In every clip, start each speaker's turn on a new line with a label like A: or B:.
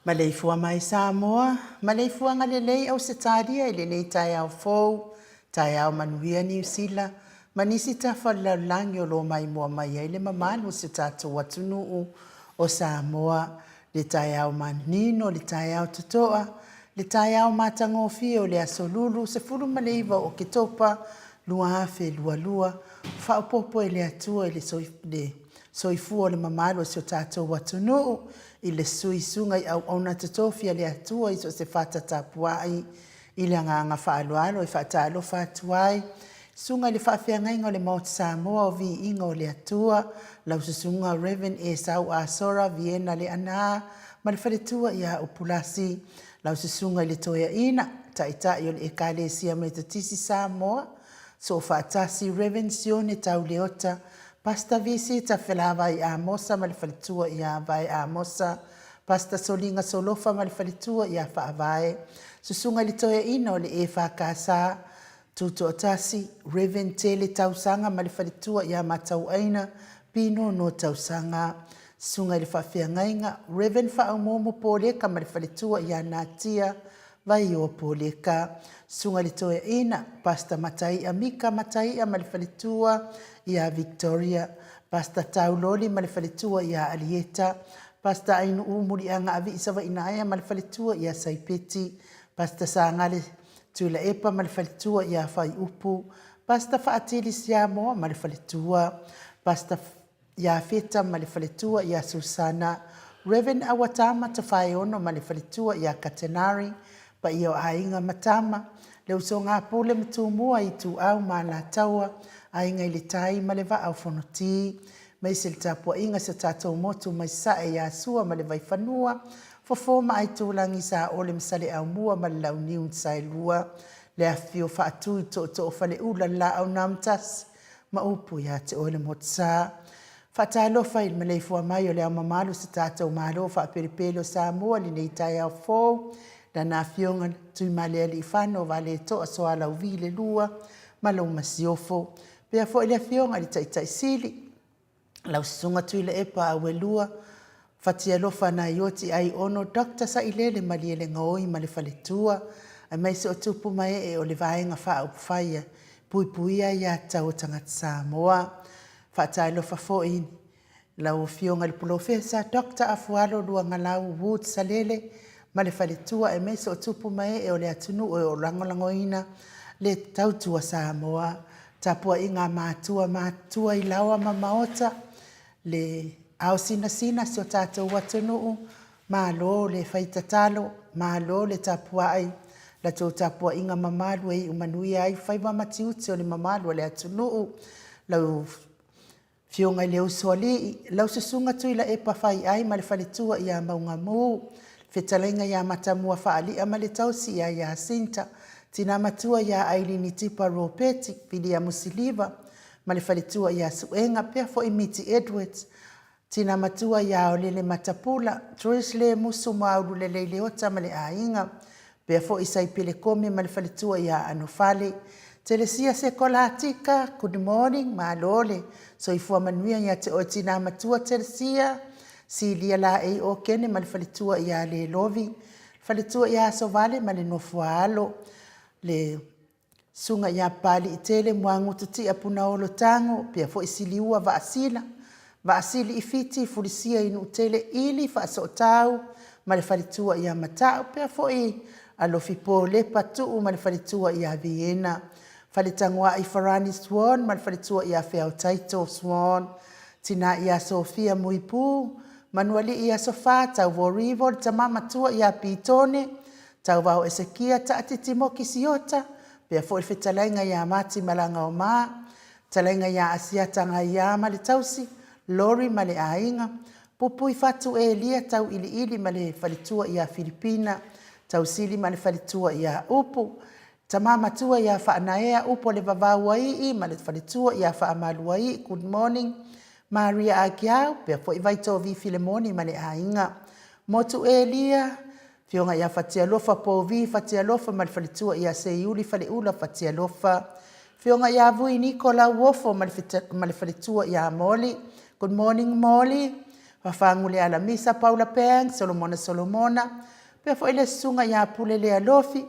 A: Maleifua mai Samoa, maleifuaga lelei Ausetalia i lenei taeao fou, taeao manuia Niu Sila ma nisi tafa o le lalolagi o lo o maimoa mai ai le mamalu o si o tatou atunuu o Samoa. Le taeao manino, le taeao totoa, le taeao matagofie o le Aso Lulu 19 o Oketopa 2022, faaopoopo e le Atua i le soifua o le mamalu o si o tatou atunuu i le suisuga i auauna totofi a le Atua i so o se fata tapuai. I le agaga faaaloalo e faatalofa atu ai, Susuga i le Faafeagaiga o le Maota Samoa o Viiga o le Atua, lau Susuga Rev. Esau Asora Viena Leaana ma le faletua ia Upulasi, lau Susuga i le Toeaina, Taitai o le Ekalesia Metotisi Samoa, Soofaatasi Rev. Sione Tauleota, Pastor VC Tafelavai Amosa ma le faletua ia Vae Amosa, Pastor Soliga Solofa ma le faletua ia Faavae, Susuga i le Toeaina o le EFKS, Tutoatasi, Rev. Tele Tausaga ma le faletua ia Matauaina Pinono Tausaga, Susuga i le Faafeagaiga, Rev. Faaumuumu Poleka ma le faletua ia Natia Vaioa Poleka, Susuga i le Toeaina, Pastor Mataia Mika Mataia ma le faletua ia Victoria, Pastor Tau Loli ma le faletua ia Alieta, Pastor Ainuu Muliaga Avii Savainaea ma le faletua ia Saipeti, Pastor Sagale Tuilaepa ma le faletua ia Faiupu, Pastor Faatili Siamoa ma le faletua, Pastor Iafeta ma le faletua ia Susana, Rev. Auatama Tafaeono ma le faletua ia Katenari, paia o aiga ma tama, le usoga a Pule ma Tumua, Ituau ma Alataua, Aiga i le Tai ma le Vaa o Fonoti, maise le tapuaiga si o tatou motu mai Sasae ia Sua ma le Vaifanua, Fofo ma Aitulagi, Saole ma Saleaaumua ma le Launiu na Saelua, le afifio Faatui, Tootoo o Faleula, le Laau na Amotasi, ma upu ia te oe le Motusa. Faatalofa i le maleifua mai o le Ao Mamalu o si tatou Malo faapelepele o Samoa i lenei taeao fou. Lana Afioga Tuimalealiifano Vaaletoa Sualauvi le Lua ma lau Masiofo. Faapea foi le Afioga i le Taitai Sili, lau Susuga Tuilaepa Auelua Fatialofa Naioti Aiono Dr. Sailele Malielegaoi ma le faletua, aemaise o tupu ma ee o le Vaega Faaupufai e Puipuia Aia Tatau a Tagata Samoa. Faatalofa foi i lau Afioga i le Polofesa Dr. Afualo Luagalau Wood Salele ma le faletua, aemaise o tupu ma ee o le atunuu o lo o lagolagoina le tautua Samoa. Tapuaiga a matua matutua i laoa ma maota, le ao sinasina si o tatou atunuu, malo le fai tatalo, malo le tapuai, la outou tapuaiga mamalu e iu manuia ai faiva ma tiute o le mamalu o le atunuu. Lau Afioga i le Usoalii, lau Susuga Tuilaepa Faiai ma le faletua ia Maugamu, fetalaiga ia Matamua Faalia ma le tausi ia Iasinta, tina matua ia Ailini Tipa Ropeti, Viliamu Siliva ma le faletua ia Suega, pea foi Miti Edwards, tina matua ia Aolele Matapula, Joyce Lemusu Muaululelei Leota ma le aiga, pea foi Saipele Kome ma le faletua ia Anofale, Telesia Sekolatika, good morning, malo le soifua manuia ia te oe tina matua Telesia, Silia Laei Okene ma le faletua ia Lelovi, faletua ia Asovale ma le nofoaalo, le Susuga ia Papaliitele Muagutu Tia Punaolo Tago, pea foi Siliua Vaasila, Vaasili i Fiti, Fulisia i Nuutele Ili Faasootau ma le faletua ia Matau, pea foi Alofi Lepa Tuu ma le faletua ia Viena, Faletagoai Farani Swan ma le faletua ia Feao Taito Swan, tina ia Sofia Muipu, Manualii Aso Fa, Tauvorivo, le tama matua ia Pitone, Tauvao Esekia Taatiti Moki Siota, pea foi le fetalaiga ia Mati Malagaoma, fetalaiga ia Asiata Gaia ma le tausi, Lori ma le aiga, Pupui Fatu Elia Tauiliili ma le faletua ia Filipina, Tausili ma le faletua ia Upu, tama matua ia Faanaea Upu o le Vavauaii ma le faletua ia Faamaluaii, good morning, Maria Agiau, pea foi Vaitovi Filemoni ma le aiga, Motu Elia, Afioga ia Fatialofa Povi Fatialofa ma le faletua ia Seiuli Faleula Fatialofa, Afioga ia Vui Niko Lauofo ma le faletua ia Moli, good morning Moli, Fafagu Alamisa Paula Pang, Solomona Solomona, pea foi le susuga ia Pule Lealofi.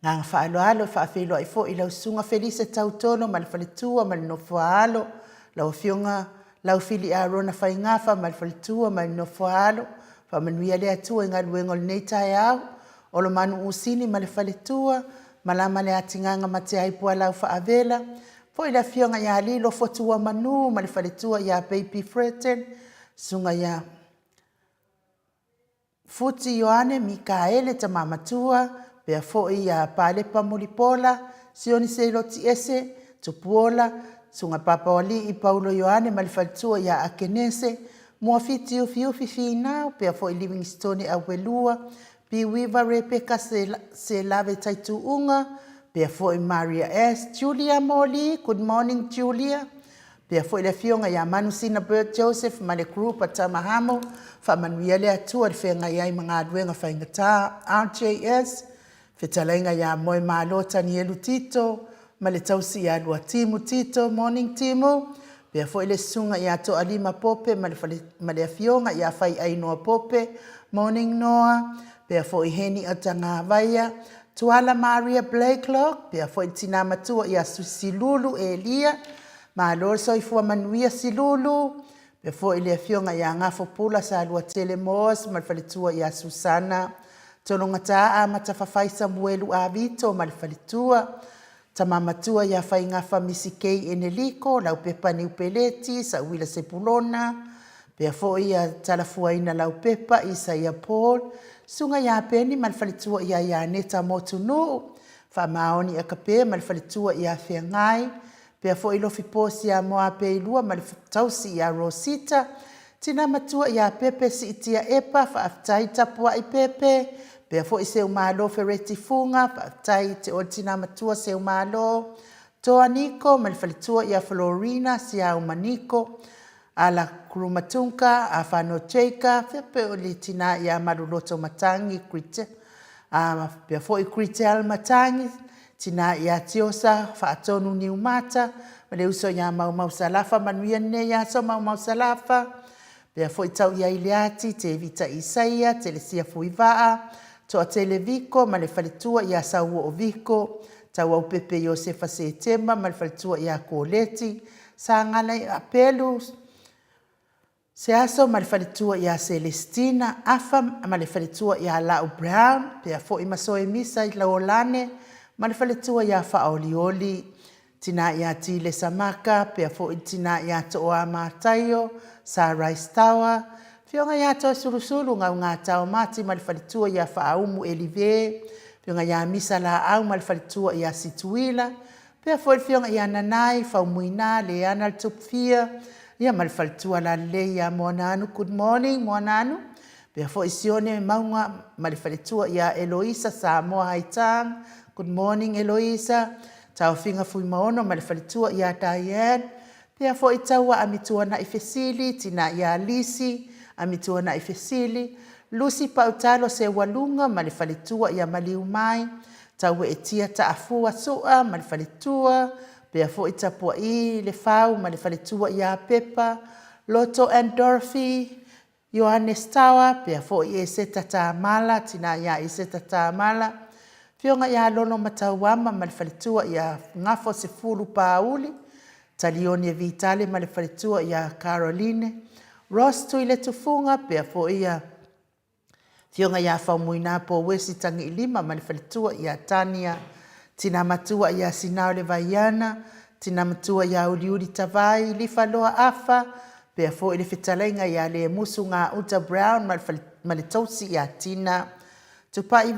A: Agaga faaaloalo e faafeiloai foi i lau Susuga Felise Tautolo ma le faletua ma le nofoaalo, lau Afioga Laufili Arona Faigafa ma le faletua ma le nofoaalo. Faamanuia le Atua i galuega o lenei taeao. Olomanu Usini ma le faletua, malama le atigaga mateai pualau faavela, foi le Afioga ia Lilo Fotuamanu ma le faletua ia Baby Freton, susuga ia Futi Ioane Mikaele tama matua, pea foi ia Palepa Mulipola, Sioni Seiloti Ese, Tupuola, Susuga Papaoalii Paulo Ioane ma le faletua ia Akenese, Muafiti Ufiufi Finau, pea foi Livingstone Auelua, Piuiva Rebecca Selave Taituuga, pea foi Maria S. Julia Moli, good morning Julia, pea foi le Afioga ia Manusina Bert Joseph ma le group a Tamahamo, faamanuia le Atua i le feagai ai ma galuega faigata. RJS, fetalaiga ia Moemalo Tanielu Tito ma le tausi ia Luatimu Tito, morning Timu, pea foi le susuga ia Toalima Pope ma le, fale, ma le afioga ia Faiainoa Pope, morning Noa, pea foi Heni Atagavaia, Tuala Maria Blakelock, pea foi le tina matua ia Silulu Elia, malo le soifua manuia Silulu, pea foi le afioga ia Gafopula Saluatele Moas ma le faletua ia Susana, Tologata Amatafafai Samuelu Avito ma le faletua, tama matua ia Faigafa Misi K Eneliko, Laupepa Niupeleti, Sauila Sepulona, pea foi ia Talafuaina Laupepa, Isaia Paul, susuga ia Peni ma le faletua ia Ianeta Motunuu, Faamaoni Akape ma le faletua ia Feagai, pea foi Lofipo Siamoa Peilua ma le tausi ia Rosita, tina matua ia Pepe Siitia Epa, faafetai tapuai Pepe, pea foi Seumalo Fereti Fuga, faafetai te oe tina matua Seumalo, Toa Niko ma le faletua ia Florina Siauma Niko, Ala Kurumatunga, Afano Jaka, faapea o le tina ia Maluloto Matangi, faapea foi Gritel Matangi, tina ia Tiosa Faatonu Niumata, ma le uso ia Maumau Salafa. Manuia lenei aso Maumau Salafa. Faapea foi Tauia Ileati, Tevita Isaia, Telesia Fuivaa, Toatele Viko ma le faletua ia Sauoo Viko, Tauaupepe Iosefa Setema ma le faletua ia Koleti, Sagala Pelu Seaso ma le faletua ia Selestina, Afa ma le faletua ia Lau Brown, pea foi Masoe Misa i Lauolane ma le faletua ia Faaolioli, tina ia Tile Samaka, pea foi le tina ia Tooa Mataio, Sa Rice Tower, Afioga ia Toesulusulu Gaugata Mati ma le faletua ia Faaumu Elive, Afioga ia Misa Laau ma le faletua ia Situila, pea foi le afioga ia Nanai Faumuina Leana le Tupufia, ia ma le faletua lalelei ia Moananu. Good morning Moananu. Pea foi Sione Mauga ma le faletua ia Eloisa Samoa Haitang. Good morning Eloisa. Taofiga Fuimaono ma le faletua ia Diane. Pea foi Taua Amituanai Fesili, tina ia Lisi Amituanai Fesili, Lucy Pautalo Seualuga ma le faletua ia Maliumai, Taueetia Taafua Sua ma le faletua, pea foi Tapua'i Lefau ma le faletua ia Pepa, Loto and Dorothy Ioannes Tawa, pea foi Eseta Tamala, tina ia Eseta Tamala, Afioga ia Lono Matauama ma le faletua ia Gafo Sefulu Pauli, Talione Vitale ma le faletua ia Caroline, Ross Tuiletufuga, pea foi ia Afioga ia Faumuina Pouesi Tagiilima ma le faletua ia Tania, Tina Matua ia Sinao Le Vaiana, Tina Matua ia Uliuli Tavai, Lifaloa Afa, pea foi le fetalaiga ia Lemusu Gauta Brown ma le tausi ia Tina, Tupai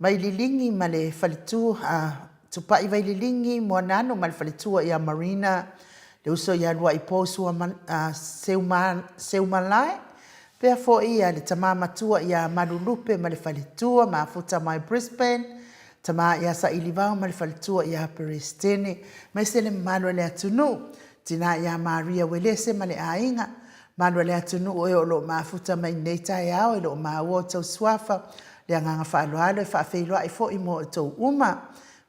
A: Vaililigi ma le faletua, Tupai Vaililigi Moananu ma le faletua ia Marina, le uso ia Luaipou Seumalae, pea foi ia le tama matua ia Malulupe ma le faletua, Mafuta mai Brisbane, tama ia Sailivao ma le faletua ia Peresetene, aemaise le mamalu o le atunuu, tina ia Maria Uelese ma le aiga, Malu a le atunuu e o lo o mafuta mai nei taeao e lo o maua outou suafa, le agaga faaaloalo e faafeiloai foi mo outou uma,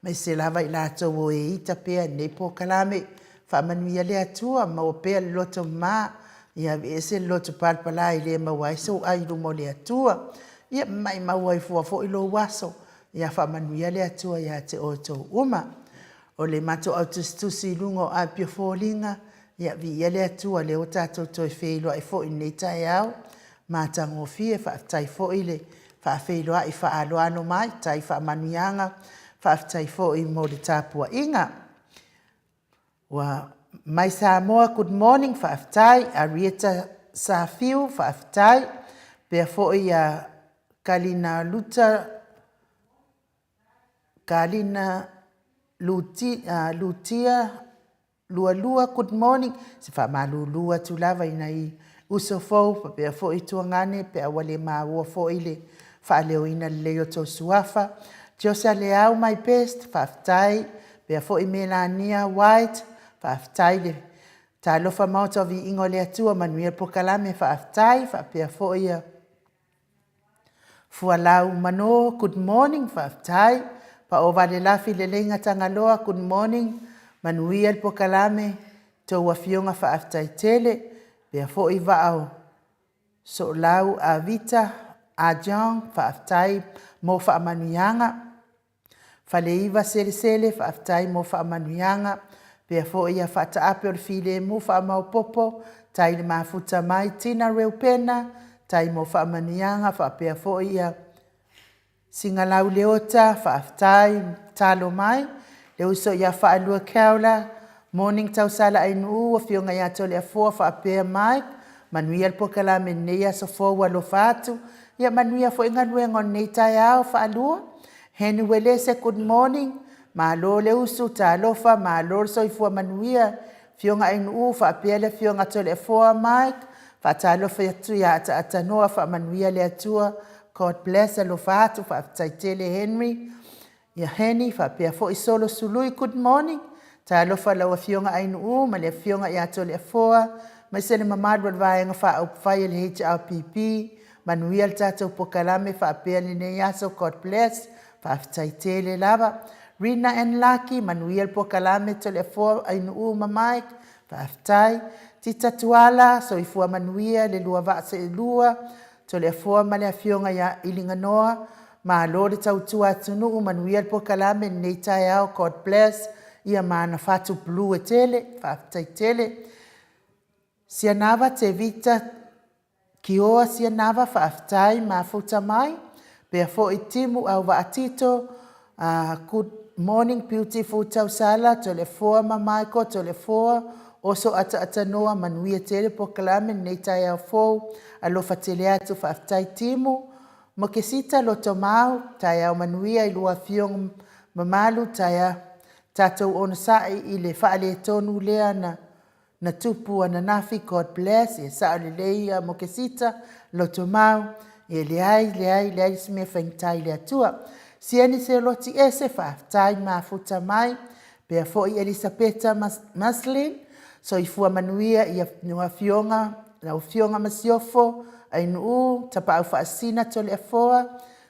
A: aemaise lava i latou o e ita pea i lenei polokalame. Faamanuia le Atua, maua pea le loto mama, ia aveese le loto palapala e le maua ai sou ai i luma o le Atua. Ia maimau ai fua foi lou aso, ia faamanuia le Atua ia te outou uma. O le matou autusitusi i luga o Apia Foliga, Ia, viia le Atua, lea ua tatou toe feiloai foi i lenei taeao matagofie. Faafetai foi le faafeiloai faaaloalo mai, tai faamanuiaga, faafetai foi mo le tapuaiga. Ua mai Samoa, good morning, faafetai. Arieta Safiu, faafetai. Pea foi ia Kalina Luta, Kalina Lutia, Lualua, good morning, se faamalulu atu lava i nai uso fou faapea foi tuagane pe a ua le maua foi le faaleoina lelei o tou suafa. Josa Leau, my best, faafetai, faapea foi Melania White, faafetai le talofa maota o viiga o le Atua, manuia le polokalame, faafetai, faapea foi ia Fualau Mano, good morning, faafetai. Paovale Lafi Leleiga Tagaloa, good morning, manuia le polokalame, tou afioga faafetai tele. Faapea foi Vaa o Soolau Avita Ajong, faafetai mo faamanuiaga. Faleiva Selesele, faafetai mo faamanuiaga. Faapea foi ia Faataape o le Filemu faamaopoopo, tai le mafuta mai. Tina Reupena, tai mo faamanuiaga. Faapea foi ia Sigalau Leota, faafetai talo mai. Le uso ia Faalua Keola, Morning Tausala Ainuu, Afioga ia Toleafoa faapea Mike, manuia le polokalame i lenei aso fou, alofa atu. Ia manuia foi galuega o lenei taeao Faalua. Henry Uelese, good morning, malo le usu, talofa, malo le soifua manuia. Afioga Ainuu faapea le Afioga Toleafoa Mike, faatalofa atu ia Ataatanoa, faamanuia le Atua, God bless, alofa atu, faafetai tele Henry. Ia Henny faapea foi Solo Sului, good morning. Talofa lau Afioga Ainuu ma le Afioga ia Toleafoa, aemaise le mamalu o le Vaega Faaupufai a le HRPP, manuia le tatou polokalame faapea lenei aso, God bless. Faafetai tele lava. Rina and Lucky, manuia le polokalame Toleafoa, Ainuu ma Mike, faafetai. Tita Tuala, soifua manuia le lua vaa seelua, Toleafoa ma le Afioga ia Iliganoa, malo le tautua atunuu, manuia le polokalame i lenei taeao, God bless, ia ma ana fatu blue e tele, faafetai tele. Sianava Tevita Kioa Sianava, faafetai mafuta mai. Pea foi Timu Auvaa Tito, good morning beautiful Tausala, Toleafoa ma Michael, Toleafoa, oso ataatanoa, manuia tele polokalame lenei taeao fou, alofa tele atu, faafetai Timu. Mokesita Lotomau, taeao manuia i lua afioga mamalu, taeao, tatou onosai i le faaletonu lea na na tupu ananafi, God bless, ia sao lelei ia Mokesita, Lotomau, ia leai, leai, leai se mea faigata i le Atua. Sieni Seloti ese, faafetai mafuta mai, pea foi Elisapeta Maslin, soifua manuia i afioga, lau afioga Masiofo, Ainuu, Tapaau Faasisina Toleafoa,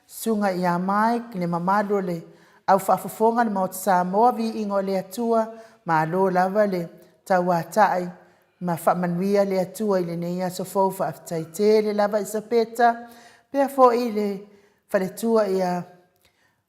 A: Susuga ia Mike, le mamalu o le au faafofoga le Maota Samoa, viiga o le Atua, malo lava le tauatai ma faamanuia le Atua i lenei aso fou. Faafetai tele lava Isapeta, pea foi le faletua ia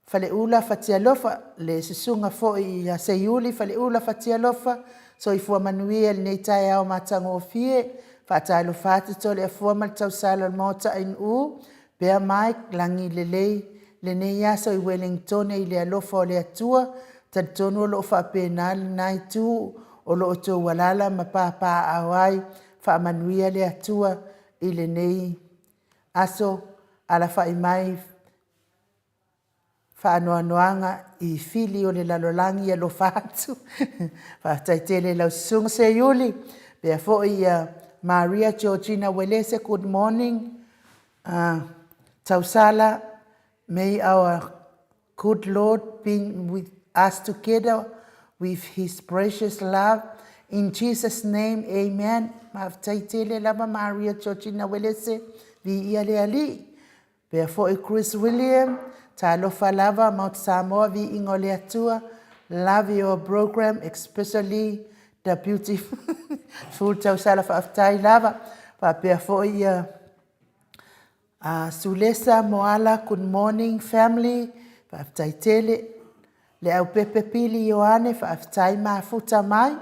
A: Faleula Fatialofa, le susuga foi ia Seiuli Faleula Fatialofa, soifua manuia i lenei taeao matagofie. Faatalofa atu Toleafoa ma le tausala o le Maota Ainuu, pea Mike, lagi lelei lenei aso i Ueligitone i le alofa o le Atua. Talitonu o lo o faapena lena itu o lo o outou alaala ma papaaao ai. Faamanuia le Atua i lenei aso, alafai mai faanoanoaga i fili o le lalolagi, alofa atu. Faafetai tele i lau susuga Seiuli, faapea foi ia Maria Georgina Uelese, good morning. Tausala, may our good Lord be with us together with his precious love. In Jesus' name, amen. Faafetai tele lava Maria Georgina Uelese, viia le Alii. Pea foi Chris William, talofa lava Maota Samoa, viiga o le Atua. Love your program, especially the beautiful tausala, faafetai lava. Faapea foi ia Sulesa Moala, good morning family, faafetai tele. Le Aupepe Pili Ioane, faafetai mafuta mai.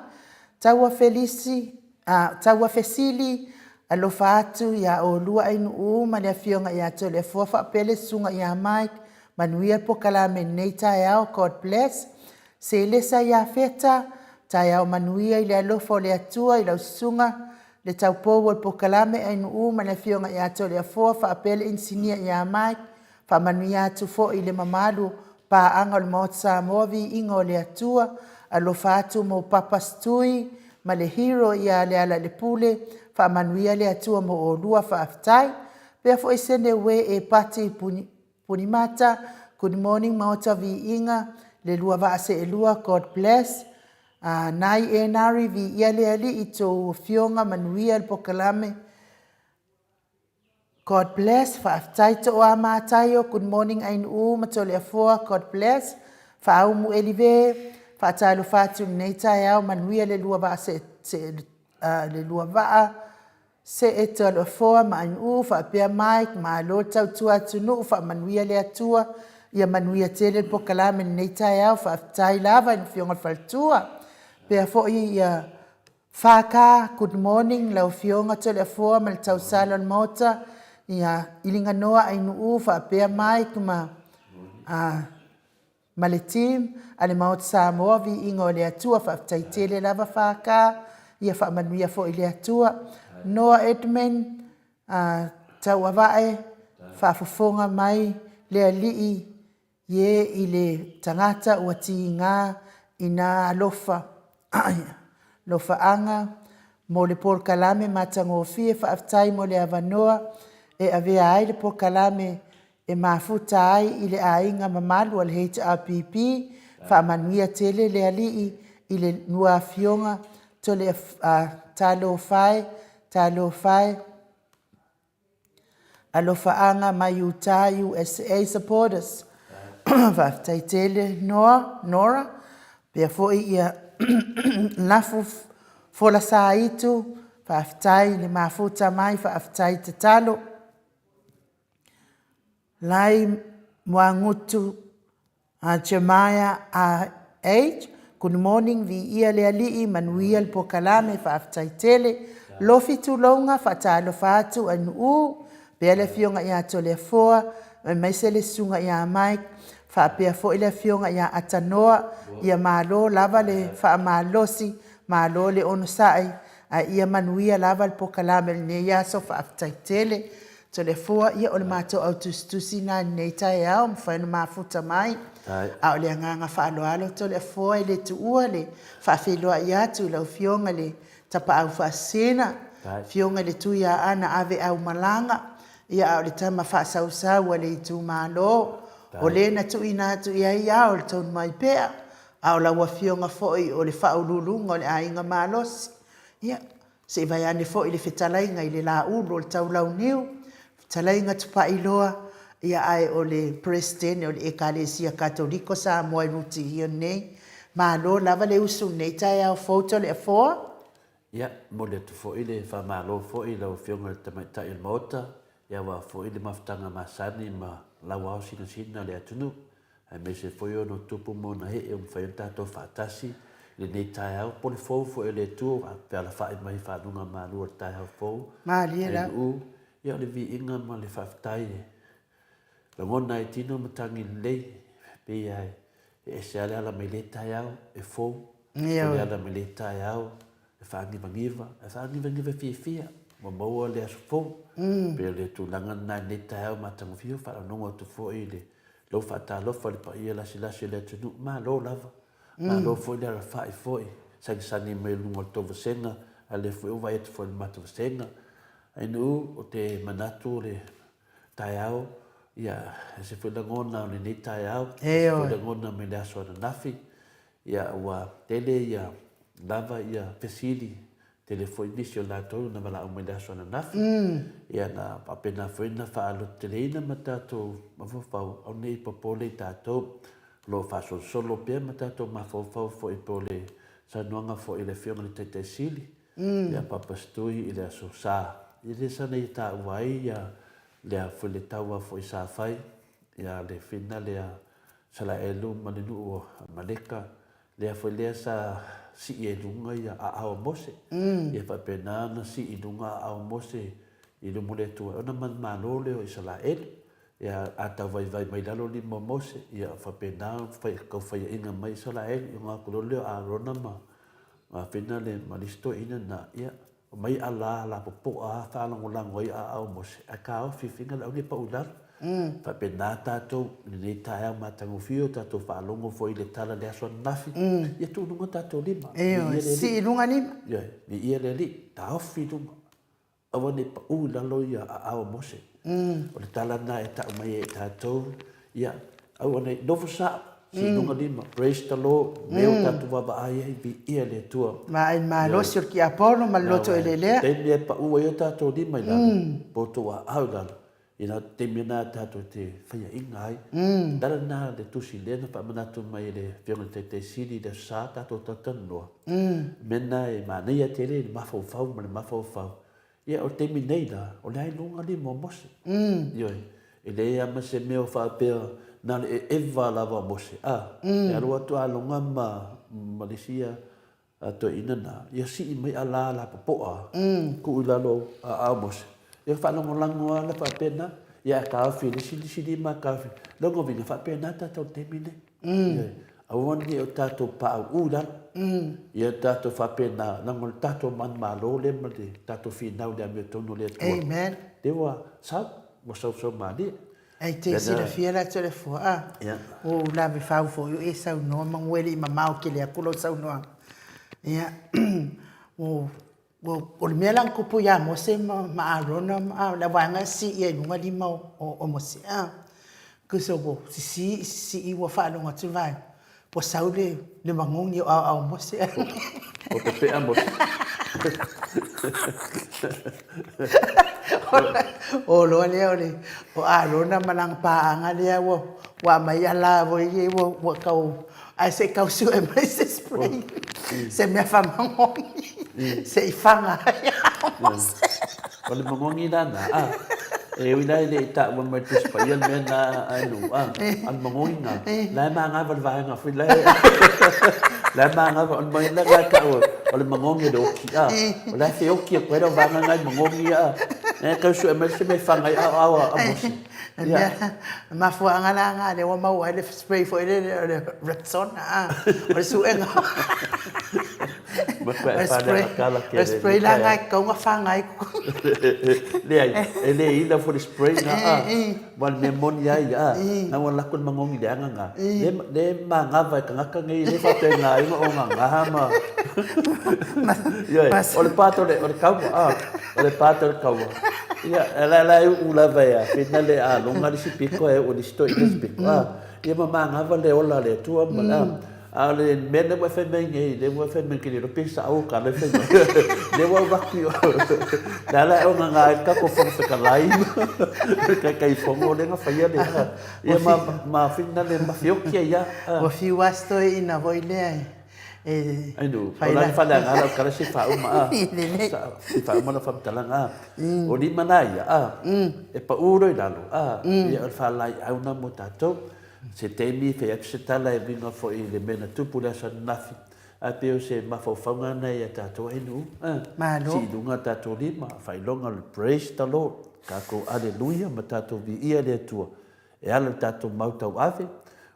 A: Taua Felisi, Taua Fesili, alofa atu ia oulua Ainuu ma le Afioga ia Toleafoa faapea le Susuga ia Mike, manuia le polokalame i lenei taeao, God bless. Selesa Iafeta, taeao manuia i le alofa o le Atua i lau susuga le taupou o le polokalame Ainuu ma le Afioga ia Toleafoa faapea le inisinia ia Mike, faamanuia atu foi i le mamalu paaga o le Maota Samoa, viiga o le Atua, alofa atu mo Papa Stui ma le hero ia Lealailepule, faamanuia le Atua mo oulua, faafetai. Faapea foi Sene Ue e Pati Punimata, good morning Maota viiga, le lua vaa seelua, God bless. Nai Enari, viia le Alii i tou afioga, manuia le polokalame, God bless. Faafetai Toa Mataio, good morning Ainuu ma Toleafoa, God bless. Faaumu Elive, faatalofa atu i lenei taeao, manuia le lua vaa se, se, le lua vaa see Toleafoa ma Ainuu faapea Mike, malo le tautua atunuu, faamanuia le Atua, ia manuia tele le polokalame i lenei taeao, faafetai lava i le Afioga i le Faletua. Faapea foi ia FK, good morning lau Afioga Toleafoa ma le tausala o le Maota, ia Iliganoa Ainuu faapea Mike ma ma le team a le Maota Samoa, viiga o le Atua, faafetai tele lava FK, ia faamanuia foi le Atua. Noa Edmund, Tauavae, faafofoga mai le Alii ie i le tagata ua tiga i na alofa alofaaga mo le polokalame matagofie. Faafetai mo le avanoa e avea ai le polokalame e mafuta ai i le aiga mamalu a le HRPP. Faamanuia tele le Alii i le lua afioga Tole Talofa e, talofa e. Alofaaga mai Utah USA supporters. Faafetai tele Noa, Nora, pea foi ia Lafu Folasaitu, faafetai le mafuta mai, faafetai tatalo. Lai Muagutu Jeremiah R.H. Good morning, viia le Alii, manuia le polokalame, faafetai tele. Lofi Tulouna, faatalofa atu Ainuu, pea le afioga ia Toleafoa, aemaise le susuga ia Mike, faapea foi le afioga ia Atanoa, ia malo lava le faamalosi, malo le onosai, a ia manuia lava le polokalame i lenei aso, faafetai tele. Toleafoa, ia o le matou au tusitusi lena i lenei taeao, ua mafai ona mafuta mai. A o le agaga faaaloalo Toleafoa e le tuua le faafeiloai atu i lau Afioga i le Tapaau Faasisina, Afioga i le Tuiaana Aveaumalaga, ia a o le tama faasausau a le itumalo, o le na tuuina atu i ai ao i le Tonumaipea, a o lau Afioga foi o le Faauluuluga o le Aiga Malosi. Ia, Se i vaeane foi le fetalaiga i le Laulu o le Taulauniu, fetalaiga Tupailoa, ia ae o le Peresetene o le Ekalesia Katoliko Samoa i Rutihia nei. Malo lava le usu i lenei taeao fou Toleafoa.
B: Ia, momoli atu foi le faamalo foi i lau Afioga i le Tamaitai o le Maota, ia aua foi le mafutaga masani ma lau ao sinasina le atunuu. aemaise foi ona tupu ma ona ee ua mafai ona tatou faatasi i lenei taeao po o le fou foi o le Atua ua fealafai mai faaluga malu o le taeao fou.
A: Malie lava.
B: Ae ia o le viiga ma le faafetai e lagona ai tino matagi lelei, pei lava e ese lava le ala mai lea taeao e fou, ese le ala mai lea taeao e faagivagiva, e faagivagiva fiafia ua maua le aso fou. Pei o le tulaga lena i lenei taeao matagofie, ua faalogologo atu foi i le lou faatalofa i le paia lasilasi o le atunuu, malo lava. Malo foi le alafai foi, sagisagi mai i luga o le tou vasega, a o lea foi ua vaai atu foi i le matou vasega. Ainuu, ou te manatu o le taeao, ia, e ese foi lagona o lenei taeao, e ese foi lagona mai le aso ananafi, ia, ua tele ia lava ia fesili Tele foi nisi o latou na valaau mai le aso ananafi, ia na faapena foi ona faalototeleina ma tatou mafaufau, aua ne i popole i tatou. O lo o faasolosolo pea ma tatou mafaufau foi po o le saunoaga foi a le Afioga i le Taitai Sili, ia Papa Setui i le aso Sa, i le sana ia taua ai ia lea foi le taua foi sa fai ia le fina lea Isaraelu ma le nuu o Amaleka, Lea foi lea sa sii ai i luga ia aao o Mose. Ia faapena ona sii i luga aao o Mose i luma o le Atua, ona manumalo lea o Isaraelu. Ia a tauvaivai mai lalo lima o Mose, ia faapena ona fai, tau faiaina mai Isaraelu, ia ona o atu loa lea o Arona ma Afena le ma le isi toeaina lena, ia Omai ala lapopoa a faalagolago ai aao o Mose, ae taofi figa le aune pau i lalo. Faapena tatou i lenei taeao matagofie o tatou faalogo foi i le tala i le aso ananafi, ia tuu i luga tatou lima.
A: Ioe, sii i luga lima.
B: Ioe, viia le Alii, taofi i luga. Aua ne i pau i lalo ia aao o Mose. O le tala lena e tau mai ai e tatou, ia, aua ne i nofo sao, sii i luga lima, praise the Lord, mea ua tatou vaavaai ai, viia le Atua.
A: Vaai malosi o le tiapolo ma le loto eleelea.
B: Taimi e pau ai o tatou lima i lalo, po o tou aao i lalo, i le taimi lena tatou te faiaina ai. O le ala lena o le tusi lea na faamanatu mai e le Afioga i le Taitai Sili i le Aso Sa tatou talatalanoa, o le mea lena e manaia tele le mafaufau ma le mafaufau. Ia, o le taimi nei la, o lea e luga lima o Mose. Ioe, e leai lava ma se mea o faapea na o le eva lava o Mose, a, e alu atu Aloga ma, ma le isi a toeaina na, ia sii mai ala lapopoa, tuu i lalo aao o Mose. Ia faalagolago lava la faapena, ia ae taofi e le isi isi lima taofi. Lona uiga, faapena tatou i le taimi lenei. Ioe, aua ne i o tatou pauu i lalo, ia tatou faapena, leaga o le tatou manumalo lea ma le tatou finau i le amiotonu a le Atua.
A: Amen.
B: Lea ua sau, ua sausau malie.
A: Ae te silafia la Toleafoa, a, ua ou lave fau foi o e saunoa manu e le i mamao tele atu lau saunoaga. Ia, ua O le mea la na tupu ia Mose ma Arona, a o le vaega e sii ai i luga lima o Mose, a, tusa ua sisii sisii ua faalogo atu le vaega. Ua sau le le magogi o aoao Mose.
B: Ua pepea Mose.
A: O loa lea o le o Arona ma lana paaga lea ua ua aumai ala foi ia ua ua tau ae se i tau sue mai se spray se mea faamagogi se i faga ai a Mose.
B: O le magogi la na, a. E ui la e le i taua mai le Tusi Paia le mea na a nuu, a. A o le magogi na, la e magava le vaega foi la e, la e magava, o le magogi la e taua, o le magogi o le oki, a. O la e feoki atu ai lau vaega na i magogi ia, a. E tau sue mai se mea e faga ai aoao a Mose.
A: Le mea, le mafuaaga la na lea ua maua ai le spray foi lele o le Rexona, a. O le suega. O le spray la na e tatau ona faga ai.
B: Leai, e le ila foi le spray na, a. Aua o le mea moni ai, a, na ua alu atu le magogi leaga na, le, le magava e tagata nei, e le faapena ai ona ogagaha ma... Ioe, o le part o le, o le kaua, a, o le part o le kaua. Ia, la, la e uu lava e a, pena le aloga le isi pito ae oo i le isi toeaina le isi pito, a. Ia ma magava le ola a le Atua ma le, a. A o le mea lea ua e fai mai nei, lea ua e fai mai, e te le iloa pe sao ou tala e fai mai. Lea ua avatu i o, lea la e ogaga ai le tatou Fofoga Fetalai ma le Taitaifono lea na faia le, ia ma, ma finale ma feoti ai lava.
A: Ua fiu lava si toeaina foi lea e
B: fai la. O la le faleaga lau tala se i faauma a. Se i faauma lau faamatalaga a. O lima la ia a, e pau loa i lalo a, ia o le faalaeiau lena mo tatou. Se taimi fai atu se tala e uiga foi i le mea na tupu i le aso ananafi, ae pei o se mafaufauga lena ia tatou ai nuu, eh,
A: Malo.
B: sii i luga tatou lima, faailoga o le Praise the Lord, tatou Aleluia ma tatou viia le Atua e ala i le tatou mau tauave,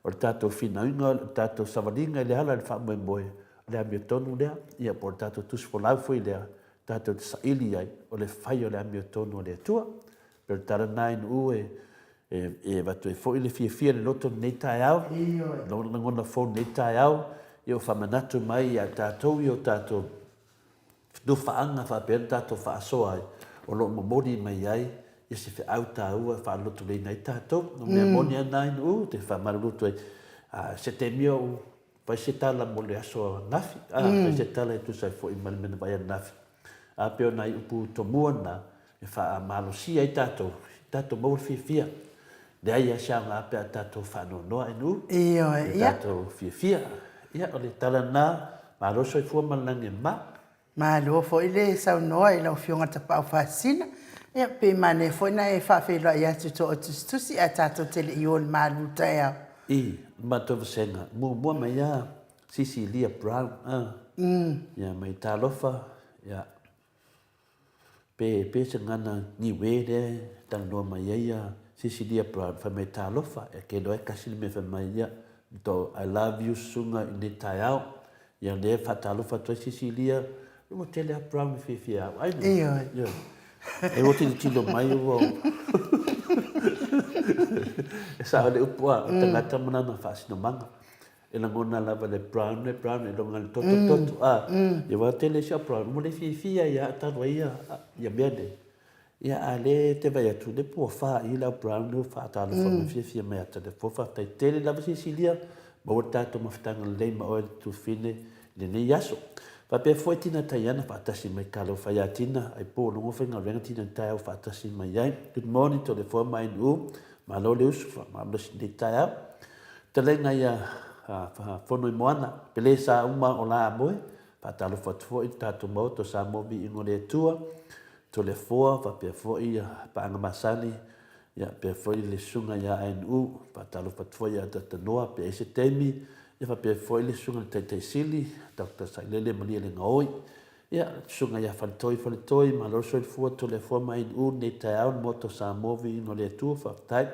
B: o le tatou finauga, o le tatou savaliga i le ala i le faamoemoe, o le amiotonu lea, ia po o le tatou tusi folau foi lea tatou te saili ai, o le fai o le amiotonu a le Atua. Pei o le tala lena i nuu e e avatu ai foi le fiafia i le loto i lenei taeao, lagona fou i lenei taeao, ia ua faamanatu mai ia tatou i o tatou nofaaga faapea ona tatou faasoa ai, o lo o momoli mai ai ia se feau taua e faalotoleina ai tatou. O mea moni lava na i nuu, ou te faamalulu atu ai, se taimi ou fai se tala mo le aso ananafi, fai se tala e tusa ai foi ma le mea na vaai ananafi. A pei o nai upu tomua na e faamalosia ai tatou, tatou maua le fiafia. Leai lava se aoga pe a tatou faanoanoa e nuu.
A: Ioe,
B: ia. Tatou fiafia. Ia, o le tala lena, malo le soifua ma le lagi e mama.
A: Malo foi le saunoa i lau Afioga Tapaau Faasisina. Ia, pe manaia foi na e faafeiloai atu i too tusitusi ae tatou te le i o i le malu taeao.
B: I le matou vasega, muamua mai lava Sisilia Brown, a. Ia, mai Talofa, ia, Pe, pe se gana niue lea e talanoa mai ai a Sisilia Brown, fai mai talofa, e ke iloa e kasi le mea fai mai ia, to I love you susuga i nei taeao. Ia lea e faatalofa atu ai Sisilia, ua tele a Brown e fiafia au. Ai no.
A: Ioe.
B: Ioe. E ua tilotilo mai ua e sao le upu a, o tagata ma lana faasinomaga. E lagona lava le brown le brown e loga le toto toto a ia wa tele sia brown mo le fiafia ia talu ai ia ia mea nei ia a le te vai atu le pua fa i la brown no fa talofa mai fiafia mai ata le pua faafetai tele lava Sisilia maua le tatou mafutaga lelei ma oe le tufine i lenei aso faapea foi Tina Taiana faatasi mai talofa ia Tina ai po logo faigaluega Tina i taeao faatasi mai ai good morning to le foa mai nu malo le usu fa malosi nei taeao Fetalaiga ia Fonoimoana, Pele sa uma o la moe, faatalofa atu foi i le tatou Maota o Samoa Viiga o le Atua, Toleafoa faapea foi ia Paaga Masani, ia faapea foi le Susuga ia ANU, faatalofa atu foi ia Dr. Noa pe ai se taimi, ia faapea foi le Susuga i le Taitai Sili, Dr. Sailele Malielegaoi, Ia, Susuga ia Faletoi Faletoi, malo le soifua, Toleafoa ma ANU lenei taeao, le Maota o Samoa, viiga o le Atua, faafetai.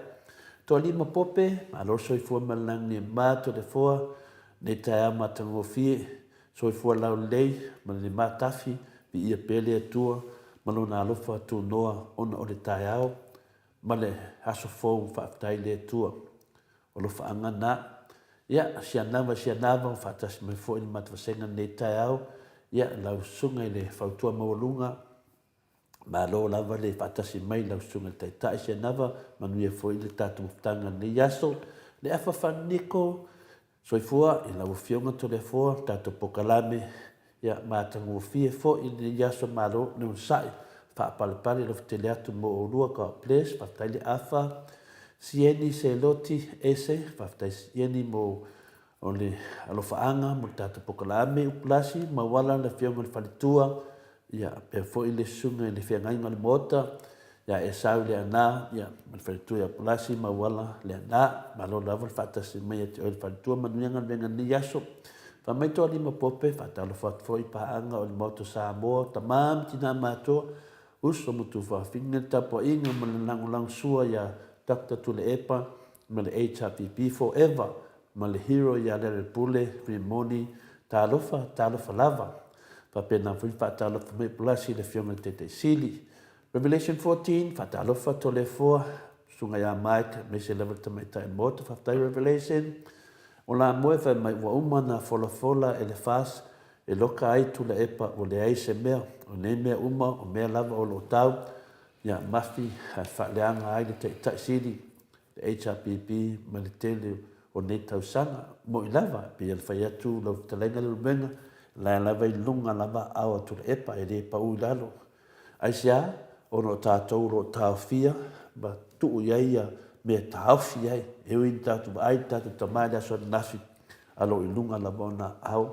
B: Toalima Pope, malo le soifua ma le lagi e mama, Toleafoa, lenei taeao matagofie, soifua laulelei ma le matafi, viia pea le Atua ma Lona alofa tunoa ona o le taeao ma le aso fou, faafetai le Atua. O alofaaga na. Ia, Sianava Sianava, ua faatasi mai foi le matou vasega i lenei taeao. Ia, lau susuga i le fautua maualuga, malo lava le faatasi mai lau susuga i le Taitai Sianava, manuia foi le tatou mafutaga i lenei aso. Le afa faaniko, Soifua i lau Afioga Toleafoa, le tatou pokalame, ia matagofie foi lenei aso malo le onosai, faapalepale alofa tele atu mo oulua God bless, faafetai le afa, Sieni Seloti Ese, faafetai Sieni mo o le alofaaga mo le tatou pokalame, Upulasi Mauala le Afioga i le Faletua, Ia, faapea foi le susuga i le feagaiga o le Maota, ia Esau Leaana, ia, ma le faletua ia Pulasi Mauala Leaana. Malo lava le faatasi mai ia te oe le faletua, manuia galuega i lenei aso. Fai mai Toalima Pope, faatalofa atu foi i paaga o le Maota o Samoa, tama ma tina matutua, uso ma tuafafine, le tapuaiga ma le lagolagosua ia Doctor Tuilaepa ma le HRPP forever ma le hero ia Lealailepule Rimoni, talofa, talofa lava. Faapena foi le faatalofa mai Pulasi i le Afioga i le Taitai Sili. Revelation 14, Faatalofa Toleafoa, Susuga ia Mike, aemaise lava le Tamaitai o le Maota. Faafetai Revelation. O Lamoe fai mai ua uma ona folafola e le FAS e loka ai Tuilaepa ua leai se mea. O nei mea uma o mea lava o lo o tau ia mafi ae faaleaga ai le Taitai Sili le HRPP ma le tele o nei tausaga. Mo'i lava, e pei ona fai atu lau fetalaiga Leulumoega, la e lava i luga lava ao a Tuilaepa, e le pau i lalo. Aisea? Ona o tatou o lo o taofia ma tuu i ai ia mea e taofi ai. E ui ina tatou vaai i le tatou tama i le aso ananafi, a lo o i luga lava ona ao.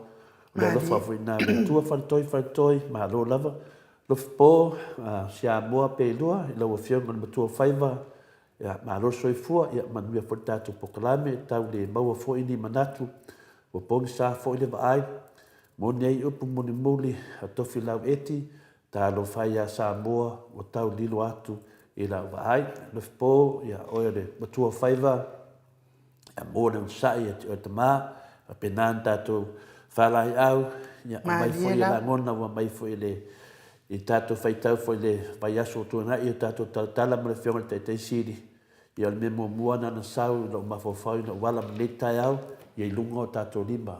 B: O le alofa foi lena o le Atua, faletoi, faletoi, malo lava. Lofipo, Siamoa Peilua, i lau Afioga i le Matuaofaiva, Ia, malo le soifua, ia manuia foi le tatou polokalame, tau le maua foi ni manatu, ua pogisa foi le vaai, moni ai upu mulimuli a Tofilau Eti, talofa e ia Samoa ua tau lilo atu i lau vaai. Lofipo, ia oe o le matua o faiva, ia maua le onosai ia te oe tama, faapena ona tatou faalaeiau, ia aumai foi ia lagona ua aumai foi le I tatou faitau foi i le vaiaso ua tuanai i o tatou talatala ma le Afioga i le Taitai Sili, ia o le mea muamua na ona sau i lou mafaufau ina ua ala mai nei taeao, ia i luga o tatou lima.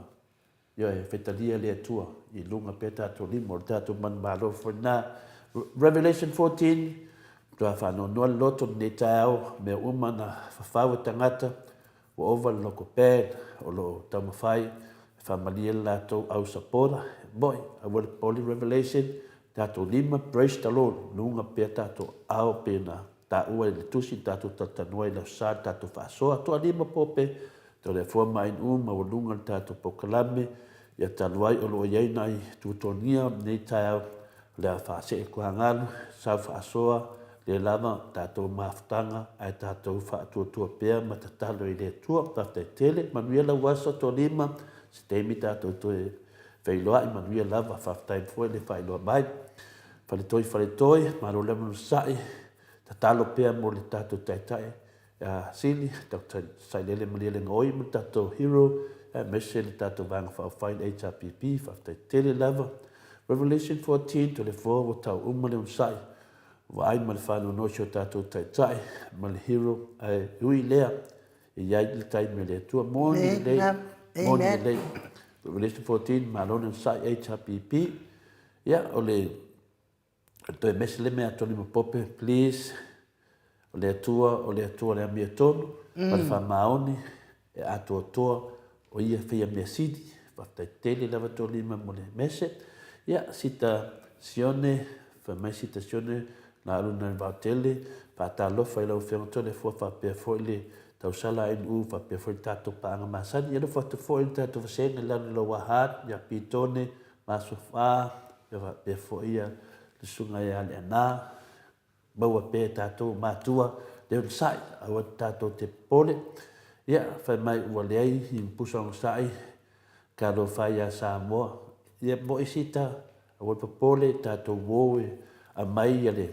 B: Ioe, faitalia le Atua, i luga pea tatou lima, o le tatou manumalo foi lena. Revelation 14, matua faanoanoa le loto lenei taeao, mea uma na fafau e tagata, Ua ova le loko bad o lo o taumafai e faamalie le latou au sapota, e moi, aua le popole Revelation, tatou lima, praise the Lord, luga pea tatou ao pei ona taua i le tusi na tatou talatalanoa i le Aso Sa le tatou faasoa, toalima pope, Toleafoa ma Ainuu maualuga le tatou polokalame, ia talu ai o lo o i ai nai tuatogia o lenei taeao O le a faasee tuagalu, sau faasoa, le lava tatou mafutaga ae tatou faatuatua pea ma tatalo i le Atua. Faafetai tele, manuia lau aso Tolima, se taimi tatou toe feiloai, manuia lava, faafetai foi le faailoa mai. Faletoi Faletoi, malo le onosai, tatalo pea mo le tatou Taitai Ia Sili, Doctor Sailele Malielegaoi ma le tatou Hero, aemaise le tatou Vaega Faaupufai le HRPP, faafetai tele lava. Revelation 14, Toleafoa ua tau uma le onosai, vaai ma le faanoanoa i si o tatou Taitai ma le Hero, ae ui i lea, e i ai le taimi o le Atua. Moni lelei, moni lelei. Revelation 14, malo le onosai HRPP. Ia, o le Toe mese le mea toli ma pope, please. O le Atua, o le Atua o le amiotonu, ma le faamaoni, e atoatoa, o ia e faia mea sili. Faafetai tele lava Tolima mo le mese. Ia, Sita Sione, fai mai Sita Sione, na alu nai Vaotele, faatalofa i lau Afioga Toleafoa faapea foi le tausala ANU, faapea foi le tatou paaga masani. Ia alofa atu foi le tatou vasega i lalo i lau Ahad, ia Pitone, Masofa, ia faapea foi ia le susuga ia Leaana, maua pea e tatou matua le onosai, aua tatou te popole. Ia, fai mai ua leai ni pusa onosai, talofa ia Samoa. Ia, mo'i sita, aua le popole, tatou uo e aumai ia le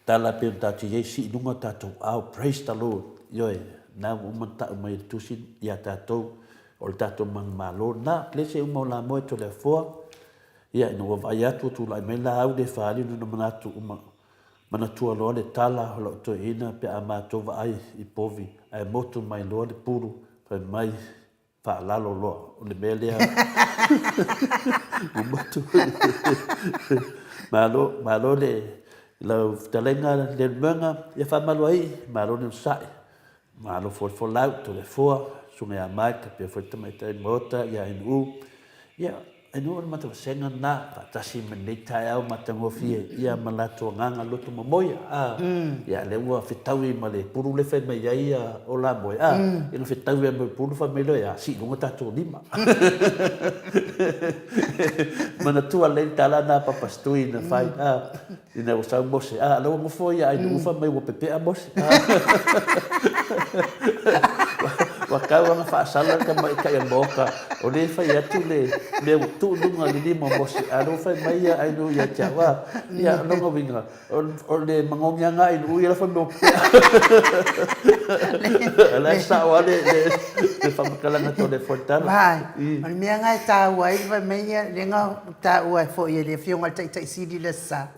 B: Tala pei ona tatou i ai, sii i luga o tatou ao, praise the Lord. Ioe, na ua uma ona tau mai e le Tusi ia tatou, o le tatou manumalo lena. Bless uma o Lamoe Toleafoa. Ia, ina ua vaai atu ua tulai mai la au le faaali lona manatu uma, manatua loa le tala o lau toeaina pe a matou vaai i povi ae motu mai loa le pulu, fai mai, Faalalo loa, o le mea lea ua motu. Malo, malo le lau fetalaiga Leulumoega, ia faamalo ai, malo le onosai, malo folafolau, Toleafoa, Susuga ia Mike, faapea foi le Tamaitai Maota ia NU. Ia, NU o le matou vasega lena, faatasi ma lenei taeao matagofie, ia ma latou agaga loto momoia, a, ia lea ua fetaui ma le pulu lea fai mai ai ia Olamoe, a, ia na fetaui lava ma le pulu fai mai loa, ia sii i luga tatou lima. Manatua lelei le tala lena a Papa Stui na fai, a, Ina ua sau Mose, a, la ua nofo ia Ainu'u fai mai ua pepea Mose. Ua tau lava na faasala le tamaitai o le Maota, o lea e fai atu le mea ua tuu i luga o le lima o Mose, a o lea ua fai mai ia Ainu'u ia te au, a, ia, o lona uiga, o le manogiaga a Ainu'u ia la fai mai ua pepea. O la e sao lava le faamatalaga tau le fonotaga.
A: Vaai, o le mea lena e taua ai le fai mai ia, lea na taua ai foi e le Afioga i le Taitai Sili le Aso Sa,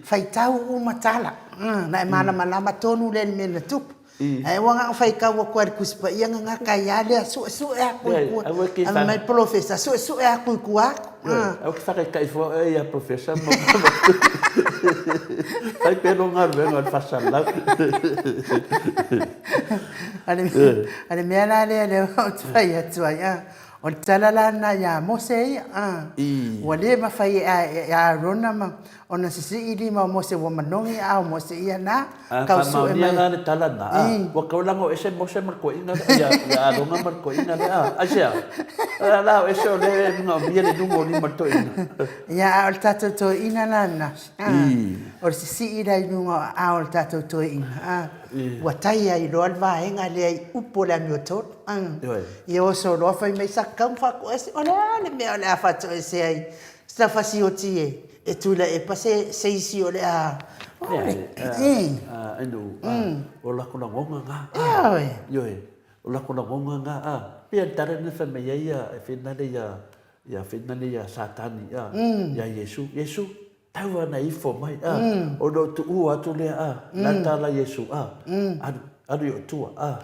A: faitau uma tala, ona e malamalama tonu lea i le mea na tupu. Ae aua na ona faitau atu lava i le Tusi Paia ona gata ai lava lea, suesue atu i tua, fai mai le polofesa, suesue atu i tua atu.
B: Aua e te faataitai fua oe ia Professor ma fai pea lou galuega o le faasalalau.
A: O le mea la lea lea ou te fai atu ai, o le tala la lena ia Mose ia, ua le mafai e Arona ma ona sisii lima o Mose ua manogi aao o Mose ia na
B: A tau sue faamaonia mai. la le tala lena, a, ua tau lago ese Mose ma le toeaina lea, ia, ia Arona ma le toeaina lea, a, aisea? A la o ese o lea e manaomia le luga o lima o le toeaina.
A: Ia, a o le tatou toeaina la lena, a, o le sisii la i luga o aao o le tatou toeaina, a, ua tai ai loa le vaega lea i upu o le amiotonu, a. Ioe. Ia oso loa fai mai, sa tatau ona faatoese, o le a le mea o le a faatoese ai sa fasioti e e Tuilaepa se se isi o le a
B: Inu, o lako lagona na. Ioe. Ioe. O lako lagona na. A, pei le tala lena fai mai ai ia e fai ia ia fai ia Satani a ia Iesu. Iesu, tau ana ifo mai a. Ona ou tuua atu lea a. La tala Iesu a. Alu, alu i ou tua a.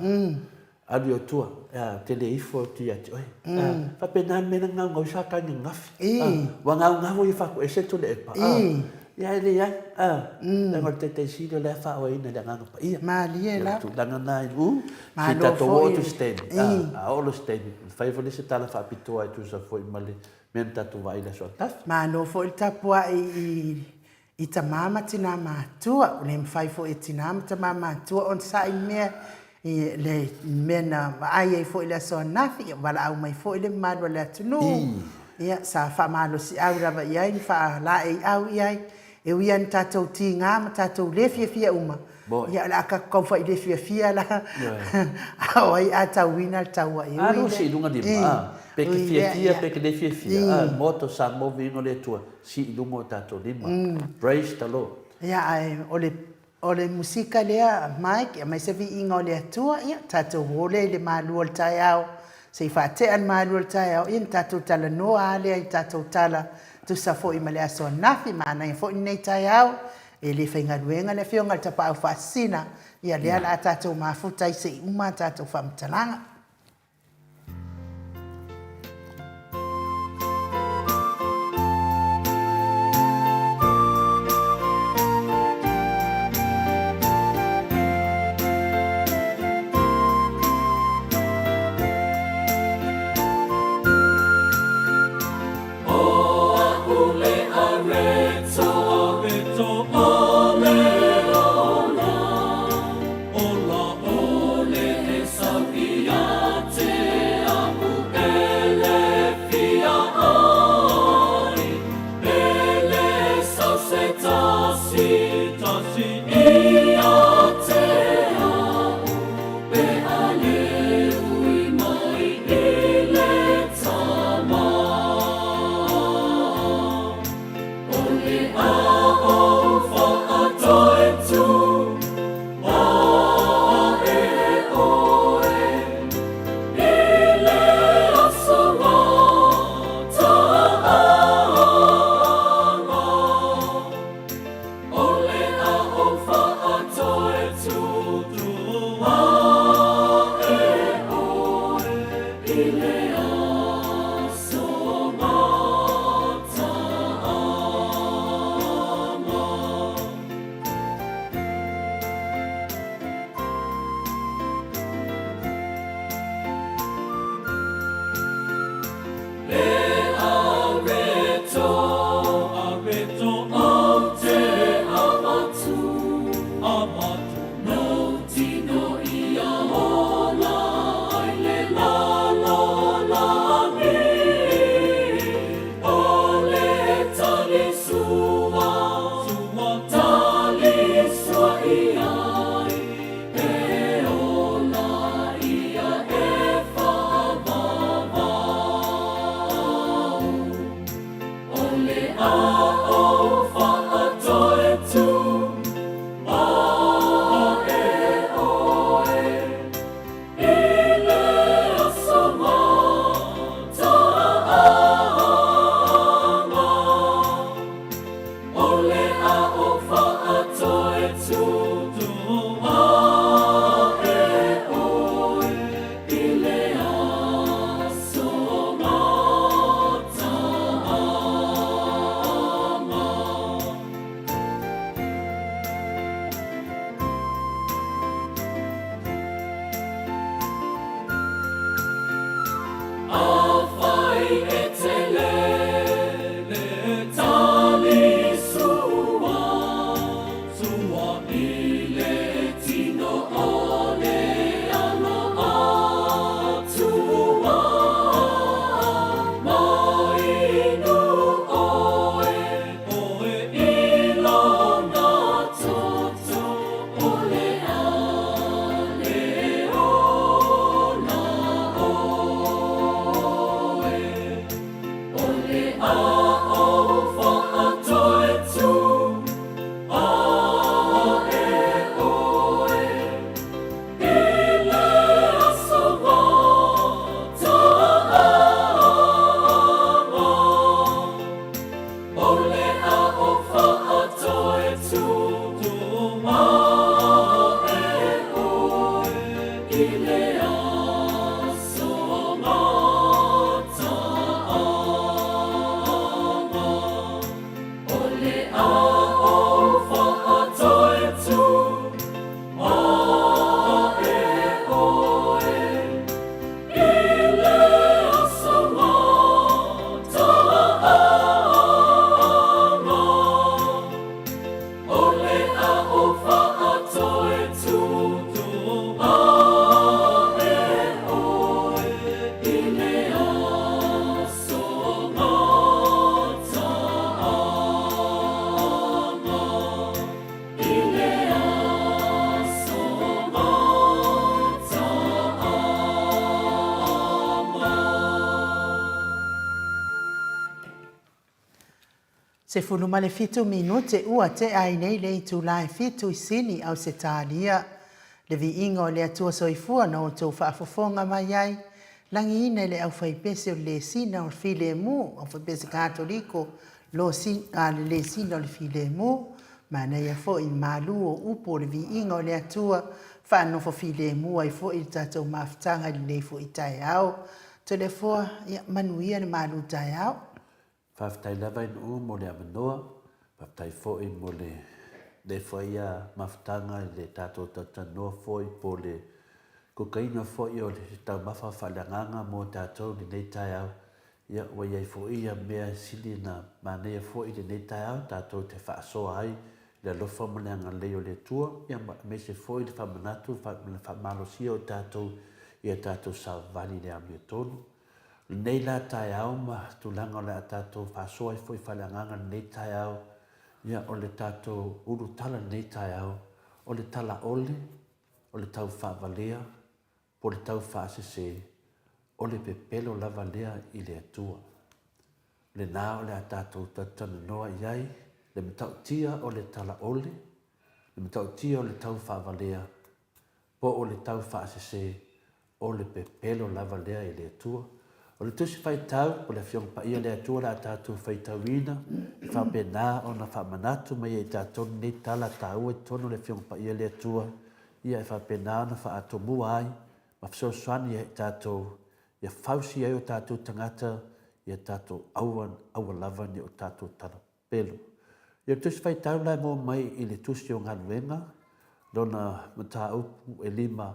B: Alu i ou tua, ea, ou te le ifo atu ia te oe. Ea, faapena le mea na gaugau ai Satani ananafi. A, ua gaugau ia faakuese Tuilaepa. A, ia e leai, a, leaga o le Taitai Sili o la e faaoeina e le Agaga Paia.
A: Malie lava.
B: O le tulaga lena i u, se i tatou oo atu i se taimi, a, a oo loa i se taimi, ona fai foi lea se tala faapitoa e tusa foi ma le mea na tatou vaai i le aso ananafi.
A: Malo foi le tapuai i I tama ma tina matua, ua le mafai foi e tina ma tama matua ona sa'i mea i le mea na vaai ai foi i le aso ananafi, ia valaau mai foi le mamalu o le atunuu, ia sa faamalosiau lava i ai ma faalaeiau i ai, e ui lava ina tatou tiga ma tatou le fiafia uma, ia o le a tatou tau fai le fiafia la, a o ai a tauina le taua e ui
B: lea. Alu i luga lima, a, pe te fiafia pe te le fiafia, a, Maota o Samoa viiga o le Atua. Sii i luga o tatou lima. Praise the Lord.
A: Ia ae o le o le musika lea Mike aemaise viiga o le Atua ia tatou o lea i le malu o le taeao se i faatea le malu o le taeao ia ona tatou talanoa a lea i tatou tala tusa foi ma le aso ananafi manaia foi lenei taeao e le faigaluega le afioga i le Tapaau Faasisina ia lea la a tatou mafuta ai se i uma a tatou faamatalaga. 17 minute ua tea ai nei le itula e fitu i Sini, Ausetalia. Le viiga o le Atua Soifua na outou faafofoga mai ai, lagiina i le aufaipese o le Lesina o le Filemu, aufaipese Katoliko, lo si, a, le Lesina o le Filemu, manaia foi malu o upu o le viiga o le Atua, faanofo filemu ai foi le tatou mafutaga i lenei foi taeao. Toleafoa, ia manuia le malu taeao.
B: Faafetai lava i Nuu mo le avanoa, faafetai foi mo le le foi ia mafutaga i le tatou talatalanoa foi po o le kukaina foi o le taumafa faaleagaga mo tatou i lenei taeao. Ia ua i ai foi ia mea e sili ona manaia foi i lenei taeao tatou te faasoa ai le alofa ma le agalelei o le Atua, ia ma aemaise foi le faamanatu ma le faamalosia o tatou ia tatou savavali i le amiotonu. Lenei la taeao ma tulaga o le a tatou faasoa ai foi faaleagaga lenei taeao, ia o le tatou ulu tala lenei taeao, o le talaole, o le tau faavalea, po o le tau faasese, o le pepelo lava lea i le Atua. O lena o le a tatou talatalanoa i ai, le matautia o le talaole, le matautia o le tau faavalea, po o le tau faasese, o le pepelo lava lea i le Atua. O le Tusi Faitau, o le Afioga Paia le Atua o le a tatou faitauina, e faapena ona faamanatu mai ai i tatou lenei tala taua i totonu o le Afioga Paia le Atua, ia e faapena ona faatomua ai ma fesoasoani ai i tatou, ia fausi ai o tatou tagata, ia tatou aua, aua lava ne o tatou tala pelo. Ia o le Tusi Faitau la e maua mai i le Tusi o Galuega, lona mataupu e lima,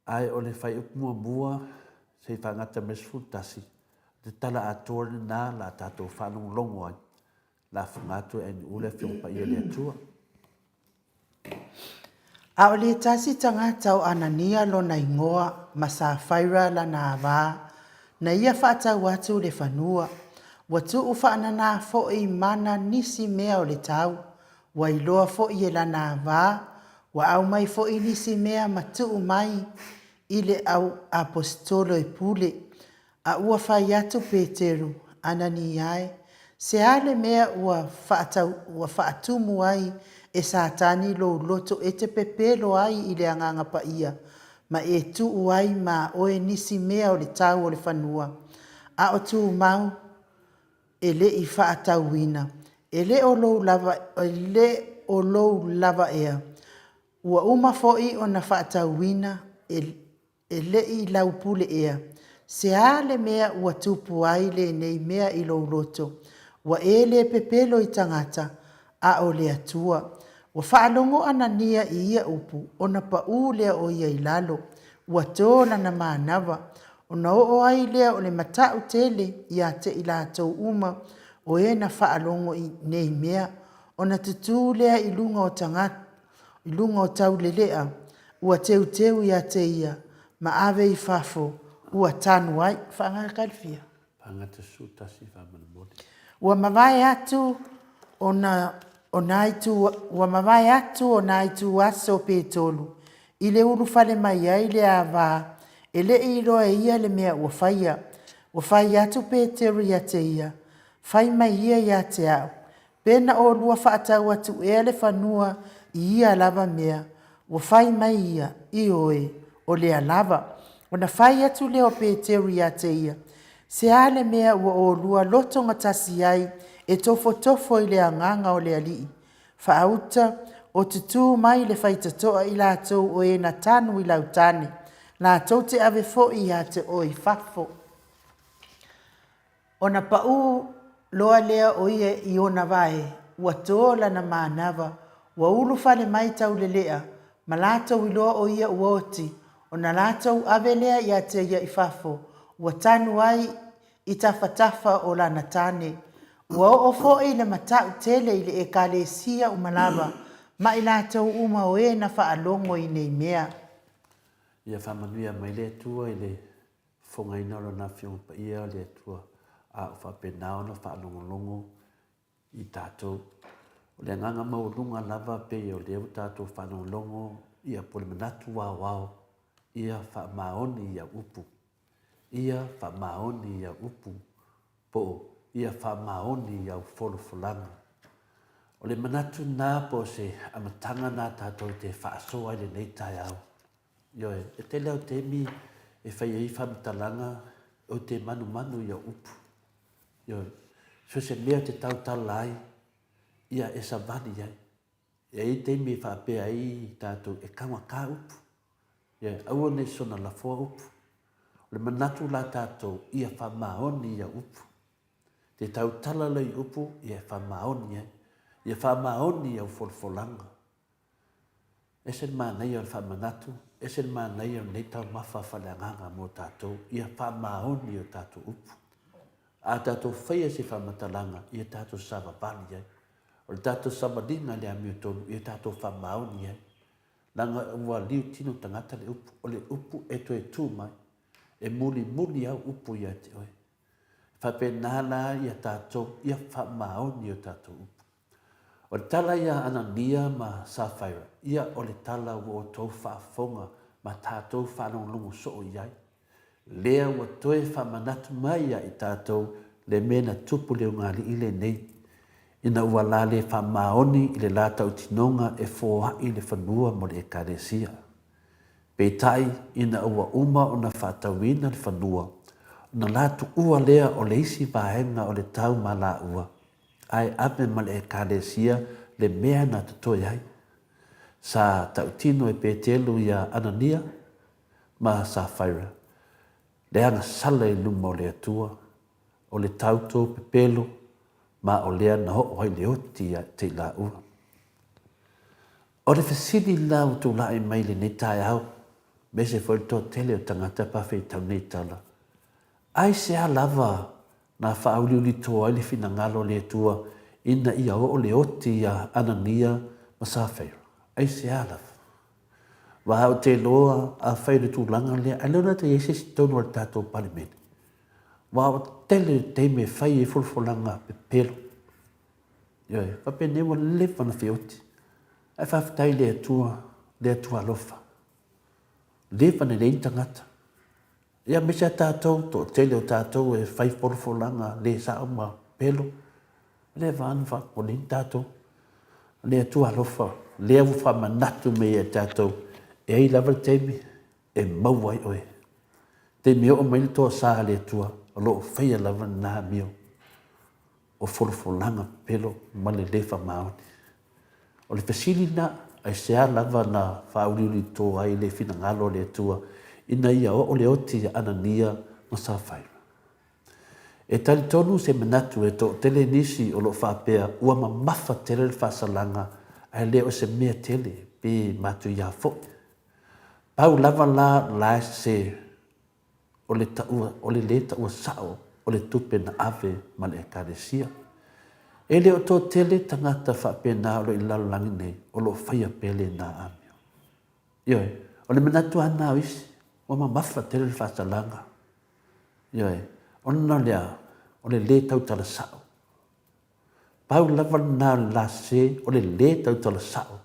B: ae o le fuaiupu muamua se i faagata mai le 11, le tala atoa lena la tatou faalogologo ai, lafoga atu e Ainu'u le Afioga Paia i le Atua.
A: A o le tasi tagata o Anania lona igoa ma Safaira lana ava, na ia faatau atu le fanua, ua tuu faanana foi mana nisi mea o le tau, ua iloa foi e lana ava, ua aumai foi nisi mea ma tuu mai i le au aposetolo e pule. A ua fai atu Peteru, Anania e, se a le mea ua faatau, ua faatumu ai e Satani lou loto e te pepelo ai i le Agaga Paia, ma e tuu ai ma oe nisi mea o le tau o le fanua, a o tumau e le i faatauina, e le o lou lava, e le o lou lava ea, ua uma foi ona faatauina e E le i lau pule ea. Se a le mea ua tupu ai lenei mea i lou loto? Ua e le pepelo i tagata, a o le Atua. Ua faalogo Anania i ia upu, ona paʻū lea o ia i lalo. Ua tō lana manava. Ona oo ai lea o le mataʻu tele ia te i latou uma o e na faalogo i nei mea, ona tutū lea i luga o tagata, i luga o taulelea, ua teuteu ia te ia, ma ave i fafo, ua tanu ai. Faagata le fia.
B: Faagata 11 faamolemole.
A: Ua mavae atu ona o nā itu, ua mavae atu o nā ituaso pe tolu, i le ulufale mai ai le ava, e le i iloa e ia le mea ua faia. Ua fai atu Peteru ia te ia, Fai mai ia ia te au, Pe na olua faatau atu ea le fanua i ia lava mea, ua fai mai ia, Ioe, o lea lava. Ona fai atu lea o Peteru ia te ia, Se a le mea ua olua lotogatasi ai e tofotofo i le agaga o le Alii? Faauta, o tutū mai le faitotoa i latou o e na tanu i lau tane, latou te ave foi ia te oe i fafo. Ona paʻū loa lea o ia i ona vae, ua tō lana manava, ua ulufale mai taulelea, ma latou iloa o ia ua oti, ona latou ave lea ia te ia i fafo, ua tanu ai i tafatafa o lana tane. Ua oo foi le mataʻu tele i le ʻEkalesia uma lava, ma i latou uma o e na faalogo i nei mea.
B: Ia faamanuia mai le Atua i le Fofogaina o Lona Afioga Paia o le Atua, a o faapena ona faalogologo i tatou. O le agaga maualuga lava pei o lea ua tatou faalogologo ia po o le manatu aoao ia faamaoni i au upu. Ia faamaoni i au upu po o. Ia faamaoni i au folafolaga. O le manatu lena po o se amataga lena tatou te faasoa ai lenei taeao. Ioe, e tele au taimi e fai ai faamatalaga ou te manumanu i au upu. Ioe, so o se mea ou te tautala ai, ia e savali ai. E i ai taimi e faapea ai tatou e taugata upu. Ioe, aua ne i soona lafoa upu. O le manatu la tatou ia faamaoni ia upu. Te tautala lea i upu ia e faamaoni ai. Ia faamaoni au folafolaga. Ese le manaia o le faamanatu, ese le manaia o lenei taumafa faaleagaga mo tatou, ia faamaoni o tatou upu. A tatou faia se faamatalaga, ia tatou savavali ai. O le tatou savaliga i le amiotonu, ia tatou faamaoni ai. Leaga ua liutino tagata le upu, o le upu e toe tu mai, e mulimuli au upu ia te oe. E faapena la ia tatou, ia faamaoni o tatou upu. O le tala ia Anania ma Safaira, ia o le tala ua outou faafofoga ma tatou faalogologo soo i ai. Lea ua toe faamanatu mai ia i tatou le mea na tupu le ugali'i lenei, ina ua la le faamaoni i le la tautinoga e foa'i le fanua mo le Ekalesia. Peitai, ina ua uma ona faatauina le fanua, ona la tuua lea o le isi vaega o le tau ma laua, ae ave ma le Ekalesia le mea na totoe ai. Sa tautino e Petelu iā Anania ma Safaira, le agasala i luma o le Atua, o le tautou pepelo, ma o lea na oo ai le oti ia te i laua. O le fesili la ua tulai mai i lenei taeao, aemaise foi le toatele o tagata pe a faitau nei tala, aisea lava na faauliulito ai le finagalo o le Atua ina ia oo le oti ia Anania ma Safeira? Aisea lava? Aua ou te iloa afai o le tulaga lea, ailoga na i ai se isi tonu a le tatou Palemene. Aua ua tele le taimi e fai ai folafolaga pepelo. Ioe, faapenei ua leva ona feoti. Ae faafetai i le Atua, le Atua alofa. Leva ona leai ni tagata. Ia aemaise lava tatou, toatele o tatou e fai folafolaga le sao ma pepelo. Leva lava ona faapopoleina tatou. Le Atua alofa, lea ua faamanatu mai ia i tatou, e i ai lava le taimi e maua ai oe. Taimi e oo mai le toasa a le Atua, o lo o faia lava lena amio o folafolaga pepelo ma le le faamaoni. O le fesili lena, aisea lava na faauliulito ai le finagalo o le Atua ina ia oo le oti ia Anania ma Safaira? E talitonu se manatu e toatele nisi o lo o faapea ua mamafa tele le faasalaga ae le o se mea tele pe matuia foi. Pau lava la la e sese o le taua o le le taua sao o le tupe na ave ma le Ekalesia. E le o toatele tagata faapena o lo o i le lalolagi nei o lo o faia pea lena amio. Ioe, o le manatu lava lena o isi, ua mamafa tele le faasalaga. Ioe, ona o le a? O le lē tautala sa'o. Pau lava lena o le la sē, o le lē tautala sa'o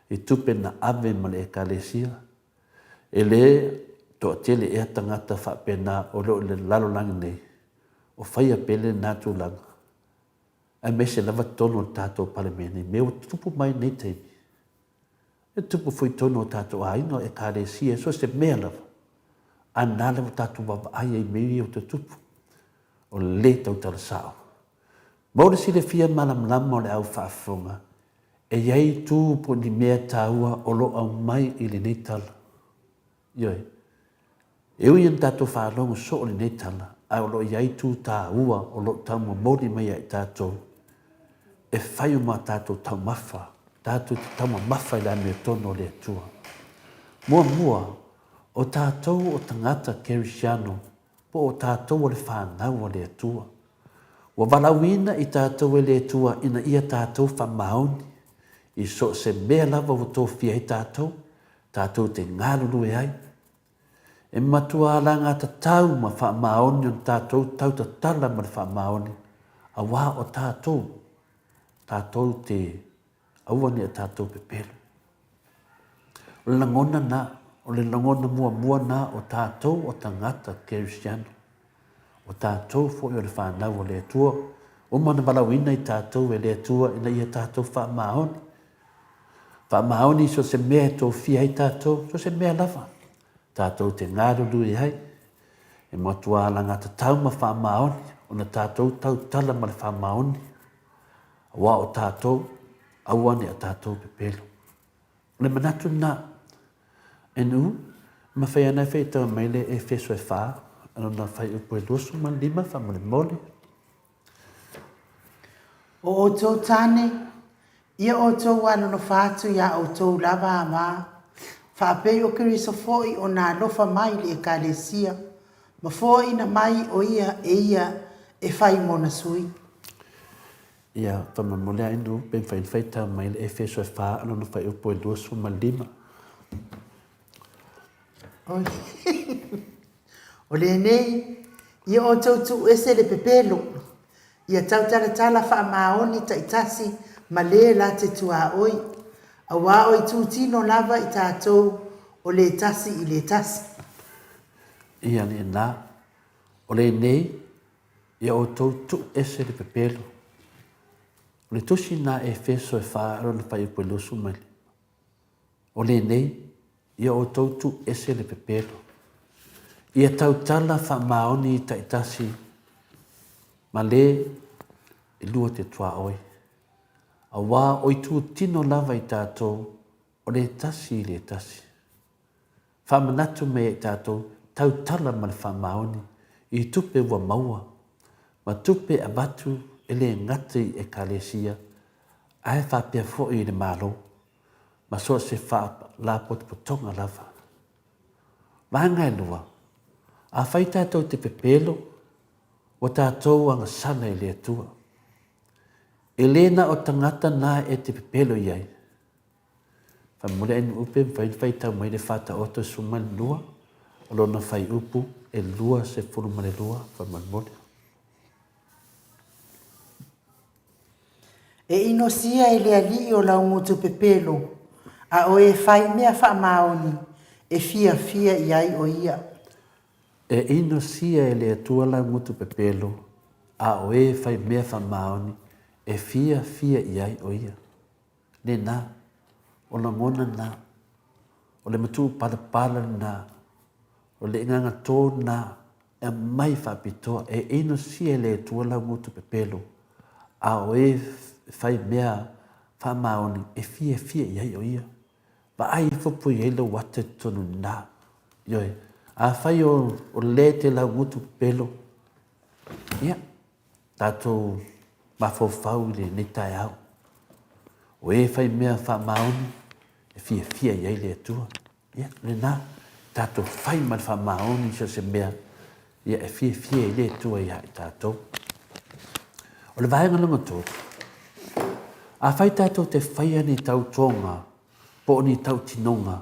B: i tupe na ave ma le Ekalesia. E lē toatele ea tagata faapena o lo o i le lalolagi nei o faia pea lena tulaga, aemaise lava totonu o le tatou Palemene i mea ua tutupu mai i nei taimi. E tupu foi i totonu o tatou aiga, o Ekalesia, so o se mea lava. A na lea ua tatou vaavaai ai i mea ia ua tutupu, o le tautala sao. Mo le silafia malamalama o le au faafofoga, e i ai itu po o ni mea taua o lo o aumai i lenei tala. Ioe. E ui ina tatou faalogo soo i lenei tala, ae o lo o i ai itu taua o lo o taumomoli mai ia i tatou e fai o ma tatou taumafa, tatou te taumamafa i le amiotonu o le Atua. Muamua, o tatou o tagata kerisiano po o tatou o le fanau a le Atua. Ua valaauina i tatou e le Atua ina ia tatou faamaoni i so o se mea lava ua tofia ai tatou, tatou te galulue ai. E matua alagatatau ma faamaoni ona tatou tautatala ma le faamaoni, auā o tatou, tatou te aua ne i o tatou pepelo. O le lagona na, o le lagona muamua na o tatou o tagata kerisiano. O tatou foi o le fanau a le Atua, uma ona valaauina i tatou e le Atua ina ia tatou faamaoni. Faamaoni i so o se mea e tofia ai tatou, so o se mea lava tatou te galulue ai. E matua alagatatau ma faamaoni ona tatou tautala ma le faamaoni, aua o tatou, aua ne i a tatou pepelo. O le manatu lena, NU, mafai ana e faitau mai le Efeso e fa, lona fuaiupu e 25 faamolemole.
A: O outou tane, ia outou alolofa atu iā outou lava ama, faapei o Keriso foi ona alofa mai i le Ekalesia, ma foaina mai o ia e ia e fai mona sui.
B: Ia, faamolemole a NU, pe mafai ona faitau mai le Efeso e fa, lona fuaiupu e 25.
A: O lenei, ia outou tuuese le pepelo, ia tautalatala faamaoni taitasi ma le la te tuaoi, auā o itu tino lava i tatou o le tasi i le tasi.
B: Ia lena, o lenei, ia outou tuuese le pepelo. O le tusi lena a Efeso e fa lona fuaiupu e 25. O lenei, ia outou tuu ese le pepelo. Ia tautala faamaoni taitasi ma le e lua te tuaoi. Auā o itu tino lava i tatou o le tasi i le tasi. Faamanatu mai ai tatou tautala ma le faamaoni i tupe ua maua ma tupe avatu e le gata i Ekalesia ae faapea foi i le Malo ma so o se faalapotopotoga lava. Vaega e lua, afai tatou te pepelo, ua tatou agasala i le Atua. E le na o tagata na e te pepelo i ai. Faamuli ai nu'u pe mafai ona faitau mai le Faataoto 12, o lona fuaiupu e 22 faamolemole.
A: E inosia e le Alii o lau gutu pepelo, a o e fai mea faamaoni e fiafia i ai o ia.
B: E inosia e le Atua lau gutu pepelo, a o e fai mea faamaoni e fiafia i ai o ia. Lena, o lagona na, o le matuupalapala lena, o le agaga tō lena e aumai faapitoa e inosia e le Atua lau gutu pepelo, a o e fai mea faamaoni e fiafia i ai o ia. Vaai ifo po i ai lou ata i totonu lena. Ioe, afai o, o le te lau gutu pepelo, ia, tatou mafaufau i lenei taeao. O e fai mea faamaoni e fiafia i ai le Atua. Ia, lena, tatou fai ma le faamaoni so o se mea ia e fiafia i le Atua ia i tatou. O le vaega lona tolu, afai tatou te faia ni tautoga po o ni tautinoga,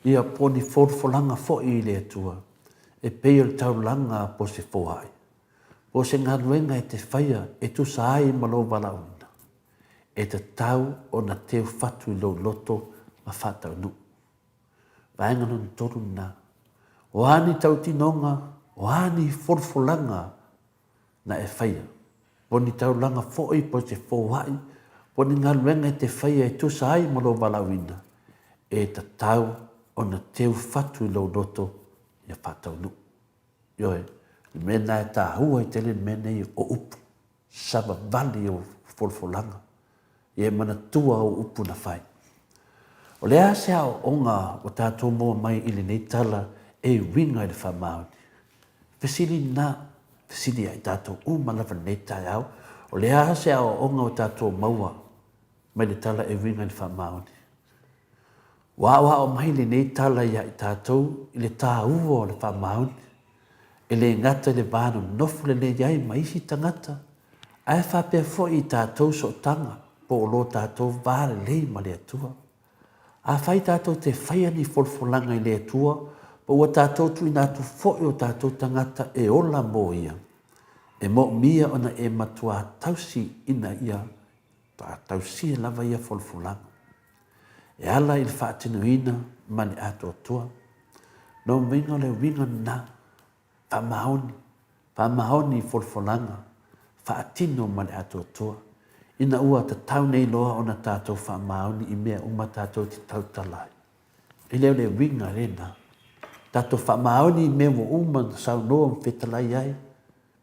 B: ia po o ni folafolaga foi i le Atua, e pei o le taulaga po o se foai, po o se galuega e te faia e tusa ai ma lou valaauina, e tatau ona teu fatu i lou loto ma faataunuu. Vaega lona tolu lena. O a ni tautinoga, o a ni folafolaga na e faia, po o ni taulaga foi, po o se foai, po o ni galuega e te faia e tusa ai ma lou valaauina, e tatau ona teu fatu i lou loto ia faataunuu. Ioe, le mea lena e taua ai tele le mea nei o upu, savavali o folafolaga, ia e manatua au upu na fai. O le a se aoaoga ua tatou maua mai i lenei tala e uiga i le faamaoni? Fesili lena, fesili ia i tatou uma lava i lenei taeao, o le a se aoaoga ua tatou maua mai le tala e uiga i le faamaoni? Ua aoao mai lenei tala ia i tatou i le tāua o le faamaoni, e le gata i le va nonofo lelei ai ma isi tagata, ae faapea foi i tatou sootaga po o lo tatou va lelei ma le Atua. Afai tatou te faia ni folafolaga i le Atua, po ua tatou tuuina atu foi o tatou tagata e ola mo Ia, e moomia ona e matuā tausi ina ia tausia lava ia folafolaga. E ala i le faatinoina ma le atoatoa. Lona uiga o le uiga lena, faamaoni. Faamaoni i folafolaga, faatino ma le atoatoa, ina ua tatau nei loa ona tatou faamaoni i mea uma tatou te tautala ai. E le o le uiga lena. Tatou faamaoni i mea ua uma ona saunoa ma fetalai ai,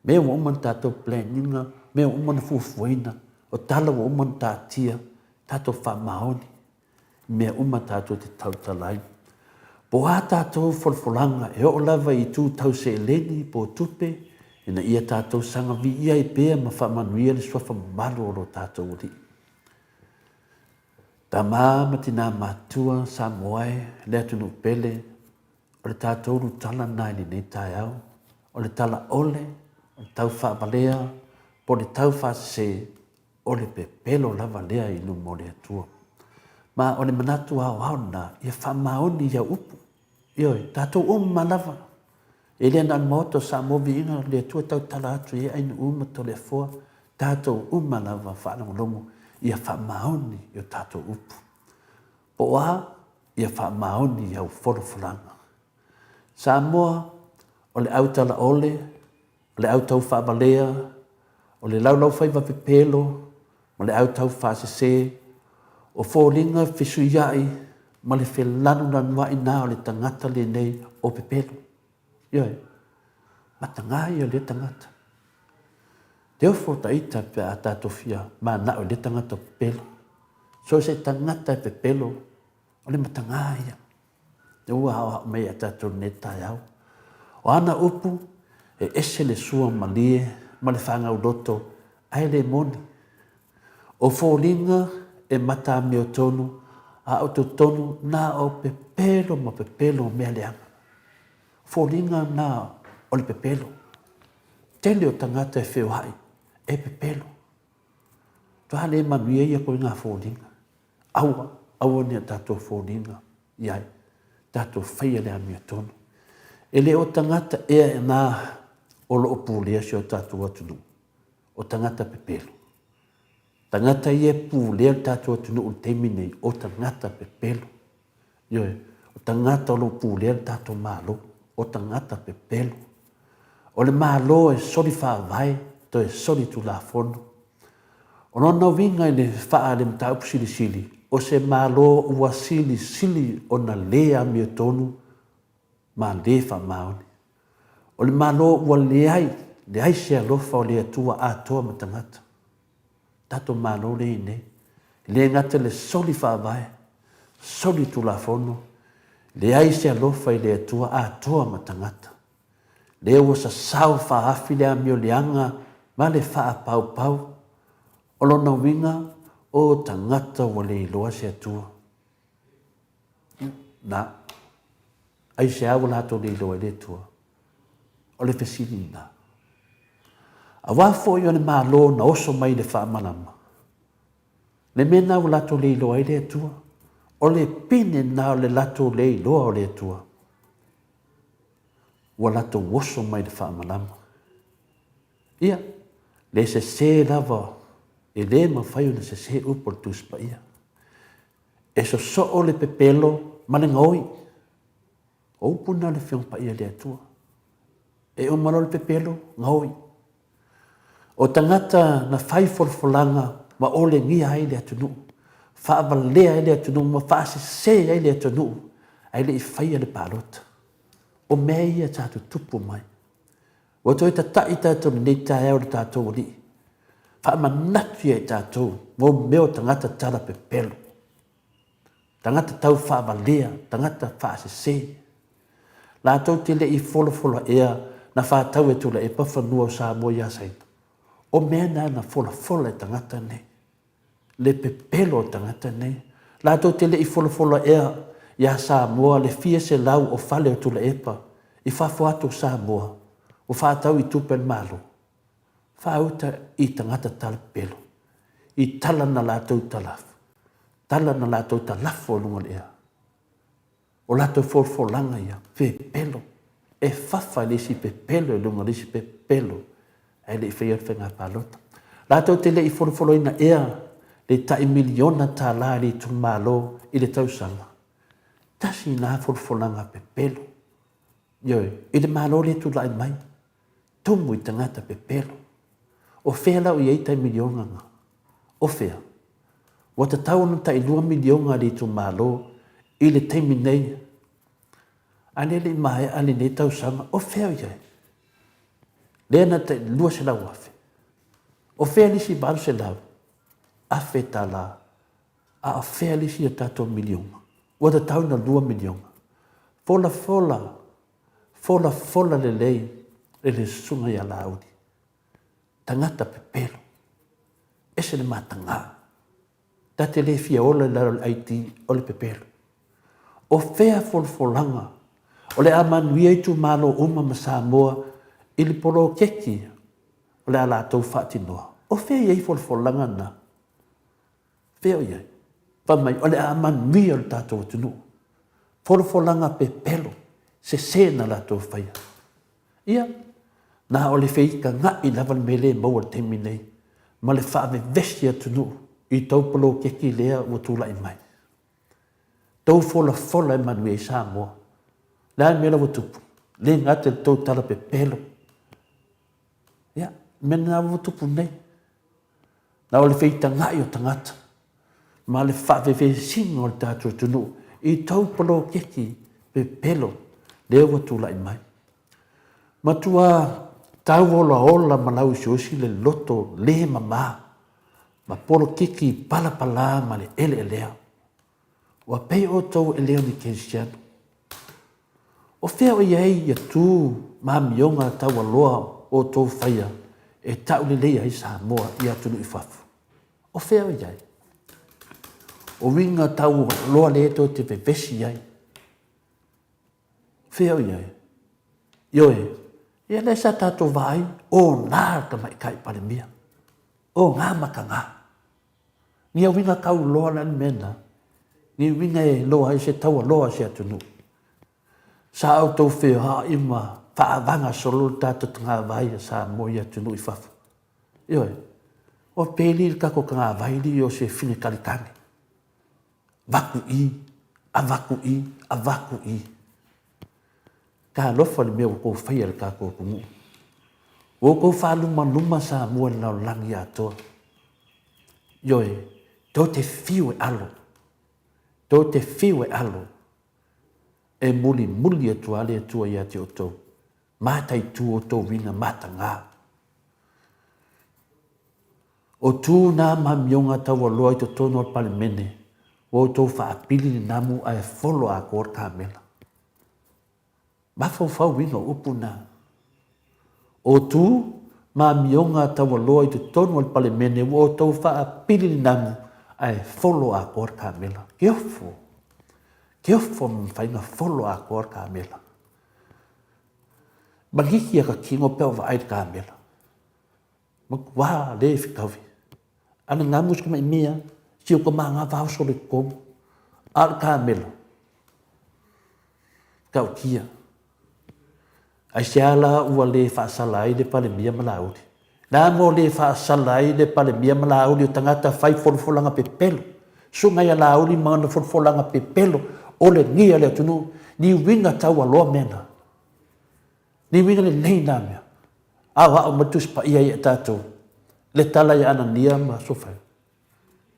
B: mea ua uma ona tatou plan ina, mea ua uma ona fuafuaina, o tala ua uma ona taatia, tatou faamaoni i mea uma tatou te tautala ai. Po o a tatou folafolaga e oo lava i itu tau seleni po o tupe, ina ia tatou saga viia ai pea ma faamanuia le suafa mamalu o lo tatou Alii. Tama ma tinā matutua, Samoa e, le atunuu pele, o le tatou lutala lena i lenei taeao, o le tala ole, o le tau faavalea, po o le tau faasese, o le pepelo lava lea i luma o le Atua. Ma o le manatu aoao lena, ia faamaoni i au upu. Ioe, tatou uma lava, e le na o le Maota o Samoa viiga le Atua tautala atu i ai Ainuu ma Toleafoa, tatou uma lava faalogologo ia faamaoni i o tatou upu. Po o a, ia faamaoni i au folafolaga. Samoa, o le autalaole, o le au tau faavalea, o le laulaufaiva pepelo, ma le au tau faasese, o foliga fesuiai ma le felanulanuai na o le tagata lenei o pepelo. Ioe, mataga ia o lea tagata. Te ofo ta ita pe a tatou fia manao i lea tagata o pepelo. So se tagata e pepelo, o le mataga ia. Lea ua aoao mai ia tatou i lenei taeao. O ana upu, e ese le sua malie ma le fagauloto ae le moni. O foliga e matamiotonu a o totonu na o pepelo ma pepelo o mea leaga. O foliga na o le pepelo. Tele o tagata e feoai e pepelo. Matua le manuia ia koe ngā foliga. Aua, aua ne o tatou foliga i ai. Tatou faia le amiotonu. E le o tagata ea e nā o loo pulea si o tatou atunuu. O tagata pepelo. Tagata ia e pulea le tatou atunuu i le taimi nei, o tagata pepelo. Ioe, o tagata o lo o pulea le tatou Malo, o tagata pepelo. O le Malo e soli faavae, toe soli tulafono. O lona uiga i le faa le mataupu silisili, o se Malo ua silisili ona le amiotonu ma le faamaoni. O le Malo ua leai, leai se alofa o le Atua atoa ma tagata. Tatou Malo lea i nei. E le gata i le soli faavae, soli tulafono, leai se alofa i le Atua atoa ma tagata. Lea ua sasao faaafi le amio leaga ma le faapaupau. O lona uiga, o tagata ua le iloa se Atua. Na, aisea ua latou le iloa ai le Atua? O le fesili lena. Aua foi o le Malo na oso mai i le faamalama, le mea lena ua latou le iloa ai le Atua. O le pine lena o le latou le iloa o le Atua. Ua latou oso mai i le faamalama. Ia, le sese lava, e le mafai ona sese upu o le Tusi Paia. E sosoo le pepelo ma le gaoi. O upu na o le Afioga Paia a le Atua. E uma loa le pepelo, gaoi. O tagata na fai folafolaga ma olegia ai le atunuu, faavalea ai le atunuu ma faasese ai le atunuu ae le i faia le palota. O mea ia sa tutupu mai. Ua toe tata'i tatou i lenei taeao i le tatou Alii. Faamanatu ia i tatou mo mea o tagata tala pepelo. Tagata tau faavalea, tagata faasese. Latou te le i folafola ea na whātau e Tulaepa whanua o Samoa i a Saina. O mea na na folafola e tagata nei. Le pepelo o tagata nei. Latou te le i folafola ea iā Samoa le fia selau o fale o Tulaepa i fafo atu o Samoa ua whātau i tupe a le Malo. Whāuta i tagata tala pepelo. I tala na latou talaf. Tala na latou talafo i luga o le ea. O latou folafolaga ia, pepelo, e fafa i le isi pepelo i luga o le isi pepelo, ae le i faia le faiga palota. Latou te le i folafolaina ea le tai miliona tala i le itumalo i le tausaga. Tasi na folafolaga pepelo. Ioe, i le Malo lea e tulai mai. Tumu i tagata pepelo. O fea la o i ai tai miliona na? O fea? Ua tatau ona tailua miliona a le itumalo i le taimi nei, a lea e le i maea lenei tausaga, o fea o i ai? Lea na tai 200,000. O fea le isi 800,000 tala? A o fea le isi a tatou miliona? Ua tatau ona 2 miliona. Folafola, folafola lelei e le susuga ia Laauli. Tagata pepelo. Ese le matagā. Ta te le fia ola i lalo o le ID o le pepelo. O fea folafolaga o le a manuia itumalo uma ma Samoa i le poloketi o le a latou faatinoa? O fea e i ai folafolaga na? Fea o i ai? Fai mai, o le a manuia lo tatou atunuu. Folafolaga pepelo, sese na latou faia. Ia, na o le feitaga'i lava le mea lea e maua i le taimi nei, ma le faavevesi atunuu i tou poloketi lea ua tulai mai. Tou folafola e manuia ai Samoa. O le a le mea la ua tupu? Le gata i le tou tala pepelo. Ia, mea lena ua tupu nei. Na o le feitaga'i o tagata ma le faavevesiga o le tatou atunuu i tou poloketi pepelo lea ua tulai mai. Matua tauolaola ma lauosiosi le loto le mama ma polokiki palapala ma le eleelea. Ua pei outou e le o ni kerisiano. O fea o i ai ia tu ma amioga taualoa o outou faia e tauleleia ai Samoa i atunuu i fafo? O fea o i ai? O uiga taualoa lea tou te vevesi ai. O fea o i ai? Ioe, ia lea sa tatou vaai, o nā le Tamaitai Palemia. O ngā maka ngā. Nia uiga tau loa la le mea na. Ni uiga e loa ai se taualoa o se atunuu. Sa outou feoai ma faavaga solo le tatou tagavai a Samoa i atunuu i fafo. Ioe, o peli le tatou tagavai li o se fine kalikane. Vaku i, avaku i, avaku i. Talofa le mea ua tou faia i le tatou atunuu. Ua outou faalumaluma Samoa i le lalolagi atoa. Ioe, tou te fiu e alo, tou te fiu e alo, e mulimuli atu lava le Atua ia te outou. Mataitu outou uiga matagā. O tu nā ma amioga taualoa i totonu o le Palemene, ua outou faapili le namu ae folo atoa le kamela. Mafaufauina o upu na. O tu ma amioga taualoa i totonu o le Palemene ua outou faapili le namu ae folo atoa le kamela. Keofo! Keofo ma mafai ona folo atoa le kamela. Maliki a ka kino pe o vaai le kamela. Matua le fetaui. Ana ngā musu mai mea, si o ka mā ngā vao sole tonu. A le kāmela. Tautia. Ai se ala ua le faasala ai le Palemia ma Laauli. La mo le faasala ai le Palemia ma Laauli o tagata fai folafolaga pepelo. Suga ia Laauli ma ona folafolaga pepelo o le gia le atunuu, ni uiga taualoa mea na. Ni uiga lelei na mea. Aoao mai le Tusi Paia ia i tatou, le tala ia Anania ma Sofaia.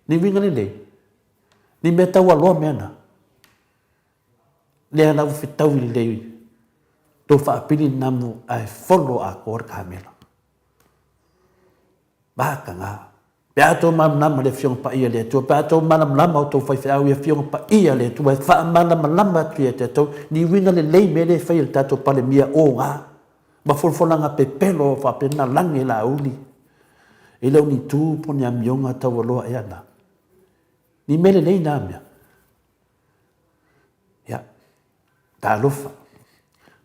B: Ni uiga lelei, ni mea taualoa mea na. Lea la ua fetaui lelei tou faapili namu ae folo atoa le kamela. Mataga. Pe a outou malamalama i le Afioga Paia a le Atua, pe a outou malamalama outou faifeau i Afioga Paia a le Atua, e faamalamalama atu ia te outou ni uiga lelei mea lea e fai e le tatou Palemia o ga ma folafolaga pepelo faapena lagi e Laauli e le o ni tu po o ni amioga taualoa ea na. Ni mea lelei na mea. Ia, talofa.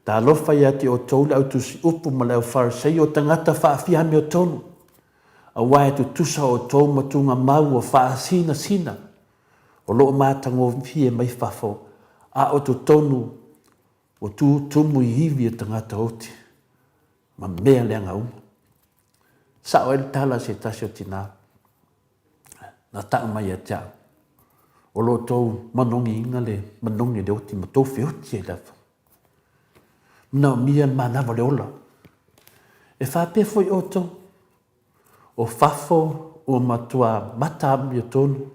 B: Talofa ia te outou le au tusiupu ma le au Farisai o tagata faafia amiotonu, aua e tutusa outou ma tugamau ua faasinasina, o lo o matagofie mai fafo, a o totonu ua tutumu i ivi o tagata oti ma mea leaga uma. Sao ai le tala a se tasi o tina. Na tau mai ia te au, o lo outou manogiina le manogi le oti ma tou feoti ai lava. Manaomia le manava o le ola. E faapea foi outou, o fafo ua matua mata amiotonu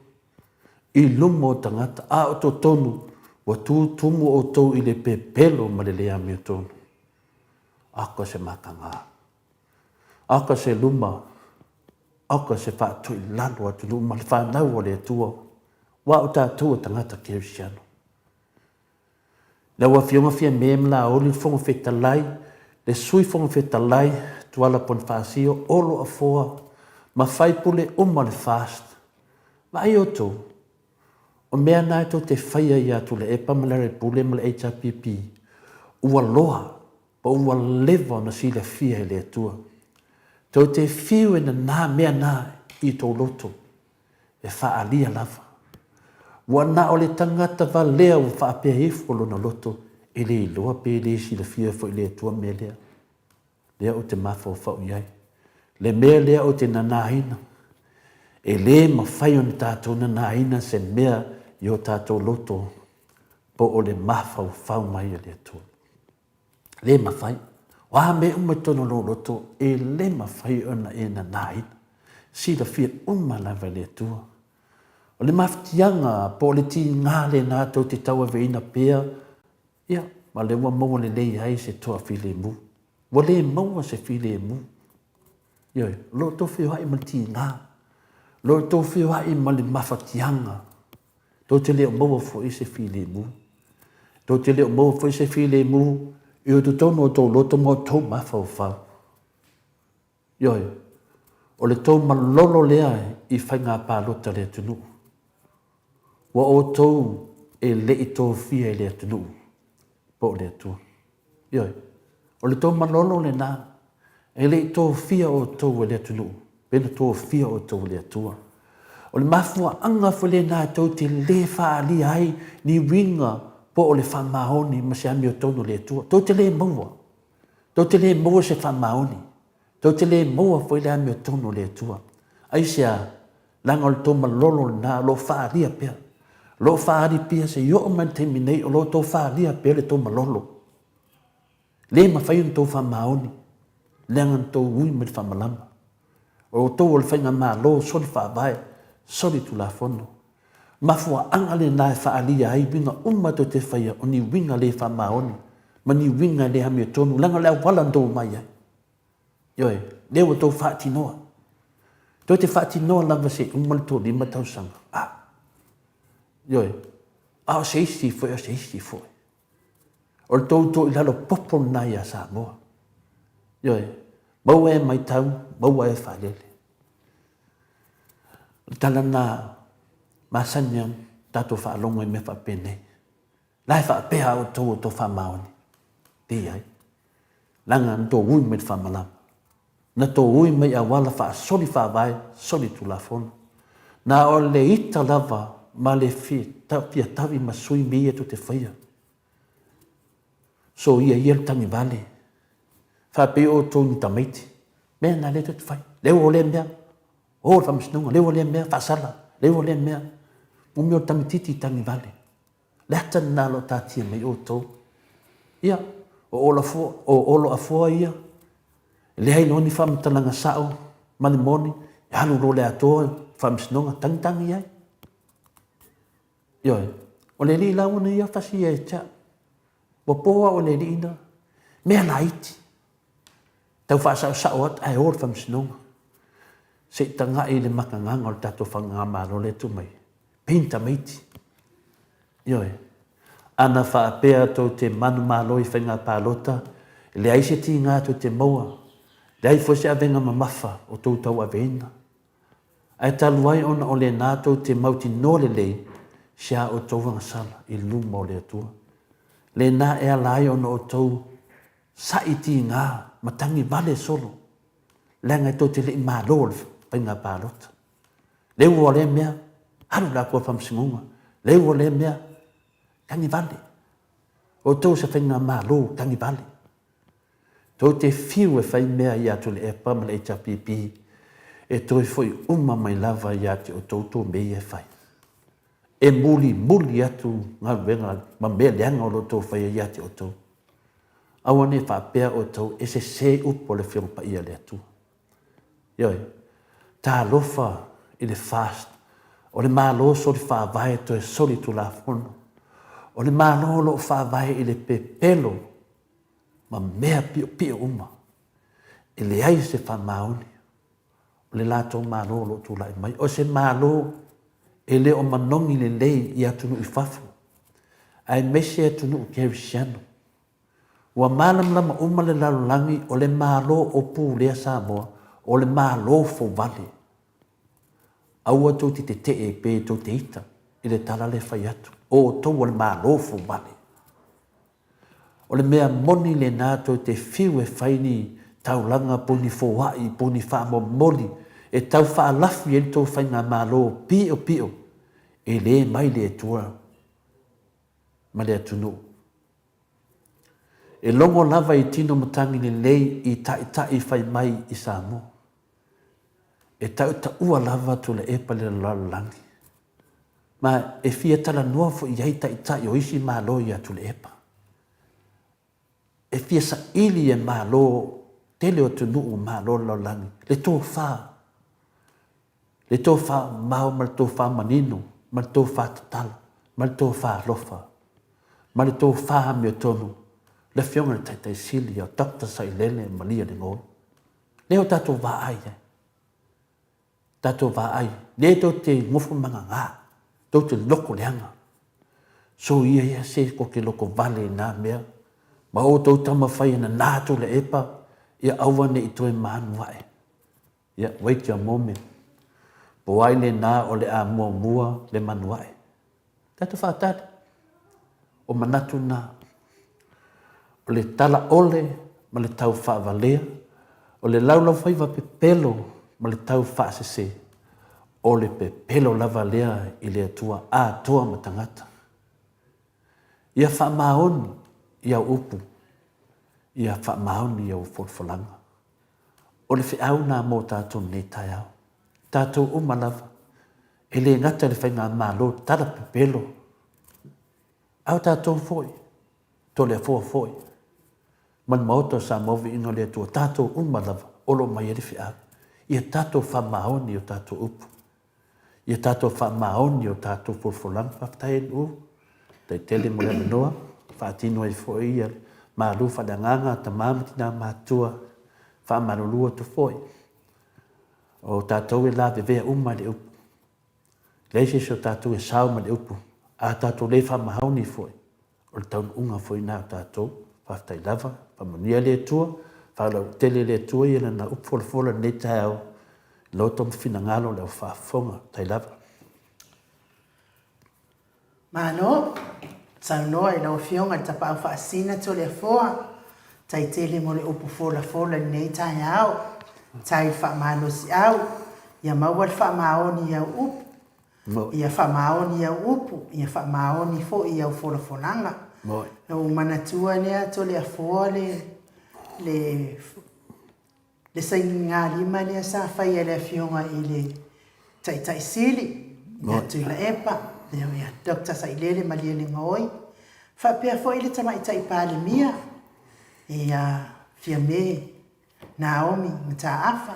B: i luma o tagata, a o totonu ua tutumu outou i le pepelo ma le le amiotonu. Aoka se mataga, aoka se luma, aoka se faatoilalo atunuu ma le fanau a le Atua, aua o tatou o tagata kerisiano. Lau Afioga Fiame ma Laoli le Fofoga Fetalai, le Sui Fofoga Fetalai, Tuala Ponifasio, Olo Afoa ma faipule uma o le FAST. Vaai outou, o mea na tou te faia ia Tuilaepa ma Lealailepule ma le HRPP, ua loa po ua leva ona silafia e le Atua. Tou te fiu e nana mea na i tou loto, e faaalia lava. Ua na o le tagata valea ua faapea ifo lona loto, e le iloa pe le silafia foi e le Atua mea lea. Lea ou te mafaufau i ai. Le mea lea ou te nanaina, e le mafai ona tatou nanaina se mea i o tatou loto po o le mafaufau mai a le Atua. Le mafai. O a mea uma i totonu o lou loto, e le mafai ona e nanaina. Silafia uma lava e le Atua. O le mafatiaga po o le tiga lena tou te tauaveina pea, ia, ma lea ua maua lelei ai se toa filemu. Ua le maua se filemu. Ioe, o lo o outou feoai ma le tiga, o lo o outou feoai ma le mafatiaga. Tou te le o maua foi se filemu. Tou te le o maua foi se filemu i totonu o tou loto ma o tou mafaufau. Ioe, o le tou malolo lea i faiga palota a le atunuu. Ua outou e le i tofia e le atunuu po o le Atua. Ioe, o le tou malolo lena, e le i tofia outou e le atunuu, pe na tofia outou e le Atua. O le mafuaaga foi lena tou te le faaalia ai ni uiga po o le faamaoni ma se amiotonu o le Atua. Tou te le maua. Tou te le maua se faamaoni. Tou te le maua foi le amiotonu o le Atua. Aisea? Leaga o le tou malolo lena o lo o faaalia pea. O lo o faaali pea seia oo mai i le taimi nei o lo o tou faaalia pea le tou malolo. Le mafai ona tou faamaoni, leaga na tou ui mai le faamalama. O outou o le faigamalo soli faavae, soli tulafono. Mafuaaga lena e faaalia ai uiga uma tou te faia o ni uiga le faamaoni ma ni uiga e le amiotonu, leaga o le auala na tou omai ai. Ioe, lea ua tou faatinoa. Tou te faatinoa lava se i uma le tou 5 tausaga. A. Ioe, a o se isi foi, o se isi foi. O le tou toilalo popo lena ia Samoa. Ioe, maua e maitau, maua e faalele. O le tala lena masani ona tatou faalogo i mea faapenei. La e faapea a outou o tou faamaoni. Leai. Leaga na tou ui mai le faamalama. Na tou ui mai auala faasoli faavae, soli tulafono. Na o le ita lava ma le fia tavi ma sui mea ia tou te faia. Soia ia le tagivale. Faapei outou ni tamaiti. Mea na lea tou te fai. Lea ua lea mea. O le faamasinoga. Lea ua lea mea. Faasala. Lea ua lea mea. Mo mea o le tamatiti tagivale. Le ata lena o lo o taatia mai outou. Ia, o Olo o Olo Afoa ia, e leai loa ni faamatalaga sao ma le moni, e alu loa le atoa i faamasinoga, tagitagi ai. Ioe, o le alii la ua na ia fasi ia e te au. Ua po au e le alii na, mea laiti. Tau faasaosao atu ae o le faamasinoga. Se i tagai i le makagaga o le tatou faigamalo lea e tu mai. Pei ni tamaiti. Ioe. Ana faapea tou te manumalo i faiga palota, e leai se tiga tou te maua, leai foi se avega mamafa o tou tauaveina. Ae talu ai ona o lena tou te mautinoa lelei si a outou agasala i luma o le Atua. Lena e ala ai ona outou sa'i tiga ma tagi vale solo, leaga e tou te le i malo i le faiga palota. Lea ua lea mea, alu le Atua faamasinoga, lea ua lea mea, tagi vale. Outou se faiga malo, tagi vale. Tou te fiu e fai mea ia Tuilaepa ma le HRPP e toe foi uma mai lava ia te outou tou mea ia e fai. E mulimuli atu galuega ma mea leaga o lo o outou faia ia te outou. Aua ne i faapea outou e sese upu a le Afioga Paia a le Atua. Ioe. Talofa i le FAST, o le Malo soli faavae toe soli tulafono. O le Malo o lo o faavae i le pepelo ma mea piopio uma. E leai se faamaoni o le latou Malo o lo o tulai mai. O se Malo e le o manogi lelei i atunuu i fafo, aemaise atunuu kerisiano. Ua malamalama uma le lalolagi o le Malo o pulea Samoa, o le Malo fouvale. Aua tou te tetee pe tou te ita i le tala lea e fai atu, o outou o le Malo fouvale. O le mea moni lena tou te fiu e fai ni taulaga po ni foai po ni faamomoli e tau faalafi ai le tou faigamalo piopio e le mai le Atua ma le atunuu. E logo lava i tino matagi lelei i taitai fai mai i Samoa. E tautaua lava Tuilaepa i le lalolagi. Ma e fia talanoa foi i ai taitai o isi Malo ia Tuilaepa. E fia saili e Malo tele o atunuu Malo o le lalolagi le tofa, le tofa mamao ma le tofa manino ma le tofa tatala ma le tofa alofa ma le tofa amiotonu le Afioga i le Taitai Sili ia Doctor Sailele Malielegaoi. Lea o tatou vaai ai. Tatou vaai, lea tou te nofo magaga, tou te loko leaga. Soia ia se tou te loko vale i na mea, ma outou taumafai e nana Tuilaepa, ia aua ne i toe manu ae. Ia, wait your moment. Po ai lena o le a muamua le manu ae. Tatou faatali. O manatu na. O le tala ole ma le tau faavalea, o le laulaufaiva pepelo ma le tau faasese, o le pepelo lava lea i le Atua atoa ma tagata. Ia faamaoni i au upu, ia faamaoni i au folafolaga. O le feau na mō tātou nei taeao. Tātou uma lava, e le gata i le Faigamalo tala pepelo, a o tatou foi, Toleafoa foi, ma le Maota o Samoa Viiga o le Atua, tatou uma lava o lo o mai ai le feau, ia tatou faamaoni i o tatou upu, ia tatou faamaoni i o tatou folafolaga. Faafetai Alii, faafetai tele mo le avanoa, faatino ai foi ia malu faaleagaga a tama ma tina matutua, faamalulu atu foi. O tatou e lavevea uma i le upu. Leai se isi o tatou e sao ma le upu. A tatou le faamaoni foi, o le taunuuga foi lena o tatou. Faafetai lava, faamanuia le Atua, faalautele le Atua ia lana upu folafola i lenei taeao, i loto ma finagalo o le au faafofoga. Faafetai lava.
A: Malo saunoa i lau Afioga i le Tapaau Faasina Toleafoa, tai tele mo le upu folafola i lenei taeao. Tai le faamalosiau, ia maua le faamaoni i au upu, ia faamaoni i au upu, ia faamaoni foi i au folafolaga. Na ou manatua lea Toleafoa le, le Le sainigalima lea sa faia e le Afioga i le Taitai Sili ia Tuilaepa, ia Doctor Sailele Malielegaoi, faapea foi le Tamaitai Palemia ia Fiame Naomi Mataafa,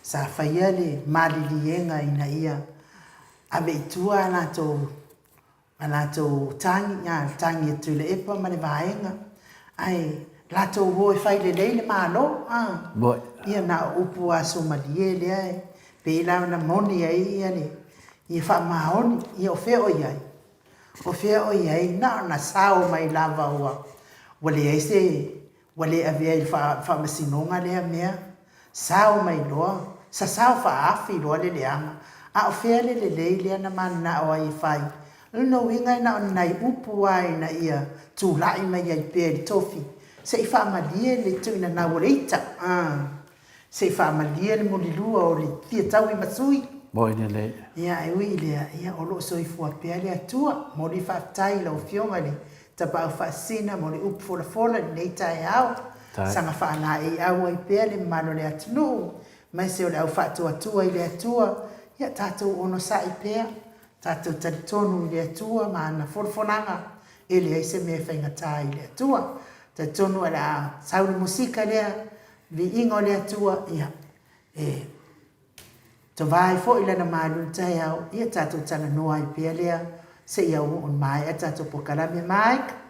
A: sa faia le maliliega ina ia ave i tua a latou a latou tagi, a tagi a Tuilaepa ma le vaega, ae latou o e fai lelei le Malo, a. Moe. Ia na o upu lava suamalie lea e pei la ona moni ai ia le, ia faamaoni, ia o fea o i ai? O fea o i ai? Na ona sao mai lava ua, ua leai se, Ua le avea i le faamasinoga lea mea. Sao mai loa, sasao faaafi loa le leaga. A o fea le lelei lea na mananao ai e fai? O lona uiga e na o ni nai upu lava ina ia tulai mai ai pea i le tofi, se i faamalie le tuuinanau o le ita. Se i faamalie le mulilua o le fia taui ma sui.
B: Moi lelei.
A: Ia, e ui i lea, ia, o lo o soifua pea le Atua. Momoli faafetai i lau Afioga i le Tapaau Faasisina mo le upu folafola i lenei taeao. Saga faalaeiau ai pea le mamalu o le atunuu, aemaise o le au faatuatua i le Atua. Ia, tatou onosai pea, tatou talitonu i le Atua ma ana folafolaga, e leai se mea e faigata i le Atua. Talitonu o le a sau le musika lea, viiga o le Atua, ia, e tova ai foi lana malu i le taeao, ia tatou talanoa ai pea lea seia oo ina maea tatou polokalame. Mike.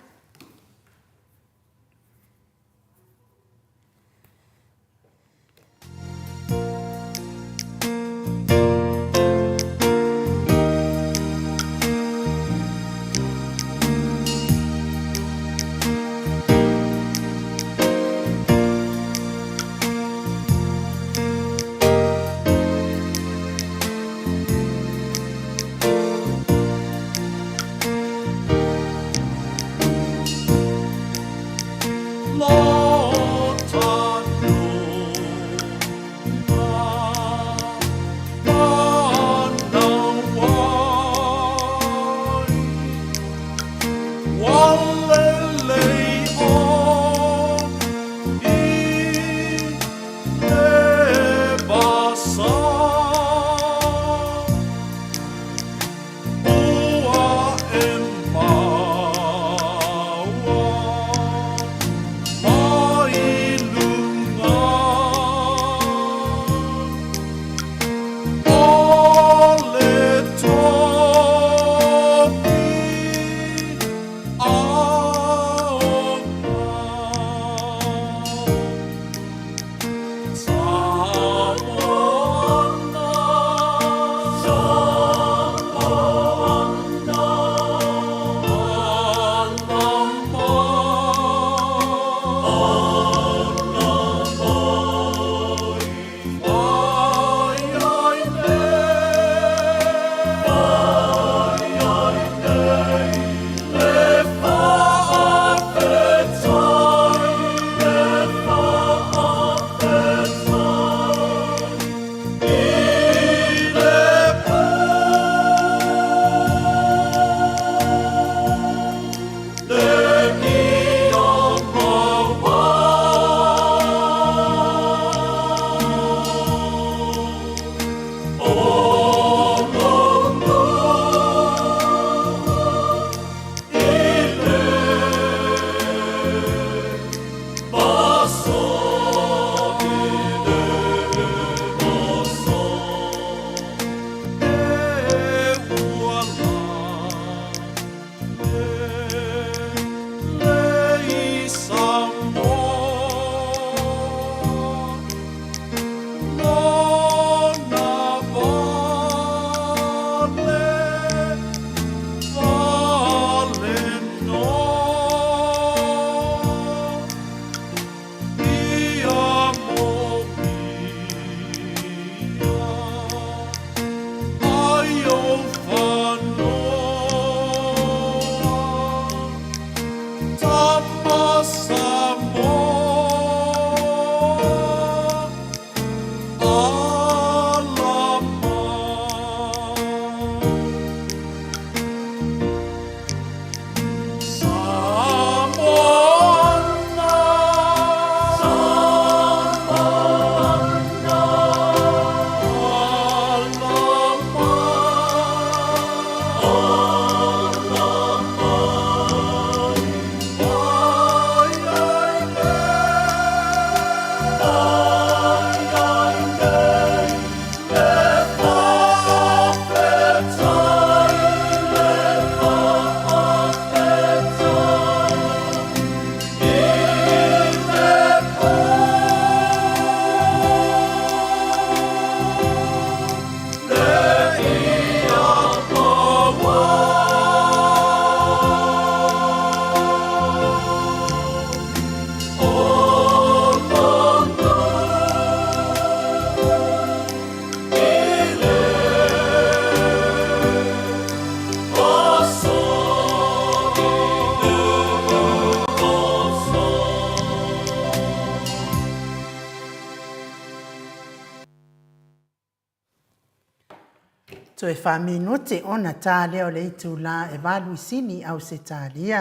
A: Toe faaminute ona ta lea o le itulā e valuisini Ausetalia,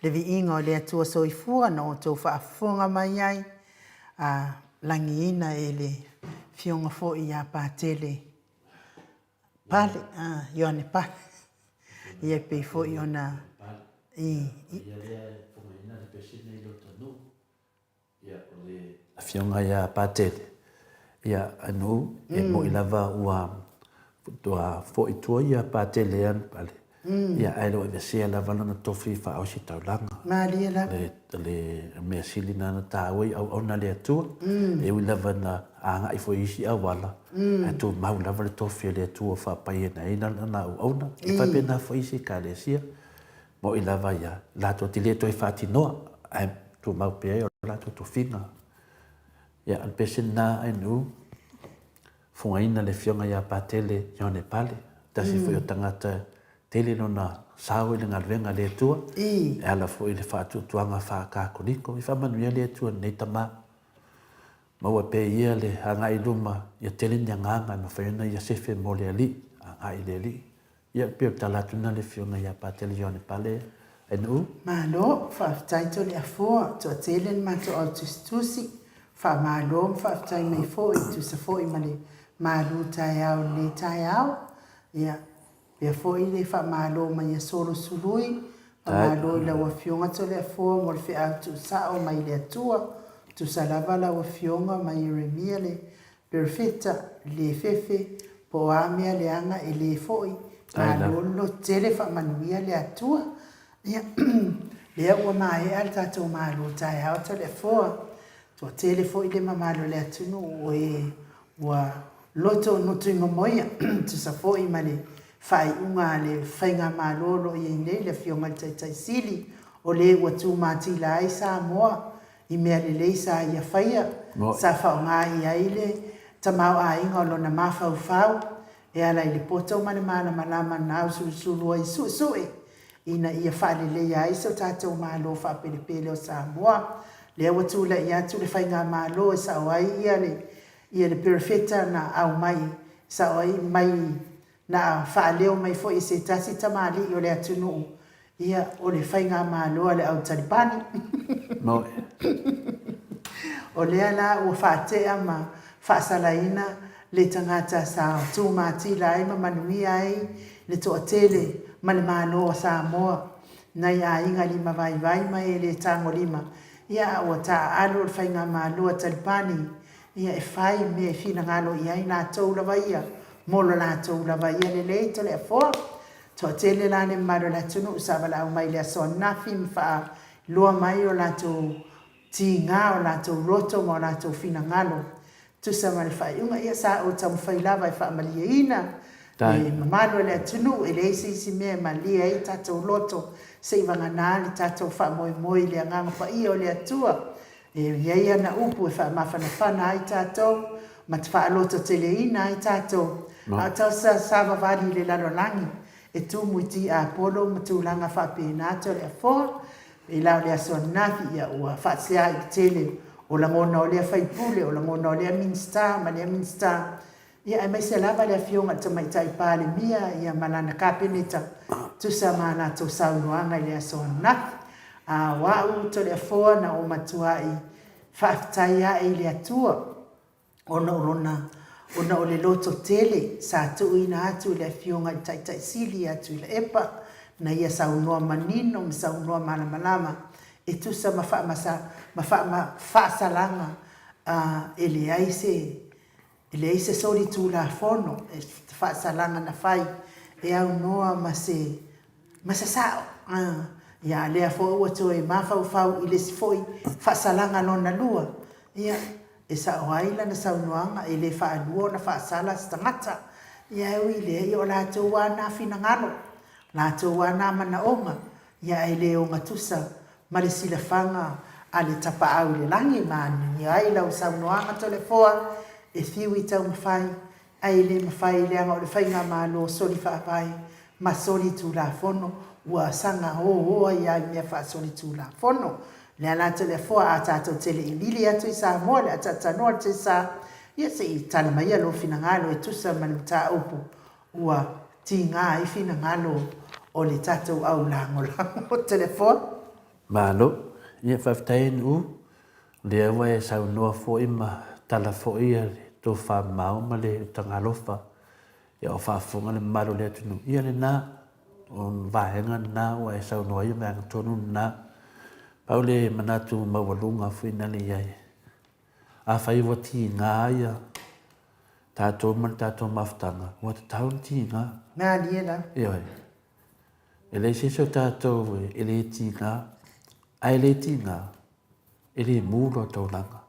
A: le viiga o le Atua Soifua na outou faafofoga mai ai, a lagiina e le Afioga foi ia Patele Pale, a, Ioane Pale, ia e pei foi ona i, i.
B: faamanuiaina le Peresene i lo taunuu. Ia, o le Afioga ia Patele, ia, Anu'u, e mo'i lava ua ua fo'i i tua ia Patele Anipale, ia, ae le o aveesea lava lona tofi faa-ositaulaga.
A: Malie lava.
B: O le mea sili lena na taua i auauna a le Atua, e ui lava ina agai foi i isi auala, ae tumau lava le tofi a le Atua e faapaiena ai lana auauna. E faapena foi isi Ekalesia. Mo'i lava ia, latou te le toe faatinoa, ae tumau pea ai o latou tofiga. Ia, o le pese lena a NU, fugaina le afioga ia Patele Ione Pale, tasi foi o tagata tele lona sao i le galuega a le Atua, e ala foi i le faatuatuaga faa-Katoliko. Ia faamanuia le Atua i lenei tama. Maua pea e ia le agai i luma, ia tele ni agaga e mafai ona ia sefe mo le Alii, agai i le Alii. Ia, pei o le tala atu lena a le Afioga ia Patele Ioane Pale NU.
A: Malo, faafetai Toleafoa, toatele le matou au tusitusi, faamalo ma faafetai mai foi, tusa foi ma le malu taeao i lenei taeao. Ia, pea foi le faamalo mai a Solo Sului, faamalo i lau Afioga Toleafoa mo le feau tuusao mai le Atua, tusa lava lau Afioga ma Ieremia le Perofeta, le fefe, po o a mea leaga e le foi, malo le loto tele faamanuia le Atua. Ia, lea ua maea le tatou malo taeao Toleafoa, toatele foi le mamalu o le atunuu o e ua loto nutuimomoia, tusa foi ma le faaiuga a le Faigamalo o lo o i ai nei le Afioga i le Taitai Sili, o le ua tumatila ai Samoa i mea lelei sa ia faia, sa faaaoga i ai le tamaoaiga o lona mafaufau e ala i le poto ma le malamalama na ausulusulu ai suesue ina ia faaleleia ai so tatou Malo faapelepele o Samoa. Lea ua tulai atu le Faigamalo e sao ai ia le ia le perofeta na aumai sao ai mai na faaleo mai foi e se tasi tamalii o le atunuu, ia, o le faigamalo a le au Talibani. O lea la ua faatea ma faasalaina le tagata sa tumatila ai ma manuia ai le toatele ma le Malo o Samoa nai aiga limavaivai ma e le tagolima, ia, a ua taaalo le faigamalo a Talibani Ia e fai mea e finagalo i ai latou lava ia, mo lo latou lava ia lelei Toleafoa. Toatele la le mamalu o le atunuu sa valaau mai i le aso ananafi ma faailoa mai o latou tiga, o latou loto ma o latou finagalo tusa ma le faaiuga. Ia sa ou taumafai lava e faamalieina le mamalu o le atunuu, e leai se isi mea e malie ai tatou loto seivagana le tatou faamoemoe i le Agaga Paia o le Atua. E i ai ana upu e faamafanafana ai tatou ma te faalototeleina ai tatou, a o tau savavali i le lalolagi e tumu i tiapolo ma tulaga faapena Toleafoa. Pei la o le aso ananafi, ia ua faasea i le tele o lagona o lea faipule, o lagona o lea Minisita ma lea Minisita, Ia aemaise lava le Afioga i le Tamaitai Palemia ia ma lana Kapeneta tusa ma a latou saunoaga i le aso ananafi. A o a'u Toleafoa na ou matua'i faafetai ae i le Atua ona o lona ona o le loto tele sa tuuina atu i le Afioga i le Taitai Sili ia Tuilaepa na ia saunoa manino ma saunoa malamalama e tusa ma faamasa ma faama faasalaga a e leai se E leai se solitulafono e faasalaga na fai e aunoa ma se ma se sao. Ia a lea foi ua toe mafaufau i le isi foi faasalaga lona lua, ia, e sao ai lana saunoaga e le faalua ona faasala se tagata. Ia ae ui i lea, ia o latou lava na finagalo, latou lava na manaoga, ia ae le ogatusa ma le silafaga a le Tapaau i le Lagi, manuia ai lau saunoaga Toleafoa, e fiu i taumafai, ae le mafai leaga o le faigamalo soli faavae ma soli tulafono ua saga oa ia i mea faasolitulafono. Lea la Toleafoa a tatou te le i vili atu i Samoa i le ataatanoa o le Tesa, ia se i tala maia lou finagalo e tusa ma le mataupu ua tiga ai finagalo o le tatou au lagolago telefoni.
B: Malo. Ia faafetai NU. Lea ua e saunoa foi ma tala foi le tofa mamao ma le utaga alofa. Ia o faafofoga le mamalu o le atunuu. Ia lena, o vaega lena ua e saunoa ai, o vaega tonu lena. Pau le manatu maualuga foi na le i ai, afai ua tiga ia tatou ma le tatou mafutaga, ua tatau ona tiga.
A: Malie lava.
B: Ioe. E leai se isi o tatou e le tiga, a e le tiga, e le mu lau taulaga,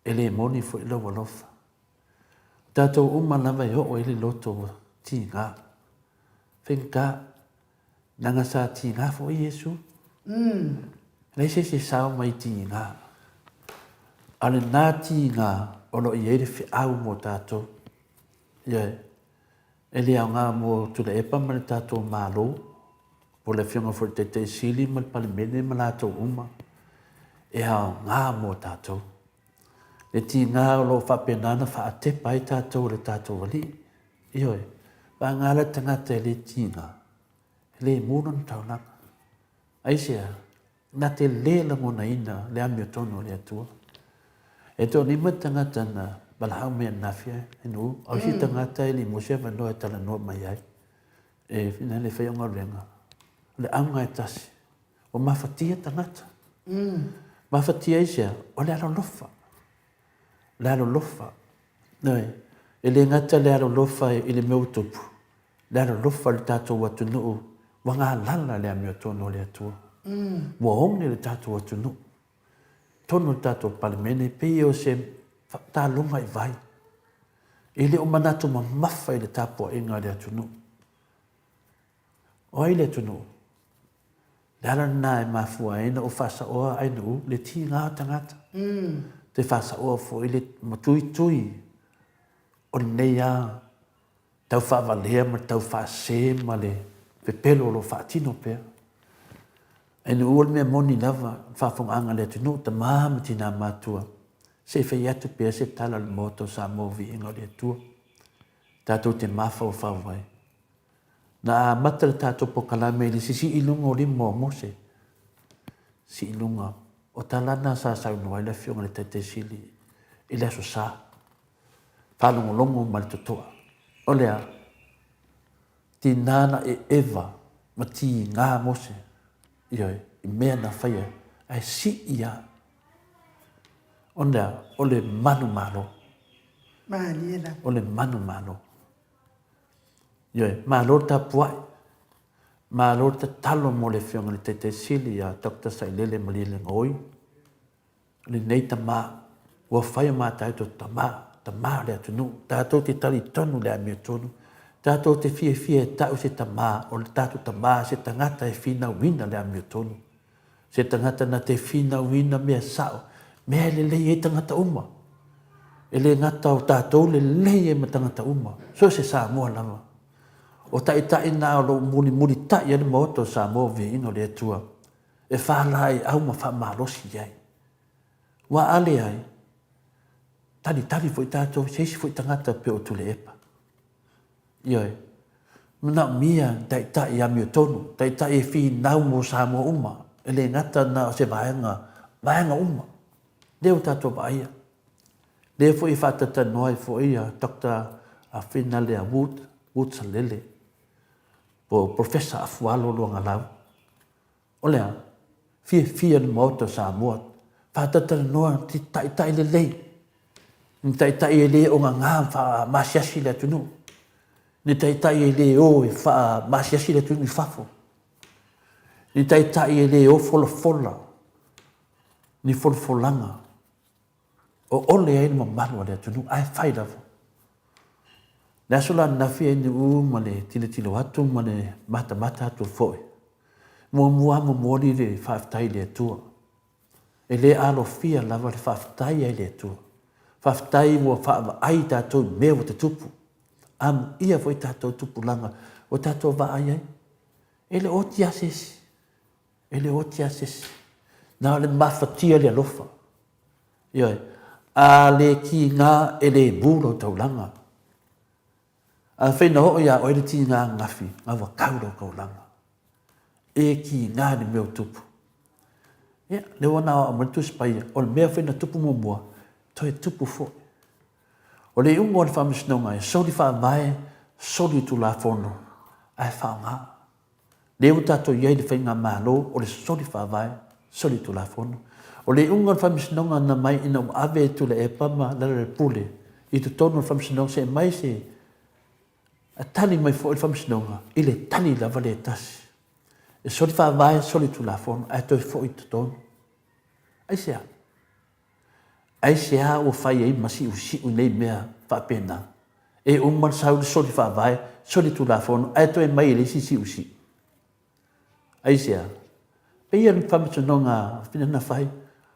B: e le moni foi lou alofa. O tatou uma lava e oo ai le loto ua tiga. Faigata, leaga sa tiga foi Iesu. Mm. Leai se isi e sao mai tiga. A o lena tiga o lo o i ai le feau mo tatou. Ioe. E le aoga mo Tuilaepa ma le tatou Malo, po o le Afioga foi i le Taitai Sili ma le Palemene ma latou uma, e aoga mo tatou. Le tiga o lo o faapena ona faatepa ai tatou e le tatou Alii. Ioe, vagana le tagata e le tiga, e le mu lona taulaga. Aisea? Na te le lagonaina le amiotonu o le Atua. E toalima tagata na valaau mai ananafi e nuu, a o isi tagata e le i maua se avanoa e talanoa mai ai, e fina le faia o galuega. O le auga e tasi, ua mafatia tagata. Mafatia aisea? O le alolofa. O le alolofa. E le gata le alolofa i le mea ua tupu, le alolofa i le tatou atunuu ua galala le amiotonu o le Atua. Ua oge le tatou atunuu. Totonu o le tatou Palemene e pei o se taaloga i vai. E le o manatu mamafa i le tapuaiga a le atunuu. O ai le atunuu? Le ala lena e mafua ai ona ou faasaoa ainuu le tiga o tagata. Te faasaoa foi le matuitui o lenei a tau faavalea ma le tau faasese ma le pepelo o lo o faatino pea. Ainuu o le mea moni lava, faafofogaaga a le atunuu, tama ma tina matua, se i fai atu pea se tala a le Maota o Samoa Viiga o le Atua, tatou te mafaufau ai. Na amata le tatou polokalame i le sisii i luga o lima o Mose, sii i luga o tala na sa saunoa ai le Afioga i le Taitai Sili i le Aso Sa. Faalogologo ma le totoa. O le a? Tinā na eva ma tigā Mose, ioe, i mea na faia, ae sii lava. O le a? O le manumalo.
A: Malie lava.
B: O le manumalo. Ioe, malo le tapuai. Malo le tatalo mo le Afioga i le Taitai Sili ia Doctor Sailele Malielegaoi. Lenei tama, ua fai o mataito tama, tama o le atunuu, tatou te talitonu i le amiotonu, tatou te fiafia e tau se tama, o le tatou tama se tagata e finauina le amiotonu, se tagata na te finauina mea sao, mea e lelei ai tagata uma. E le gata o tatou lelei ai ma tagata uma, so o se Samoa lava. O taitai na o lo o mulimulitai ai le Maota o Samoa Viiga o le Atua. E faalaeiau ma faamalosi i ai. Ua a leai, talitali foi tatou i se isi foi tagata pei o Tuilaepa. Ioe, manaomia ni taitai amiotonu, taitai e finau mo Samoa uma, e le gata na o se vaega, vaega uma. Lea ua tatou vaaia. Lea foi e faatautanoa ai foi ia Doctor Finalea Wood, Wood Salele, po o Professor Afualo Luagalau. O le a? Fiafia le Maota o Samoa, faatatalanoa ni taitai lelei, ni taitai e le o gaga ma faamaasiasi le atunuu, ni taitai e le o e faamaasiasi le atunuu i fafo, ni taitai e le o folafola ni folafolaga o ole ai le mamalu a le atunuu, ae fai lava. Le aso la ananafi ANU ma le tilotilo atu ma le matamata atu foi, muamua lava momoli le faafetai i le Atua. E le alofia lava le faafetai ai le Atua. Faafetai ua faavaai tatou i mea ua tutupu. Amuia foi tatou tupulaga ua tatou vaai ai. E le o oti lava se isi. E le o oti lava se isi. Na o le mafatia le alofa. Ioe. A le tiga e le mu lou taulaga. Afai na oo iā oe le tiga ananafi, na ua tau lou taulaga. E tiga le mea o tupu. Ia, lea ua na aoao mai le Tusi Paia, o le mea foi na tupu muamua, toe tupu foi. O le iuga o le faamasinoga e soli faavae, soli tulafono, ae faaaoga. Lea ua tatou i ai i le faigamalo o le soli faavae. Solitulafono. O le iuga o le Faamasinoga na mai ina ua ave e Tuilaepa ma Lealailepule i totonu o le Faamasinoga se i aumai se tali mai foi le Faamasinoga i le tali lava lea e tasi. E soli faavae, soli tulafono ae toe foi i totonu. Aisea? Aisea ua fai ai ma siusiu nei mea faapena? E uma le sau le soli faavae, soli tulafono ae toe mai e le isi siusiu. Aisea? Pei o le faamasinoga na fai,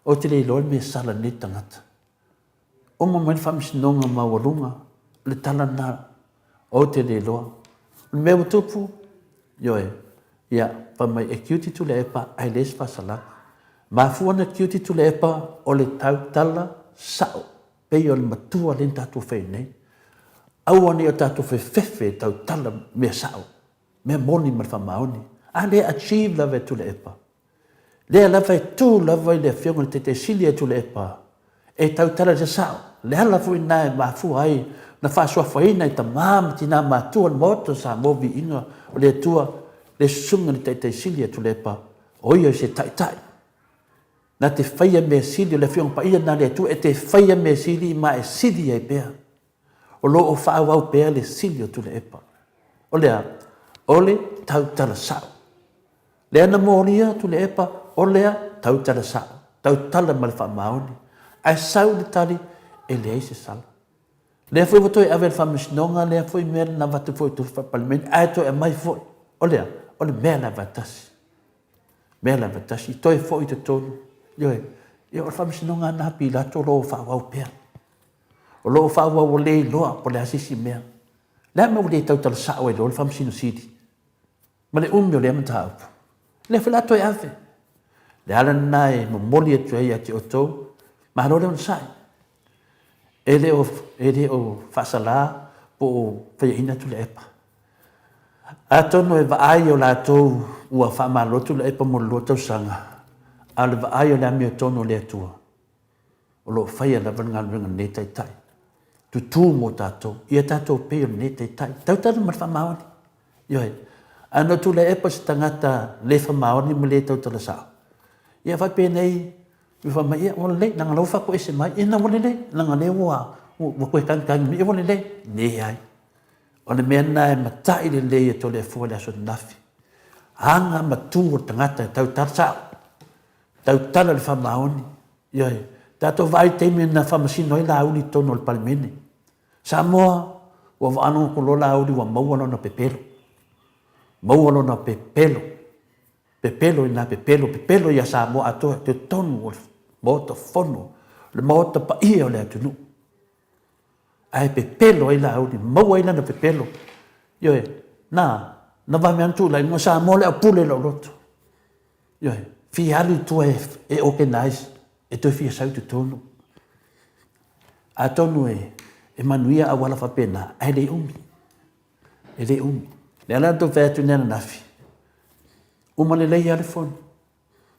B: ou te le iloa le mea e sala nei tagata. Uma mai le faamasinoga maualuga, o le tala lena, ou te le iloa. O le mea ua tupu, ioe, ia, fai mai e guilty Tuilaepa ae leai se faasalaga. Mafua ona guilty Tuilaepa o le tautala sao, pei o le matua lea na tatou fai nei. Aua ne i o tatou fefefe e tautala mea sao, mea moni ma le faamaoni. A lea e achieve lava e Tuilaepa. Lea lava e tu lava i le Afioga i le Taitai Sili ia Tuilaepa e tautala i se sao. O le ala foi lena e mafua ai ona faasuafaina e tama ma tina matutua o le Maota o Samoa Viiga o le Atua le Susuga i le Taitai Sili ia Tuilaepa, o ia o se Taitai na te faia mea sili, o le Afioga Paia lena a le Atua e te faia mea sili ma e sili ai pea. O lo o faaauau pea le sili o Tuilaepa. O le a? O le tautala sao. Lea na molia atu le epa, o lea, tautala sao, tautala ma le faamaoni. Ae sau le tali, e leai se sala. Lea foi ua toe ave e le Faamasinoga lea foi mea na avatu foi i totonu o le Palemene, ae toe aumai foi. O le a? O le mea lava e tasi. Mea lava e tasi, toe foi i totonu. Ioe, ia o le Faamasinoga lava lena a Pilato o lo o faaauau pea. O lo o faaauau ua le iloa po o le a se isi mea. O le a le mea ua le tautala sao ai loa le Faamasino Sili? Ma le umi o lea mataupu. Lea foi la toe ave. Le ala lena e momoli atu ai ia te outou, malo le onosai. E le o, e le o faasala po o faiaina Tuilaepa. Atonu e vaai o latou ua faamalo Tuilaepa mo le lua tausaga, a o le vaai o le amiotonu o le Atua, o lo o faia lava le galuega a lenei Taitai. Tutū mō tātou, ia tātou pei o lenei Taitai. Tautala ma le faamaoni. Ioe. A na Tuilaepa se tagata le faamaoni ma le tautala sao, ia faapenei, ua fai mai, ia ua lelei, leaga o la ua faatoese mai, ia ua lelei, leaga o lea ua, ua toe tagitagi mai, ia ua lelei. Leai. O le mea lena e matai lelei e Toleafoa i le aso ananafi. Aga ma tu o le tagata e tautala sao. Tautala i le faamaoni. Ioe. Tatou vaai i le taimi na faamasino ai Laauli i totonu o le Palemene. Samoa, ua faalogo atu loa Laauli ua maua lona pepelo. Maua lona pepelo. Pepelo i nā pepelo, pepelo iā Samoa atoa i totonu o le Maota Fono, le Maota paia o le atunuu. Ae pepelo ai Laauli, maua ai lana pepelo. Ioe, na, na vave atu la i Samoa le au pule i lou loto. Ioe, fia alu i tua e, e organize, e toe fia sau i totonu. Atonu e, e manuia auala faapena, ae le umi. E le umi. Le ala na tou fai atu nei ananafi, uma lelei lava le fono.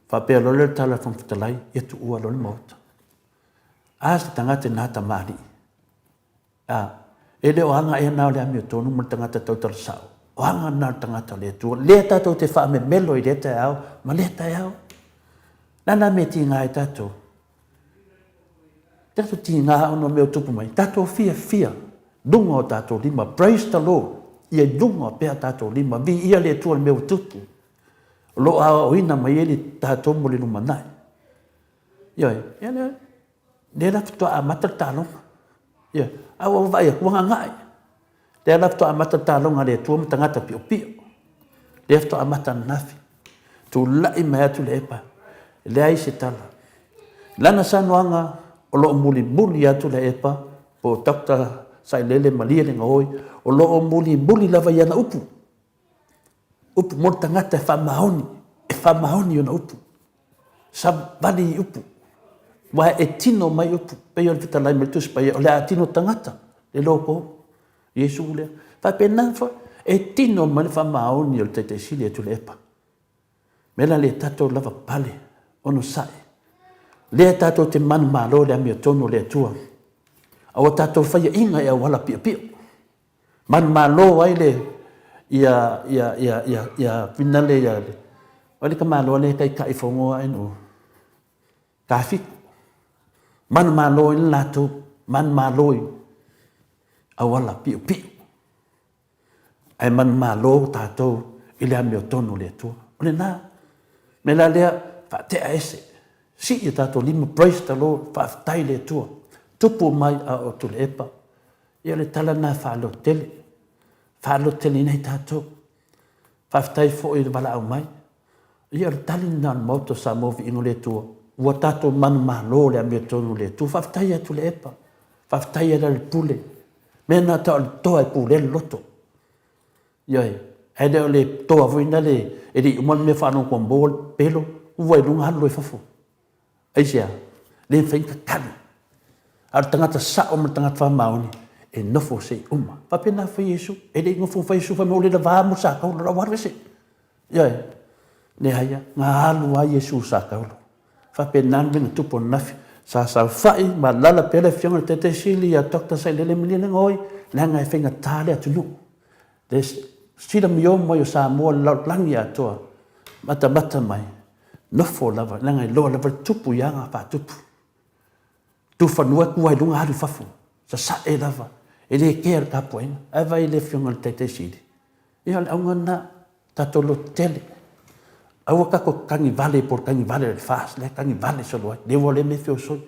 B: Faapea loa lea o le tala a le Fofoga Fetalai, ia tuua loa le maota. A se tagata i nā tamalii. A, e le o aga ea na o le amiotonu ma le tagata tautala sao. O aga na o le tagata o le Atua. Lea tatou te faamemelo i lea taeao ma lea taeao. Le a la mea e tiga ai tatou? Tatou tiga ona o mea o tupu mai. Tatou fiafia luga o tatou lima. Praise the Lord. Ia i luga pea tatou lima. Viia le Atua i le mea ua tupu. O lo o aoaoina mai ai le tatou mo le lumanai. Ioe, ia lea, lea la faatoa amata le taaloga. Ioe, a ua vaai atu, ua gagae. Lea la faatoa amata le taaloga a le Atua ma tagata piopio. Lea faatoa amata ananafi. Tulai mai atu le epa, e leai se tala. Lana saunoaga, o lo o mulimuli atu le epa, po o Doctor Sailele Malielegaoi, o lo o mulimuli lava i ana upu. Upu mo le tagata e faamaoni, e faamaoni ona upu. Savali i upu. Aua e tino mai upu, pei o le fetalai mai le Tusi Paia, o le a tino tagata, le loko, Iesu lea. Faapena foi, e tino mai le faamaoni o le Taitai Sili e Tuilaepa. Mea la le tatou lava pale, onosai. Lea tatou te manumalo i le amiotonu o le Atua. Aua tatou faiaina e auala piopio. Manumalo ai le ia ia ia ia ia finale ia o le tamaloa lea e taitai fono a inu. Tafiku. Manumalo ai le latou, manumalo i auala piupiu. Ae manumalo tatou i le amiotonu o le Atua. O lena. Mea la lea, faatea ese. Sii o tatou lima, praise the Lord, faafetai i le Atua. Tupu mai a o Tuilaepa. Ia o le tala lena e faalototele. Faalototeleina ai tatou. Faafetai foi i le valaau mai. Ia o le tali lena o le Maota o Samoa Viiga o le Atua, ua tatou manumalo i le amiotonu o le Atua. Faafetai ia Tuilaepa, faafetai ia Lealailepule. Mea na tau o le toa e pulea le loto. Ioe, ae le o le toa foi lena e le i uma le mea faalogo ua maua le pelo, ua i luga alu loa i fafo. Aisea? Le mafai ona tatali. A o le tagata sao ma le tagata faamaoni, e nofo se i uma. Faapena foi Iesu. E le i nofo fai Iesu fai mai ua le lava mo Sakaula, la ua alu ese. Ioe. Leai lava, na alu lava Iesu i Sakaula. Faapena le mea na tupu ananafi. Sa saofai ma alaala pea le Afioga i le Taitai Sili ia Doctor Sailele Malielegaoi, leaga e faigata le atunuu. Le silamio mai o Samoa i le lalolagi atoa, matamata mai, nofo lava, leaga e iloa lava le tupu i aga faatupu. Tufanua e tua i luga alu i fafo, sasae lava, e le kea le tapuaiga. Ae vaai i le Afioga i le Taitai Sili, ia o le auga lena, tatou lototele. Aua tatou te tagivale po o le tagivale o le FAST lea e tagivale solo ai, lea ua le mea e feosoi.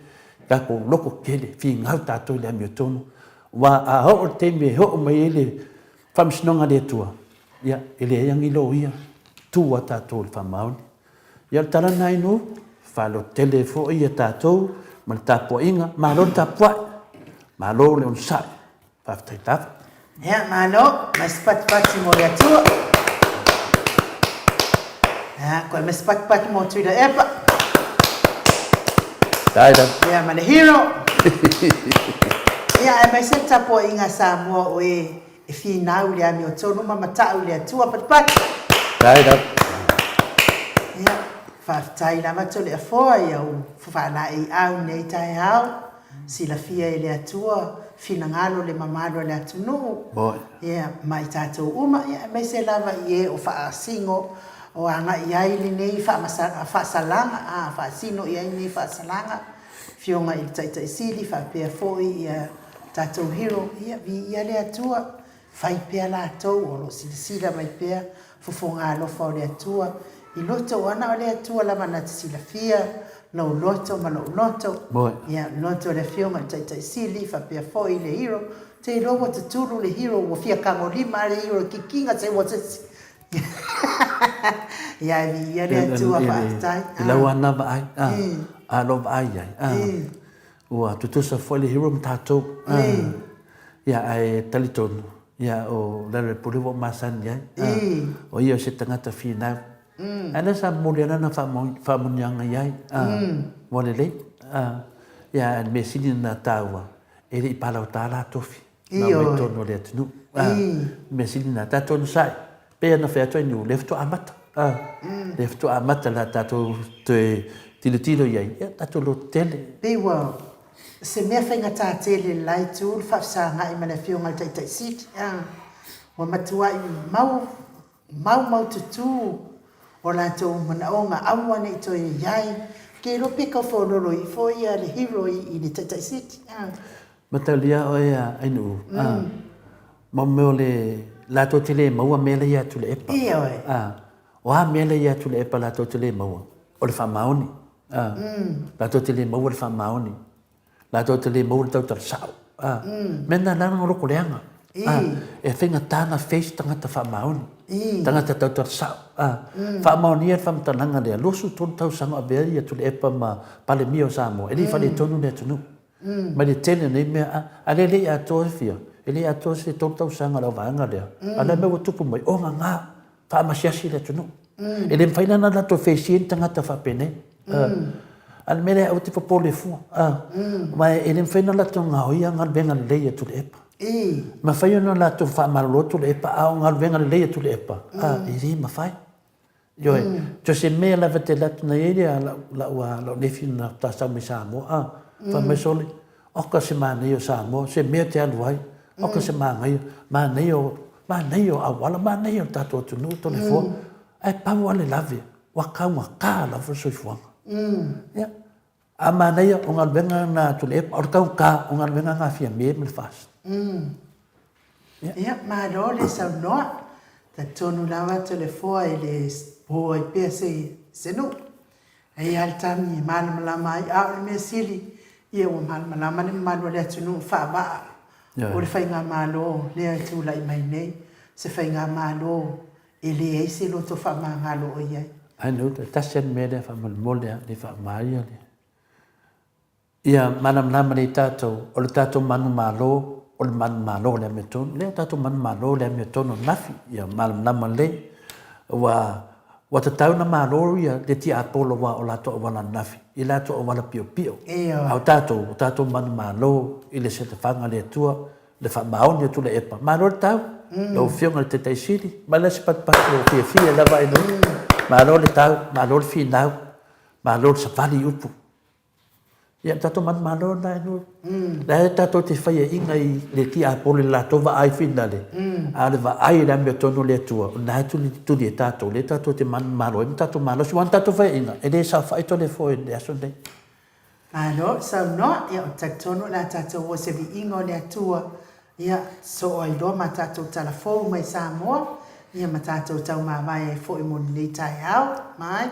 B: Tatou lototele, finau tatou i le amiotonu, aua a oo i le taimi e oo mai ai le faamasinoga a le Atua, ia, e leai lava ni loia, tu lava tatou i le faamaoni. Ia o le tala lena Inu, faalototele foi ia tatou ma le tapuaiga, malo le tapuai, malo le onosai. Faafetai lava.
A: Ia, malo, mai se patipati mo le Atua. Ia, koe mai se patipati mo Tuilaepa.
B: Dai lava.
A: Ia, ma le hero. Ia, aemaise le tapuaiga a Samoa o e e finau i le amiotonu ma matau i le Atua patipati.
B: Dai lava.
A: Ia, faafetai lava Toleafoa i au faalaeiau i lenei taeao. Silafia e le Atua finagalo le mamalu a le atunuu, ia, ma i tatou uma, ia, aemaise lava i e o faasino o agai i ai lenei faasalaga, a, faasino i ai lenei faasalaga, Afioga i le Taitai Sili faapea foi ia tatou hero, ia, viia le Atua. Fai pea latou o lo o silasila mai pea fofoga alofa o le Atua i loto ua na o le Atua lava na te silafia lou loto ma lou loto, ia loto o le Afioga i le Taitai Sili faapea foi le hero, te iloa ua tutulu le hero ua fia tagolima a le hero i kikiga se ua sesi ia e viia le Atua faafetai.
B: I lau ana vaai, a lou vaai i ai, Ua tutusa foi le hero ma tatou. Ia, ae talitonu, ia, o Lealailepule ua ou masani ai. O ia o se tagata finau. Ae lea sa momoli ai lana faamanuiaga i ai. Ua lelei. Ia, ae o le mea sili ona taua, e le i palaota la tofi. Na omai i totonu o le atunuu. Mea sili lena, tatou onosai, pei ona fai atu ai Niu, lea faatoa amata. Lea faatoa amata o le a tatou toe tilotilo i ai, ia tatou lototele.
A: Pei ua se mea faigata tele i le la itu le faafesagai ma le Afioga i le Taitai Sili. Ua matuai mau maumaututu o latou manaoga aua ne i toe i ai. Ke iloa pe tau feoloolo ifo ia le hero i le Taitai Sili.
B: Matalia oe a Ainuu, a, mo mea o le, latou te le maua mea la ia Tuilaepa.
A: Ioe.
B: A, o a mea la ia Tuilaepa latou te le maua? O le faamaoni. A, latou te le maua le faamaoni. Latou te le maua le tautala sao. A, mea na la na loko leaga. A, e faigata na face tagata faamaoni. Tagata tautala sao. A, faamaonia le faamatalaga lea, 23 tausaga o avea ia Tuilaepa ma Palemia o Samoa, e le i faaletonu le atunuu. Mai le tele o nei mea, a, a lea e le i atoa fia, e le i atoa se tolu tausaga o le auvaega lea, a o le mea ua tupu mai, o gagā, faamasiasi le atunuu. E le mafai la ona latou fesia ni tagata faapenei. A o le mea lea, aua te popole fua, aua e le mafai ona latou gaoia galuega lelei a Tuilaepa. E mafai ona latou faamalolo Tuilaepa, a o galuega lelei a Tuilaepa, e le mafai. Ioe, so o se mea lava te alu atu, na i ai le lau lau nephew na faatoa sau mai Samoa, a, fai mai sole, oka se manaia o Samoa, se mea te alu ai, oka se manaia, manaia o, manaia o auala, manaia o le tatou atunuu Toleafoa, ae pau lava le lave, ua taugata lava le soifuaga. Ia. A manaia o galuega na a Tuilaepa, o le taugata o galuega na a Fiame ma le FAST.
A: Ia, malo le saunoa. Talitonu lava Toleafoa e le po ai pea se nuu. E i ai lava le taimi e malamalama ai, a o le mea sili, ia ua malamalama le mamalu o le atunuu faavaa o le faigamalo lea e tulai mai nei, se faigamalo e leai se loto faamagalo o i ai.
B: Ae Nuta, e tasi lava le mea lea faamolemole lava, le faaaoga ia le Ia malamalama lelei tatou, o le tatou manumalo, o le manumalo o le amiotonu. Lea o tatou manumalo o le amiotonu ananafi, ia malamalama lelei. Ua, ua tatau ona malo ia le tiapolo aua o latou auala ananafi, i latou auala piopio. A o tatou, o tatou manumalo i le setafaga a le Atua, le faamaoni o Tuilaepa. Malo le tau, lau Afioga i le Taitai Sili, mai la se patupatu ua fiafia lava i le Malo le tau, malo le finau, malo le savali i upu. Ia, o le tatou manumalo lena e lua. La e tatou te faiaina i le tiapolo i le latou vaai finale, a o le vaai i le amiotonu a le Atua, o lena e tulituli e tatou, lea tatou te manumalo ai ma tatou malosi. Aua o le tatou faiaina, e le saofai Toleafoa i le aso lenei.
A: Malo saunoa, ia ou te talitonu o le a tatou o i se viiga o le Atua, ia sosoo ai loa ma tatou tala fou mai Samoa, ia ma tatou taumavae ai foi mo lenei taeao. Mai.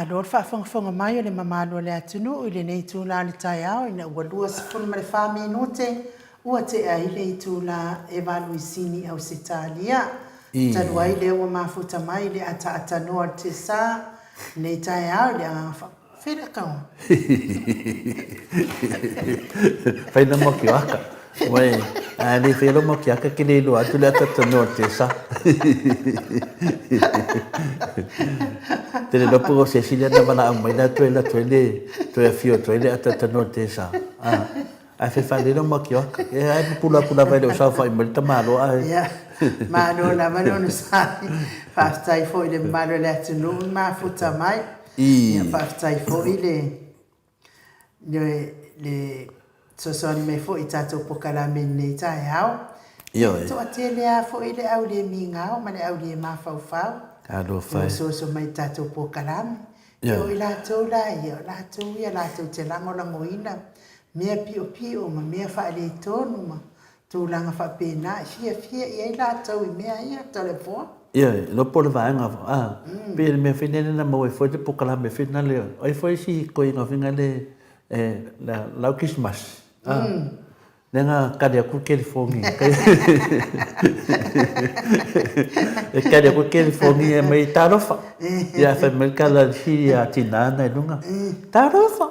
A: Malo le faafogafoga mai o le mamalu o le atunuu i lenei itula o le taeao ina ua 24 minute ua tea ai le itula e valu i Sini Ausetalia. Talu ai lea ua mafuta mai le ataaatanoa o le Tesa lenei taeao i le agaga fa Fela kau.
B: Fai na mo ki waka. Wai, a le fai lo mo ki aka ke le iloa atu le atatanoa o le Tesa. Te le lopo o se isi lea na valaau mai la toe la toe le toe afio atu ai le atatanoa o le Tesa. Ah. Ae fai faalele o makioaka. E ai pupula atu lava e le o saofai mai le tamaloa ae.
A: Ia, malo lava le onosai. Faafetai foi i le mamalu o le atunuu na mafuta mai. Ia, faafetai foi le le le fesoasoani mai foi i tatou polokalame i lenei taeao. Ioe. E toatele lava foi le au le migao ma le au le mafaufau.
B: Talofa e.
A: E ososo mai i tatou polokalame. Ioe. O i latou la ia, o latou ia latou te lagolagoina mea piopio ma mea faaletonu ma tulaga faapena e fiafia i ai latou i mea ia, Toleafoa.
B: Ioe, iloa po o le vaega, a, pei o le mea foi lele na maua ai foi le polokalame foi lena, o ai foi si toeaina foi lea e, lau Kerisimasi, a. Lea na kali atu le telefoni E kali atu le telefoni e mai talofa. Ia fai mai le tala a le si a tina na i luga. Talofa.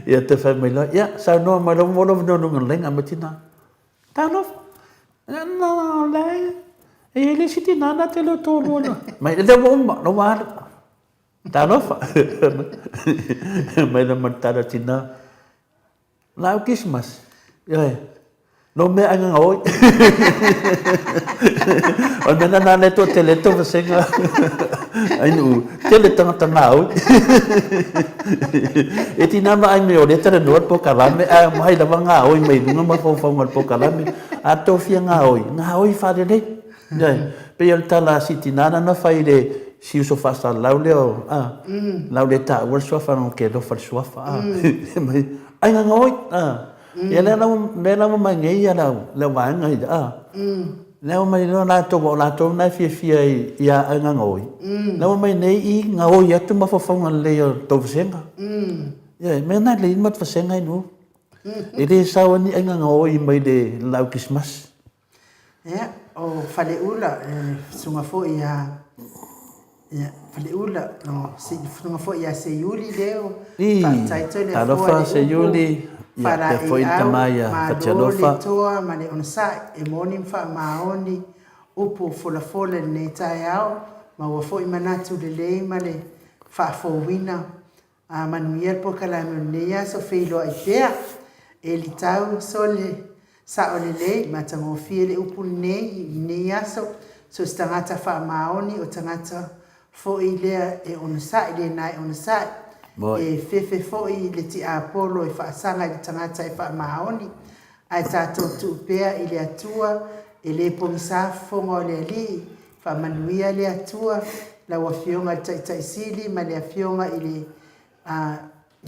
B: Ia te fai mai loa, ia saunoa mai loa mo lou avanoa i luga o le laina ma tina. Talofa. Ia na la e i ai le isi tina na te le o toalua loa. Mai lea ua uma, lea ua alu. Talofa! Mai la ma le tala tina. Lau Christmas. Ioe. No mea ai nganga oi. O le mea nana le to tele to vasenga. Ai nu tele tangata ngā oi. E tina ma ai me o le tala noa le pokalame a mai lava ngā oi mai lunga ma whauwhaunga le pokalame. A tofia ngā oi. Ngā oi wharelei. Ioe, pei o le tala a si tina na fai i le si uso faasalalau lea o, a, lau le taua le suafa no ke alofa le suafa, a, mai, ai nganga oi, a. Ia lea la lea la ua mai nei ia lau lau vaega i a. Lea ua mai loa latou aua o latou na e fiafia i ia ai nganga oi. Lea ua mai nei i ngaoi atu mafaufauga lelei o tou vasega. Ioe, mea na lelei ma vasega i nuu. E le sao ai ni aiga ngaoi mai le laau Kerisimasi.
A: Ia, o Faleula, le susuga foi ia, ia, Faleula, o susuga foi ia Seiuli leo, faafetai tele a fua le upu, faalaeiau, malo le toa ma le onosai, e moni ma faamaoni upu folafola i lenei taeao, maua foi manatu lelei ma le faafouina. A manuia le polokalame o lenei aso, feiloai pea. E litau sole sao lelei, matagofie le upu lenei i lenei aso, so o se tagata faamaoni o tagata foi lea e onosai, lena e onosai. E fefe foi le tiapolo e faasaga i le tagata e faamaoni, ae tatou tuu pea i le Atua e le pogisa fofoga o le Alii. Faamanuia le Atua lau Afioga i le Taitai Sili ma le Afioga i le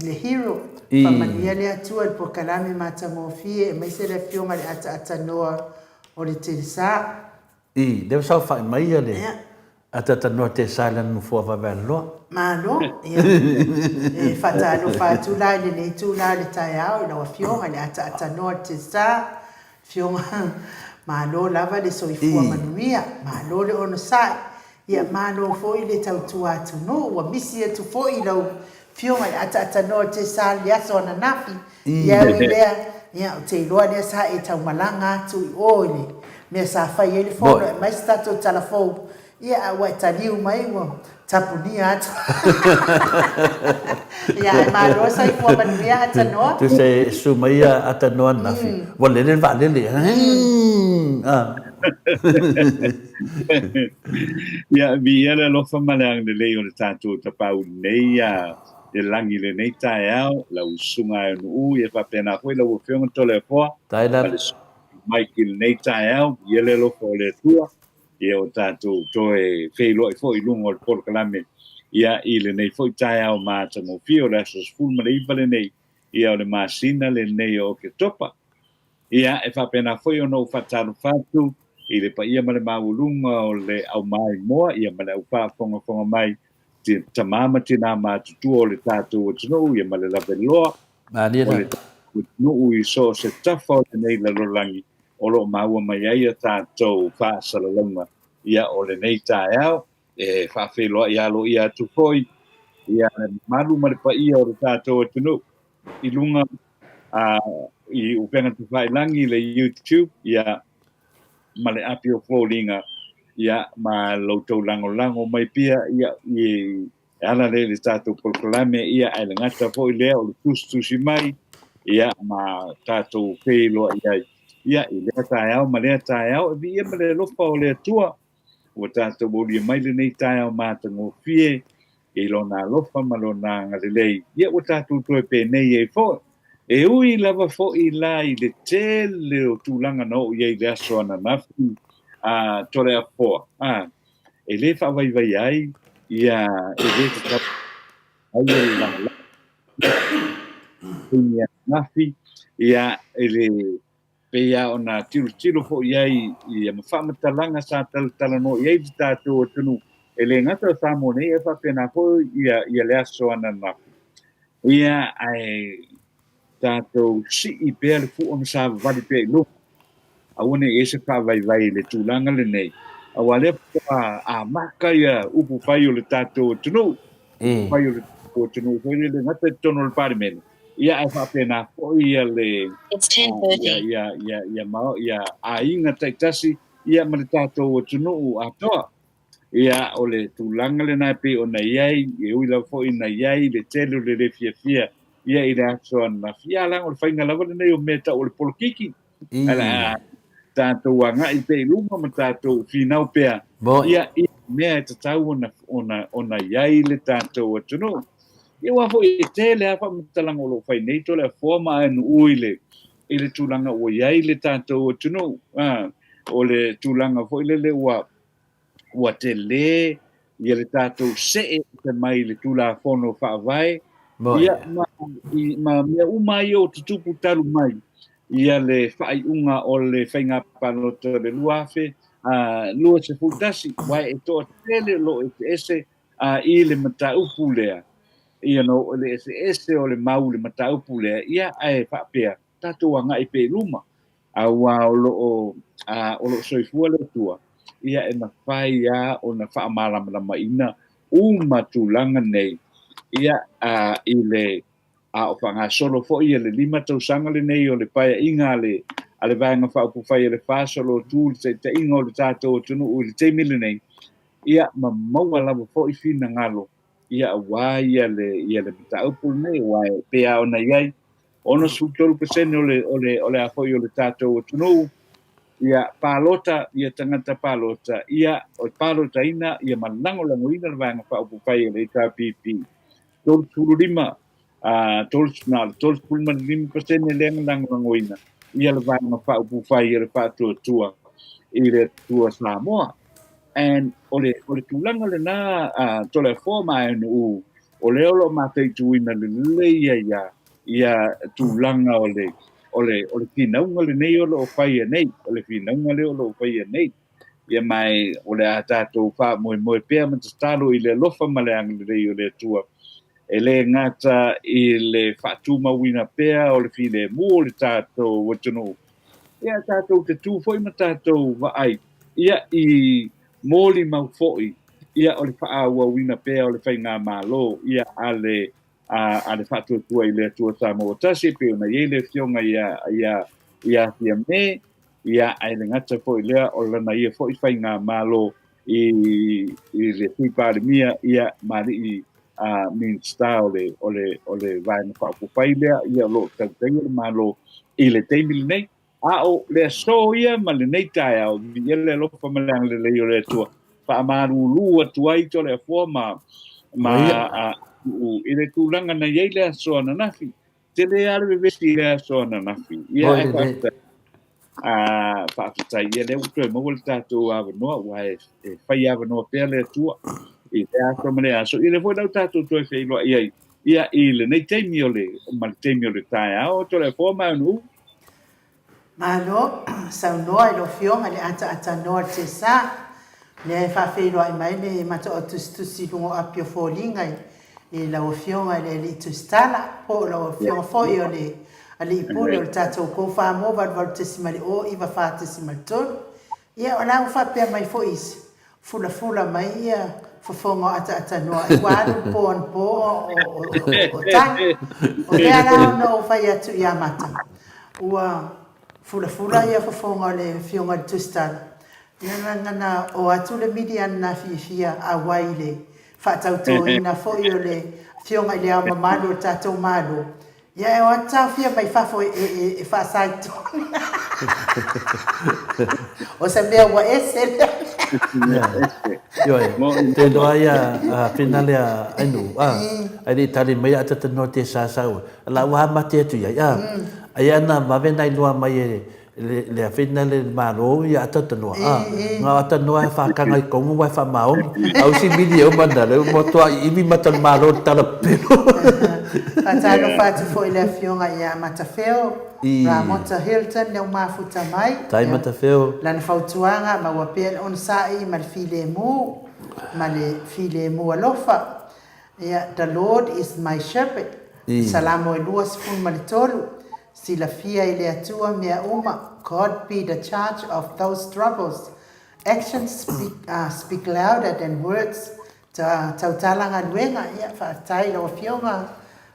A: le Hero. Faamanuia le Atua i le polokalame matagofie aemaise le Afioga i le Ataatanoa o le Telesa.
B: I, lea ua saofai mai ia le Ataatanoa Telesa i lana nofoa vaevaeloloa.
A: Malo, ia. E faatalofa atu la i lenei itula o le taeao i lau Afioga i le Ataatanoa o le Telesa. Afioga, malo lava le soifua manuia, malo le onosai, ia malo foi le tautua atunuu, ua misi atu foi i lau Afioga i le ataatanoa o Tesa i le aso ananafi, ia ui lea, ia ou te iloa lea sa e taumalaga atu i o i le mea sa fai ai le fono e aumai se tatou tala fou, Ia, a ua e taliu mai ua tapunia atu. Ia, ae malo soifua manuia Atanoa.
B: Tusa e susu mai ia Atanoa ananafi, ua lele le vaalele.
C: Ia, viia le alofa ma le agalelei o le tatou Tapaau nei ia le lagi i lenei taeao, lau Susuga e Nuu, ia faapena foi lau Afioga Toleafoa ma le Susuga Mike i lenei taeao, viia le alofa o le Atua. Ia ua tatou toe feiloai foi i luga o le polokalame ia i lenei foi taeao matagofie o le aso 19 lenei ia o le masina lenei o Oketopa. Ia e faapena foi ona ou faatalofa atu i le paia ma le maualuga o le aumaimoa ia ma le aufaafogafoga mai tamā ma tinā matutua o le tatou atunuu ia ma le laveloa
B: Malie
C: o le
B: lava.
C: tatou atunuu i so o se tafa o lenei lalolagi o lo o maua mai ai a tatou faasalalauga ia o lenei taeao. E faafeiloai aloaia atu foi ia le mamalu ma le paia o le tatou atunuu i luga i upega tafailagi i le YouTube ia ma le api o foliga ia ma lo outou lagolago mai pea ia i e ala lea i le tatou polokalame ia ae le gata foi lea o le tusitusi mai ia ma tatou feiloai ai ia i lea taeao ma lea taeao. E viia ma le alofa o le Atua ua tatou aulia mai lenei taeao matagofie i Lona alofa ma Lona agalelei, ia ua tatou toe penei ai foi. E ui lava foi la i le tele o tulaga na oo i ai i le aso ananafi a Toleafoa, a, e le faavaivaia ai, ia, e le tatau ai le lagolago i le ananafi, ia, e le pei lava ona tilotilo foi i ai i ma faamatalaga sa talatalanoa i ai le tatou atunuu, e le gata o Samoa nei, ae faapena foi ia, ia le aso ananafi. Ia, ae tatou sii pea le fua ma savavali pea i luma. Aua ne i i ai se faavaivai i le tulaga lenei, aua lea faatoa amata ia upu fai o le tatou atunuu, upu fai o le tatou atunuu foi lele gata i totonu o le Palemene, ia ae faapena foi ia le ia ia ia ia ma ia aiga taitasi ia ma le tatou atunuu atoa. Ia o le tulaga lena e pei ona i ai, e ui lava foi ina i ai le tele o le le fiafia ia i le aso ananafi, ia leaga o le faiga lava lenei o mea tau o le polokiki. Ae o le a tatou agai pea i luma ma tatou finau pea ia i mea e tatau ona ona ona i ai le tatou atunuu. Ia aua foi e tele lava faamatalaga o lo o fai nei Toleafoa ma Aenu'u i le i le tulaga ua i ai le tatou atunuu. A, o le tulaga foi lele ua ua tele ia le tatou see ese mai le Tulafono Faavae, ia, ma, i, ma mea uma ia o tutupu talu mai ia le faaiuga o le faiga palota o le 2021, aua e toatele o lo o eseese i le mataupu lea, you know, le eseese o le mau i le mataupu lea, ia, ae faapea, tatou agai pea i luma. Aua o lo o, o lo o soifua le Atua, ia e mafai lava ona faamalamalamaina uma tulaga nei, ia, i le, a o faagasolo foi ia le 5 tausaga lenei o le paeaiga a le, a le Vaega Faaupufai a le FAST o lo o tu i le taitaiga o le tatou atunuu i le taimi lenei, ia, ma maua lava foi finagalo, ia, aua ia le, ia le mataupu lenei, aua e pei lava ona i ai, 63% o le, o le, o le a foi o le tatou atunuu, ia palota, ia tagata palota, ia o palotaina, ia ma lagolagoina le Vaega Faaupufai a le HRPP. 35, a, na o le 35% lea na lagolagoina ia le Vaega Faaupufai a le Faatuatua i le Atua Samoa. And o le, o le tulaga lena, a, Toleafoa ma Aenu'u, o lea o lo o mataituina lelei ai lava ia tulaga o le, o le, o le finauga lenei o lo o faia nei, o le finauga lea o lo o faia nei. Ia ma e, o le a tatou faamoemoe pea ma tatalo i le alofa ma le agalelei o le Atua, e le gata i le faatumauina pea o le filemu o le tatou atunuu, ia tatou te tu foi ma tatou vaai, ia i molimau foi, ia o le faaauauina pea o le faigamalo, ia a le a le Faatuatua i le Atua Samoa Tasi, e pei ona i ai le Afioga ia, ia, ia Fiamē, ia, ae le gata foi lea, o lana ia foi faigamalo i, i le Sui Palemia, ia, ma alii a Minisita o le, o le, o le Vaega Faaupufai lea, ia, o lo o tautaia le Malo i le taimi lenei. A o le aso ia ma lenei taeao, viia le alofa ma le agalelei o le Atua, faamalulu atu ai Toleafoa ma, ma a, u, i le tulaga na i ai le aso ananafi. Tele lava le vevesi i le aso ananafi. Ia, ae faafetai. A, faafetai, ia lea ua toe maua le tatou avanoa, aua e, e fai avanoa pea le Atua i lea aso ma lea aso. Ia lea foi la ua tatou toe feiloai ai, ia, i lenei taimi o le, ma le taimi o le taeao, Toleafoa ma Aunuu.
A: Malo saunoa i lau Afioga i le ataatanoa o le Tesa, lea e faafeiloai mai le mataoa tusitusi i luga o api o foliga i lau Afioga i le Alii Tusitala, po o lau Afioga foi o le Alii Pule o le tatou Go Samoa 88.094.3. Ia o la ua faapea mai foi isi, fulafula mai ia fofoga o ataatanoa ai ua alu le po anapo o tagi. O lea la ona ou fai atu ia Mata, ua fulafula ia fofoga o le Afioga i le Tusitala, ia leaga na o atu le miliana na fiafia auai i le faatautoina foi o le Afioga i le Ao Mamalu o le tatou Malo, Ia e o atu taofia mai fafo e faasa i totonu. O se mea ua ese lea
B: mea. Ioe, te iloa ia a finale a Ainu, a, ai le i tali mai a tatanoa te sa sau, la ua mate atu iai, a, ai ana vave na iloa mai e le afina le Malo ia atatanoa, a, nga atanoa e whakanga i kongu wa e whamaongi, a usi mili e uma na leu mo toa i iwi mata le Malo le tala pepelo.
A: Faatalofa atu foi i le Afioga ia Matafeo Ramota Hilton lea ua mafuta mai.
B: Tai Matafeo.
A: Lana fautuaga, maua pea le onosai ma le filemu, ma le filemu alofa. Ia, The Lord is my shepherd, Salamo e 23, Silafia i le Atua mea uma, God be the charge of those troubles, Actions speak, speak louder than words, Tautala galuega, ia, faafetai i lau Afioga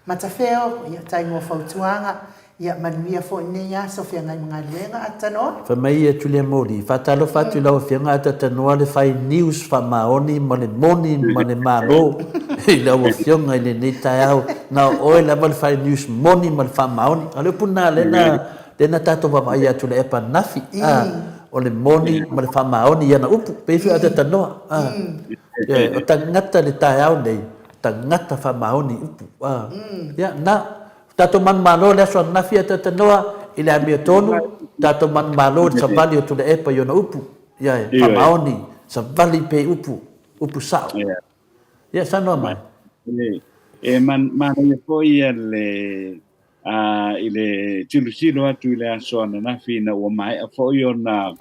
A: Matafeo, ia, tai mo fautuaga, Ia manuia foi lenei aso feagai ma galuega Atatanoa.
B: Fai mai ia Julia Moli, Faatalofa atu i lau Afioga Atatanoa le fai news faamaoni ma le moni ma le malo i lau Afioga i lenei taeao. Na o oe lava le fai news moni ma le faamaoni. A o le upu lena lea na, lea na tatou vaavaai atu i le app ananafi, a, o le moni ma le faamaoni i ana upu, pei foi Atatanoa, a. Ioe, o tagata i le taeao nei, tagata faamaoni i upu, a. Ia, na. Tatou manumalo le aso ananafi a Tatanoa i le amiotonu, tatou manumalo i le savali o Tuilaepa i ona upu, ia e faamaoni, savali pea i upu, upu sao. Ia, saunoa mai.
C: E manaia foi ia le i le tilotilo atu i le aso ananafi ina ua maea foi ona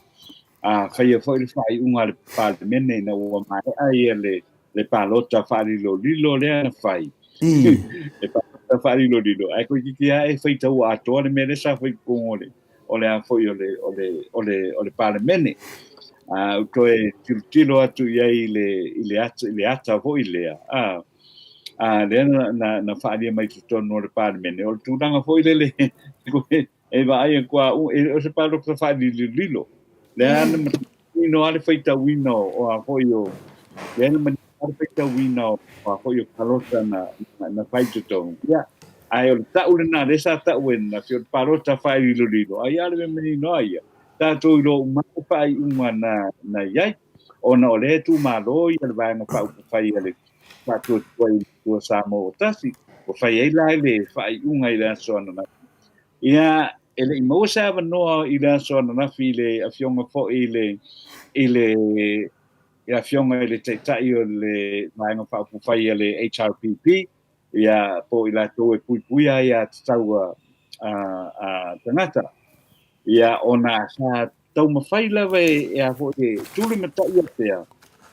C: faia foi le faaiuga a le Palemene ina ua maea ia le palota faalilolilo lea na fai. Le palota faalilolilo, ae toeitiiti lava e faitaua atoa le mea lea sa fai i totonu o le o le a foi o le o le o le o le Palemene. Ua toe tilotilo atu i ai i le i le ata i le ata foi lea, a lea na faaalia mai i totonu o le Palemene, o le tulaga foi lele E vaai atu a u, e o se palota faalilolilo. Lea na manino lava le faitauina o a foi o, lea na manino lava le faitauina o a foi o palota na, na fai i totonu. Ia, ae o le ta'u lena lea sa ta'u e na o le palota faalilolilo, ai a le mea manino a ia, tatou iloa uma le faaiuga na, na i ai. Ona o lea e tumalo ia le Vaega Faaupufai a le Faatuatua i le Atua Samoa ua Tasi, ua fai ai la le faaiuga i le aso ananafi. Ia, e le i maua se avanoa i le aso ananafi i le Afioga foi i le, i le, i Afioga i le Taitai o le Vaega Faaupufai a le HRPP, ia, po o i latou e puipuia aiatatau a, a, a tagata. Ia, ona sa taumafai lava e, e a foi, e tulimataia pea,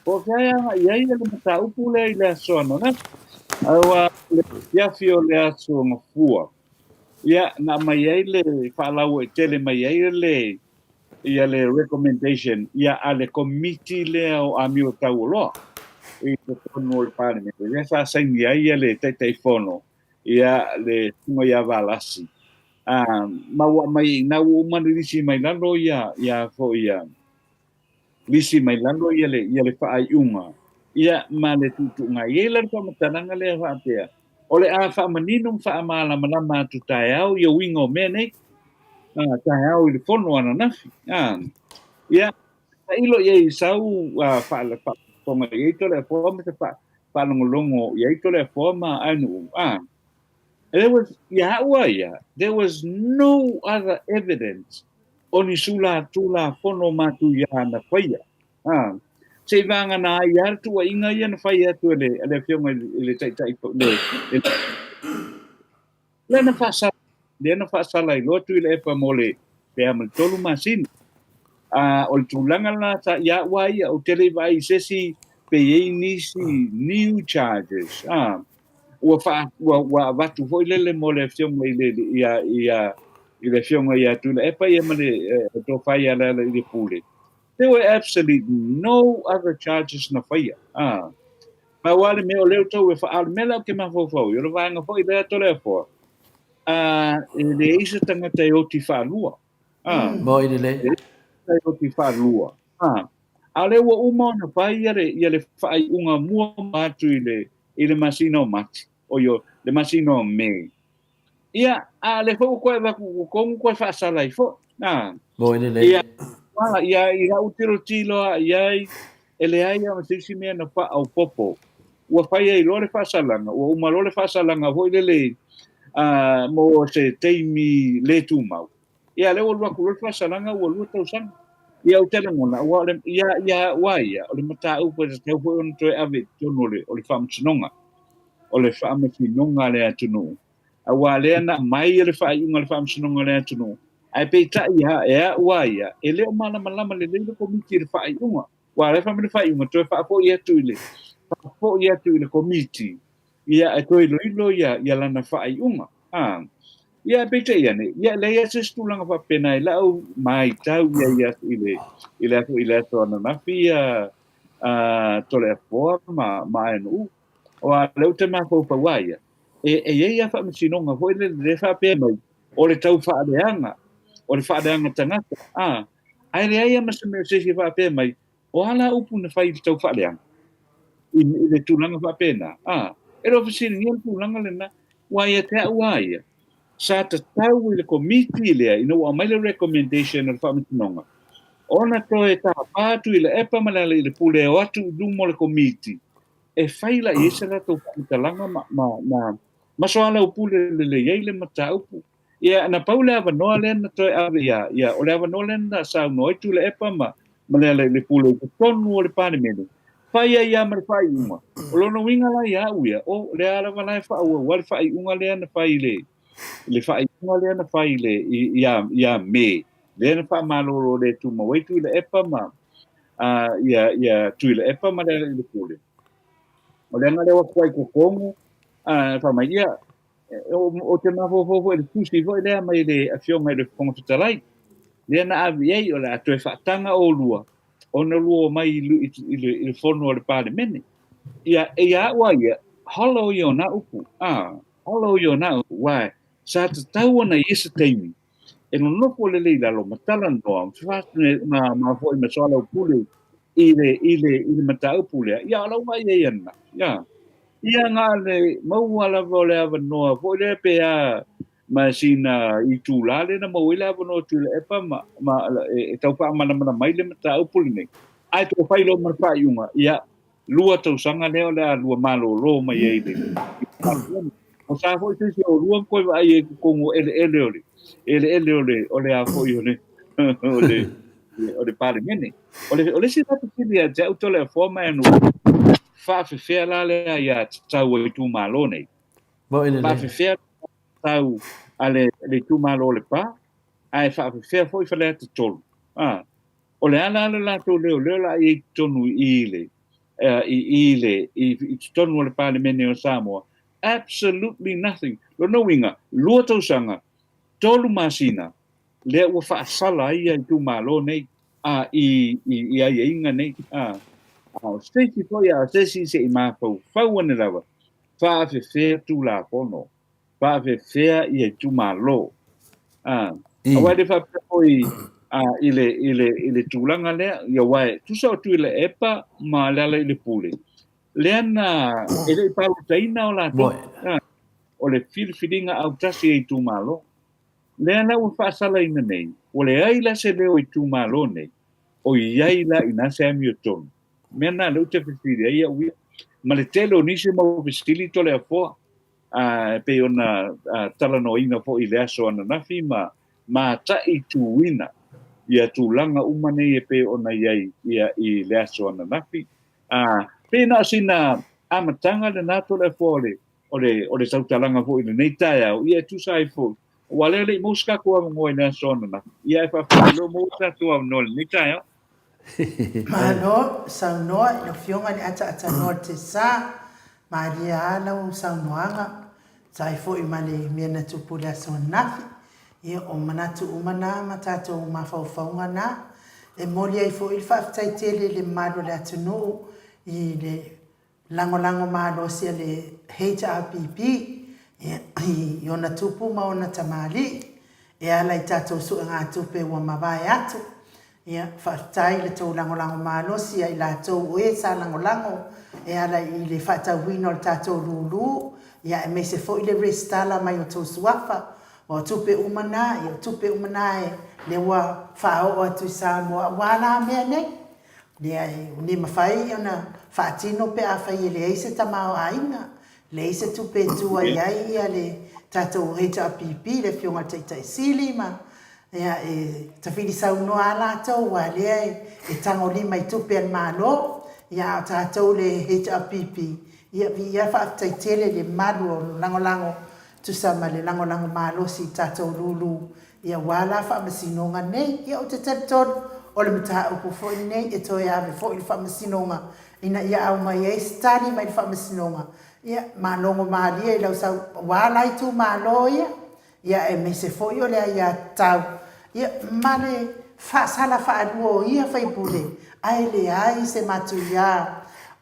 C: po o fea e agai i ai le mataupu lea i le aso ananafi. Aua o le afiafi o le aso Gafua, Ia, na aumai ai le faalauaitele mai ai le ia le recommendation ia a le Komiti lea o Amio Taualoa i totonu o le Palemene, lea sa saini ai ia le Taitaifono ia le Susuga ia Valasi. A, ma ua aumai i ina ua uma ona lisi mai lalo ia ia foi ia lisi mai lalo ia le, ia le faaiuga, ia ma le tuutuuga. E i ai la le faamatalaga lea faapea, o le a faamanino ma faamalamalama atu taeao ia uiga o mea nei, a, taeao i le fono ananafi. A, ia, tailo i ai i sau faafofoga i ai Toleafoa ma se faalogologo i ai Toleafoa ma Ainuu. A, there was, ia au a ia, there was no other evidence o ni sula Tulafono matuia na faia. A, se i vagana ai lava le tuuaiga ia na fai atu e le, e le Afioga i le Taitai, le, le, lea na faasala, lea na faasala ai loa Tuilaepa mo le, pe a ma le 3 masina. A o le tulaga lena sa ia au a ia, ou te le i vaai i se isi pe i ai nisi new charges, a, ua faa, ua, ua avatu foi lele mo le afioga i le, ia, ia, i le afioga ia Tuilaepa ia ma le Tofa ia Lealailepule. There were absolutely no other charges na faia. A, pau lava le mea o lea ua tau e faa, a o le mea la ou te mafaufau ai, o le vaega foi lea Toleafoa, a, e leai se tagata e oti faalua. A,
B: Moi lelei.
C: E leai se oti faalua. A, a o lea ua uma ona fai ia le, ia le faaiuga mua atu i le, i le masina o Mati, oi, le masina o Me. Ia, a o lea foi ua toe avatu i totonu toe faasala ai foi. A,
B: Moi lelei.
C: Ia, a, ia, i lau tilotilo lava i ai, e leai lava ma se isi mea na faaopoopo. Ua fai ai loa le faasalaga, ua uma loa le faasalaga foi lele a, mo se taimi le tumau. Ia, lea ua alu atu loa le faasalaga ua 2 tausaga. Ia, ou te lagona, aua o le, ia, ia au a ia, o le mataupu e tatau foi ona toe ave i totonu o le, o le faamasinoga, o le faamasinoga a le atunuu. Aua lea na aumai le faaiuga a le faamasinoga a le atunuu, ae peitai lava, e au a ia, e le o malamalama lelei le Komiti i le faaiuga. Aua o lea e fai mai le faaiuga, toe faafoi atu i le, faafoi atu i le Komiti, ia e toe iloilo ia, ia lana faaiuga. A, ia peitai ane, ia e leai lava se isi tulaga faapena i lau matau i ai i le, i le aso, i le aso ananafi ia a Toleafoa ma, ma Aenu'u. Aua o lea ou te mafaufau a ia, e, e i ai lava faamasinoga foi lele lea e faapea mai, o le tau faaleaga, o le faaleaga tagata, a, ae leai lava ma se mea o se isi e faapea mai, O a la upu na fai i le tau faaleaga? I, i le tulaga faapena, a, e le o fesiligia le tulaga lena, aua ia te au a ia, sa tatau i le komiti lea, ina ua aumai le recommendation a le faamasinoga, ona toe tapa atu i le epa ma le Lealailepule e o atu i luma o le komiti, e fai la i ai se latou faamatalaga ma, ma, ma, ma soalaupule lelei ai le mataupu. Ia, na pau le avanoa lea na toe ave ia, ia, o le avanoa lea na saunoa ai Tuilaepa ma, ma Lealailepule i totonu o le Palemene, fai ai lava ma le faaiuga. O lona uiga la ia au ia, o lea lava la e faaauau ai le faaiuga lea na fai i le, le faaiuga lea na fai i le, i, ia, ia Me, lea na faamalolo le tumau ai Tuilaepa ma, a, ia, ia Tuilaepa ma Lealailepule. O le aga lea ua atu ai i totonu, a, fai mai, ia, Ou te mafaufau foi i le tusi foi lea mai le Afioga i le Fofoga Fetalai, lea na ave i ai, o le a toe faataga oulua ona lua omai i le fono a le Palemene. Ia, e ia au a ia, hollow ia o nā upu, a, hollow ia o nā upu, aua sa tatau ona i ai se taimi e nonofo lelei i lalo ma talanoa, ma, ma foi ma soalaupule i le, i le, i le mataupu lea, ia, o lau vaai i ai ana, ia. Ia na le maua lava o le avanoa foi lea pe a ma sina itulā lea na maua ai le avanoa Tuilaepa ma, ma e, e tau faamalamalama ai le mataupu lenei. Ae toe fai loa ma le faaiuga, ia, 2 tausaga lea o le a lua malōlō mai ai i le O sa foi se isi o lua na toe vaai ai i totonu o eleele o le, eleele o le, o le a foi o le, o le, o le Palemene. O le, o le isi la fesili ia te au Toleafoa ma Enu, faafefea la le aiatatau a itumalo nei?
B: Moi lelei.
C: Faafefea aiatatau a le, le itumalo o Lepa, ae faafefea foi Faleata 3? A, o le a la le latou leoleo la i ai i totonu i i le, i i le, i, i totonu o le Palemene o Samoa? Absolutely nothing. Lona uiga, 2 tausaga, 3 masina, lea ua faasala ai ia itumalo nei, a, i, i, i aiaiga nei, a, a o se isi foi, a o se isi se i mafaufau ane lava, faafefea Tulafono, faafefea ia itumalo, a, aua e le faapea foi, a, i le, i le, i le tulaga lea, ia aua e tusa o Tuilaepa ma Lealailepule, lea na, e le i palotaina o latou, a, o le filifiliga autasi a itumalo. Lea la ua faasalaina nei, ua leai la se leo o itumalo nei, o i ai la inā se amiotonu. Mea na lea ou te fesili ai au ia. Ma le tele o nisi mau fesili Toleafoa, a, e pei ona talanoaina foi i le aso ananafi ma mataituina ia tulaga uma nei e pei ona i ai ia i le aso ananafi. A, pei na o sina amataga lena Toleafoa o le o le, o le tautalaga foi i lenei taeao, ia e tusa ai foi Aua o lea e le i maua se tatou avanoa i le aso ananafi, ia ae faafetai o lea ua maua le tatou avanoa i lenei taeao.
A: Malo saunoa i lau Afioga i le Ataatanoa o le Tesa. Malie lava lau saunoaga, tusa ai foi ma le mea na tupu i le aso ananafi. Ia, o manatu uma na ma tatou mafaufauga na. E momoli ai foi le faafetai tele i le mamalu o le atunuu i le lagolago malosi a le HRPP i ona tupu ma ona tamalii e ala i tatou suegatupe ua mavae atu. Ia, faafetai i le tou lagolago malosi ia i latou o e sa lagolago e ala i le faatauina o le tatou lulu, ia aemaise foi le resitala mai o tou suafa. Aua o tupe uma na, ia o tupe uma na e lea ua faaoo atu i Samoa aua la mea nei. Leai, ua le mafai ona faatino pe afai e leai se tamaoaiga, leai se tupe e tua i ai le tatou HRPP, le Afioga i le Taitai Sili ma, ia, e tafili saunoa lava latou aua o lea e tagolima i tupe a le Malo, ia a o tatou le HRPP, ia viia faafetai tele le malu o lagolago tusa ma le lagolago malosi i tatou lulu Ia aua la faamasinoga nei. Ia ou te talitonu o le mataupu foi lenei e toe ave foi i le faamasinoga ina ia aumai ai se tali mai le faamasinoga. Ia malogo malie i lau sau aua la itumalo ia, ia aemaise foi o le aiatatau ia ma le faasala faalua o ia faipule ae leai se matuia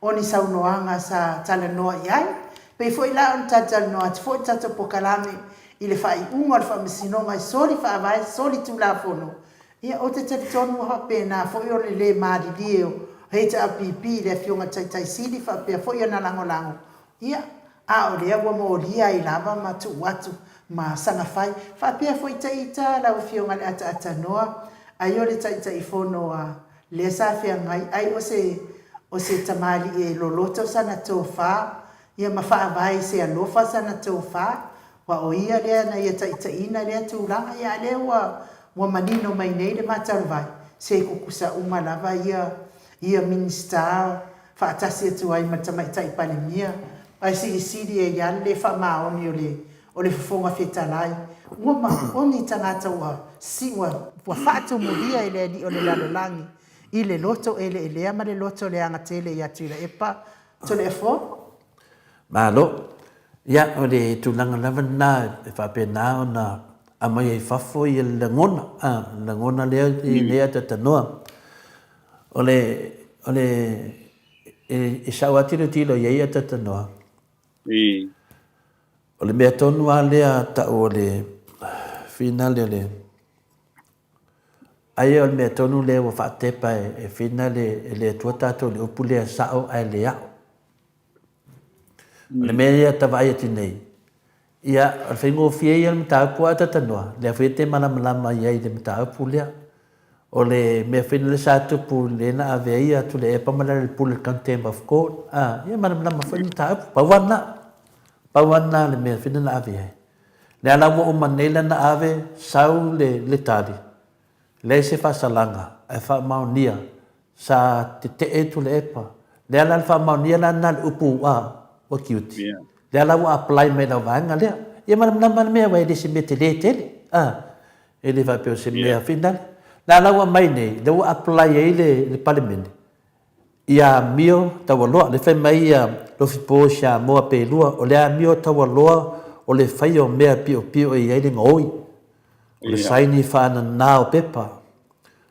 A: o ni saunoaga sa talanoa i ai. Pei foi la ona talatalanoa atu foi le tatou polokalame I le faaiuga o le Faamasinoga e soli faavae, soli tulafono, ia ou te talitonu ua faapena foi o le le malilie o HRPP i le Afioga i le Taitai Sili faapea foi ana lagolago, ia, a o lea ua molia ai lava ma tuu atu ma saga fai. Faapea foi ita lau Afioga i le Ataatanoa, ai o le Taitaifono a lea sa feagai, ai o se o se tamalii e loloto sana tofa, ia ma faavae i se alofa sana tofa, Aua o ia lea na ia taitaiina lea tulaga, ia a lea ua ua manino mai nei le matalavai, se kukusa uma lava ia ia Minisita faatasi atu ai ma le Tamaitai Palemia, ae silisili ai lava le le faamaoni o le o le Fofoga Fetalai. Ua maoni tagata ua si ua ua faatumulia e le Alii o le lalolagi i le loto eleelea ma le loto leaga tele ia Tuilaepa Toleafoa.
B: Malo. Ia, o le tulaga lava lena e faapena ona aumai ai i fafo ia le lagona, a, le lagona lea i lenei atatanoa. O le, o le, e, e sau lava tilotilo i ai atatanoa. O le mea tonu lava lea tau o le finale o le, aia o le mea tonu lea ua faatepa e, e finale e le Atua tatou i le upu lea sao ae le ao. O le mea ia ta vaai atu nei, ia, o le faigofie ia o le mataupu a tatanoa, lea foi e te malamalama i ai i le mataupu lea. O le mea foi lea sa tupu lea na ave ai ia Tuilaepa ma Lealailepule i le Contempt of Court, a, ia malamalama foi le mataupu. Pau lava lena. Pau lava lena le mea foi lea na ave ai. Lea la ua uma nei lana ave, sau le, le tali, leai se faasalaga, ae faamaonia Sa tetee Tuilaepa. Lea la le faamaonia la lena le upu ua ua cute. Yeah. Lea la ua apply mai lau vaega lea. Ia malamalama le mea aua e le se mea tele tele. Ah, e le faapea o se mea yeah. finale. La la ua aumai nei, lea ua apply ai le, le Palemene ia amio taualoa. Le fai mai ia Lofipo i Samoa pe lua, o le amio taualoa o le faia o mea piopio e i ai le gaoi. O le saini faanana o pepa.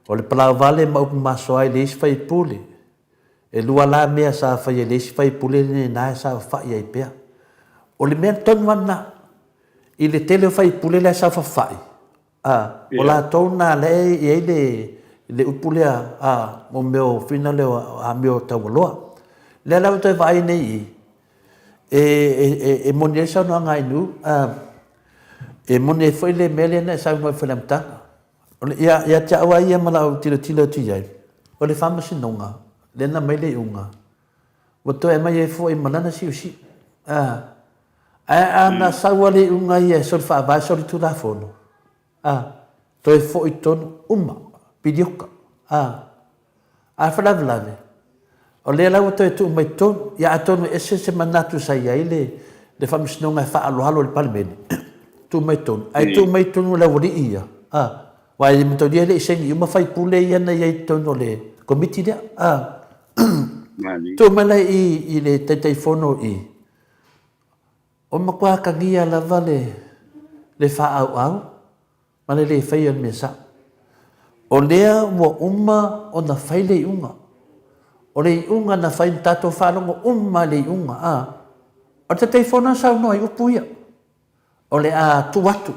B: O le palauvale ma upu masoa i le isi faipule. E lua la mea sa faia e le isi faipule lena e saofai ai pea. O le mea tonu lava lena. I le tele o faipule la e saofafai, a, o latou na lea e i ai le, le upu lea, a, mo mea o fina lea o amio taualoa. Lea la ua toe vaai nei i i, e, e, e, e moni ai le saunoaga a Inu, a, e moni ai foi le mea lea na e saunoa ai foi i le amataga. O le, ia, ia te au lava ia ma lau tilotilo atu i ai, o le faamasinoga, lea na aumai le iuga, ua toe aumai ai foi ma lana siusiu. A, ae a na sau lava le iuga ia e soli faavae, soli tulafono, a, toe foi tonu uma, pilioka. A, a faalavelave, o lea la ua toe tuu mai totonu, ia atonu e ese se manatu sa i ai le, le faamasinoga e faaaloalo i le Palemene. Tuu mai totonu. Ae tuu mai totonu le aualii ia, a, aua e mataulia e le i saini uma faipule ia na i ai i totonu o le Komiti lea, a. Tuu mai la i i le Taitaifono i, o matua atagia lava le le faaauau ma le le faia o le mea sao. O lea ua uma ona fai le iuga. O le iuga na fai na tatou faalogo uma i le iuga, a. O le Taitaifono na saunoa i upu ia. O le a tuu atu,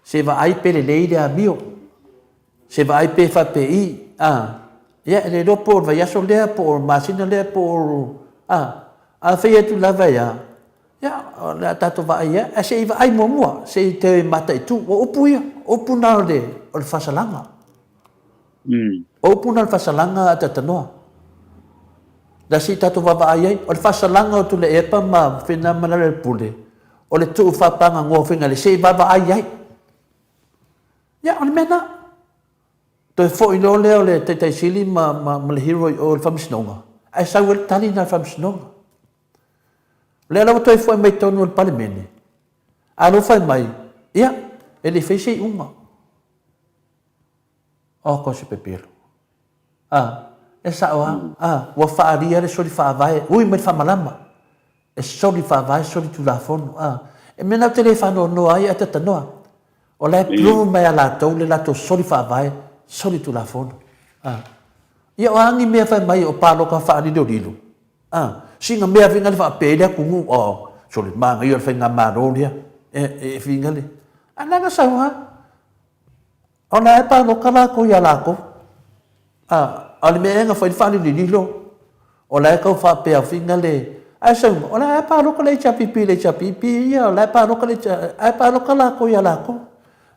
B: se vaai pe lelei le amio, se vaai pe faapei, a, ia e le iloa po o le vaiaso lea, po o le masina lea, po o, a, a fai atu lava e a, ia, o le a tatou vaai i ai, ae se i vaai muamua, se i toe mataitu. O upu ia, o upu na o le, o le faasalaga. O upu na o le faasalaga a Tatanoa. La se i tatou vaavaai ai, o le faasalaga o Tuilaepa ma Fina ma Lealailepule, o le tuu faapagagoa foi le se i vaavaai ai. Ia, o le mea lena. Toe foi loa lea o le Taitai Sili ma, ma, ma le hero i o i le Faamasinoga, ae sau ai le tali lena a le Faamasinoga. O lea la ua toe foi mai i totonu o le Palemene, a lea ua fai mai, ia, e le i faia se iuga. Oh, ko se pepelo. A, e sao lava. A, ua faaalia le soli faavae, ui mai le faamalama. E soli faavae, soli tulafono. A, e mea na ou te le faanoanoa ai ae tatanoa. O la e prove mai a latou le latou soli faavae, soli tulafono. A, ia o a ni mea fai mai o paloka faalilolilo? A, sina mea finga le faapea ai le atunuu, oh, soli manaia o le faigamalo lea. E, e finga le. A na na sau lava. O la e paloka latou ia latou. A, a o le mea ea na fai le faalilililo, o la e tau faapea fina le, ae sau, o la e paloka le HRPP i le HRPP ia, o la e paloka le, ae paloka latou ia latou.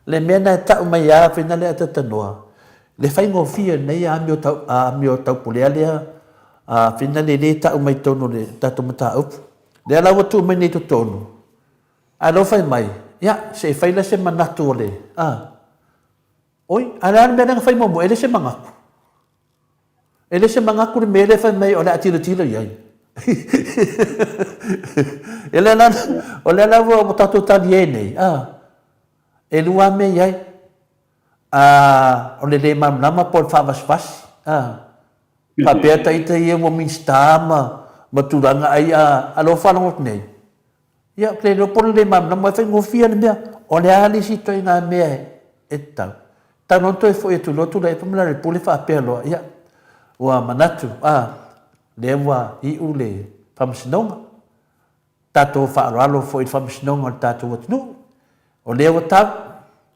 B: Le mea na e tau mai lava fina le atatanoa, le faigofie lenei amio tau, amio taupulea lea, a fina le le tau mai totonu o le tatou mataupu. Lea la ua tuu mai nei i totonu, Ae lea ua fai mai, ia, se i fai lea se manatu o le, a, oi, ae le a le mea lea na fai muamua? E le se manatu. E le se manatu le mea lea fai mai o le a tilotilo i ai. E lea la, o lea la ua tatou talie nei, a, e lua mea i ai. A, o le le malamalama po o le faavasivasi, a, faapea taita ia ua Minisita ma, ma tulaga ai, a, a lea ua faalogo atu nei, Ia, ou te le iloa po o le le malamalama, e faigofie le mea. O le a le isi ituaiga mea e tatau? Tau loa ona toe foi atu loa tulai atu ma Lealailepule faapea loa, ia, ua manatu, a, lea ua iu le faamasinoga, tatou faaaloalo foi i le faamasinoga o le tatou atunuu, o lea ua tau,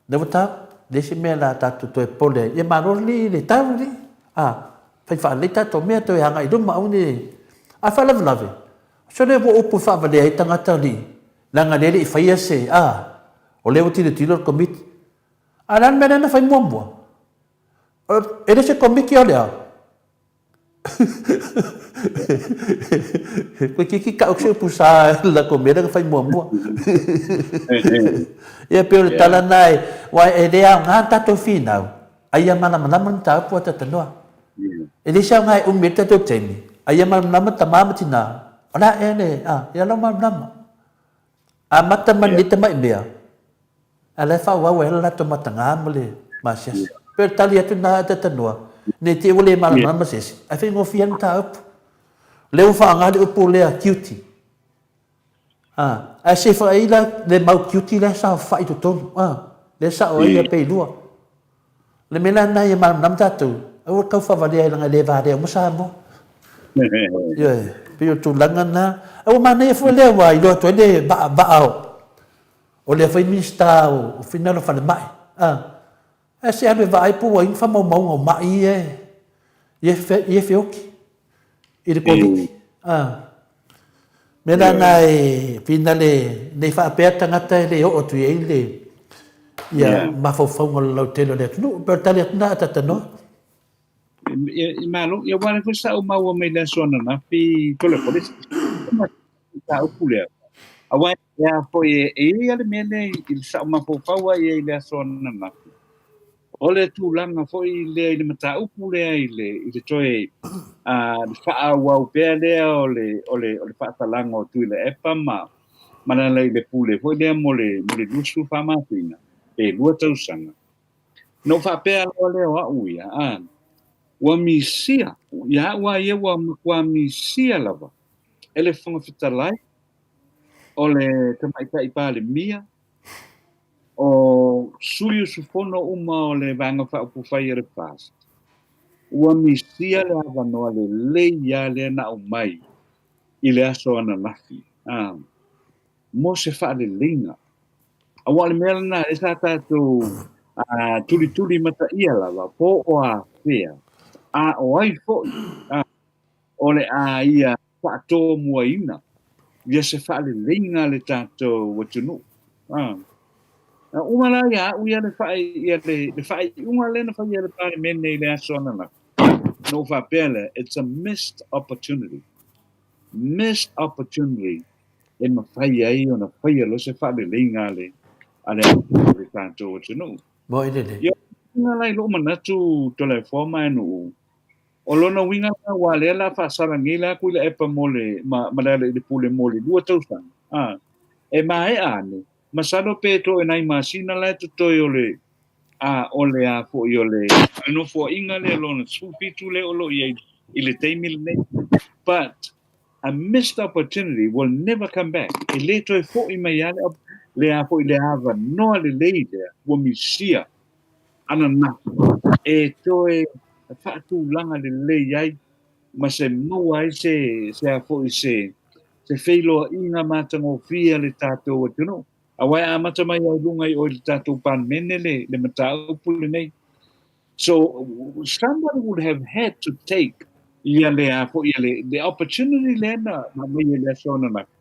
B: lea ua tau, leai se mea la tatou toe popole ai. Ia malo alii le tau alii, a, fai faalelei tatou mea toe agai i luma, aua ne i... A faalavelave, Sole ua upu e faavalea ai tagata alii, leaga lea e le i faia se, a, o lea ua tilotilo le Komiti. A o le a le mea lea na fai muamua? E le se Komiti o le a? Toeitiiti tau se upu sa i le latou mea lea na fai muamua. Ia pei o le tala lena e, aua e le aoga le tatou finau, a ia malamalama le mataupu a talanoa. E leai se aoga e umi ai le tatou taimi, a ia malamalama tama ma tina, o le a ea le, a, ia lau malamalama. Amata mai lenei tamai mea, a o la e faaauau ai le latou mataga ma le maasiasi. Pei o le tali atu lena a Tatanoa, ne i te i ua le malamalama se isi, ae faigofie lava le mataupu. O lea ua faaaoga le upu lea duty. A, ae se fai la le mau duty la e saofai i totonu, a, lea e sao ai ia Peilua. O le mea la lena ia malamalama tatou, aua le tau faavalea ai leaga e le valea uma Samoa. Ioe, pei o le tulaga lena. Ae ua manaia foi lea ua iloa atu ai le vaavaa o lea foi Minisita o Finalo Falemai. A, ae se alu e vaai po ua i ai ni faamaumauga o mai ia e, ia e feoti i le Koviti. A, mea la na e finale nei faapea tagata e le oo atu i ai le ia mafaufauga o le lautele o le atunuu. Pe o le tali atu na a tatanoa.
C: I malo, ia wale foi sa o maua mai le aso ananafi tole pole mataupu lea. Aua e a foi e i ai le mea lea i le sa'u mafaufau ai i le aso ananafi. O le tulaga foi lea i le mataupu lea i le i le toe a le faaauau pea lea o le o le o le faatalaga o Tuilaepa ma ma le ala i le pule foi lea mo le, mo le 24 masina, pe 2 tausaga. Na ou faapea loa lea o au ia, a, ua misia, ia au lava ia ua matua misia lava e le Fofoga Fetalai, o le Tamaitai Palemia, o sui usufono uma o le Vaega Faaupufai a le FAST, ua misia le avanoa lelei lava lea na aumai i le aso ananafi, a, mo se faaleleiga. Aua o le mea lena lea sa tatou tulituli mataia lava, po o afea, a o ai foi, a, o le a ia faatomuaina ia se faaleleiga a le tatou atunuu. A. Na uma la ia au ia le faai, ia le, le faaiuga lea na faia e le Palemene i le aso ananafi. Na ou faapea lea, it's a missed opportunity. Missed opportunity e mafai ai ona faia loa se faaleleiga a le, a le, a le tatou atunuu.
B: Mo i lelei.
C: Ia, la i lou manatu Toleafoa ma Nuu, O lona uiga lena aua lea la faasala nei la Tuilaepa mo le ma, ma le ala i le pule mo le 2 tausaga. A, e maea ane, masalo pe toe nai masina la e totoe o le a o le a foi o le nofoaiga lea lona 17 lea o lo o i ai i le taimi lenei. But a missed opportunity will never come back. E le toe foi mai lava le, le a foi le avanoa lelei lea ua misia ananafi e toe faatulaga lelei ai ma se maua ai se, se a foi se, se feiloaiga matagofie a le tatou atunuu. Aua e amata mai ai luga i o i le tatou Palemene le, le mataupu lenei. So, somebody would have had to take ia le a foi ia le, le opportunity lea na, na aumai e le aso ananafi.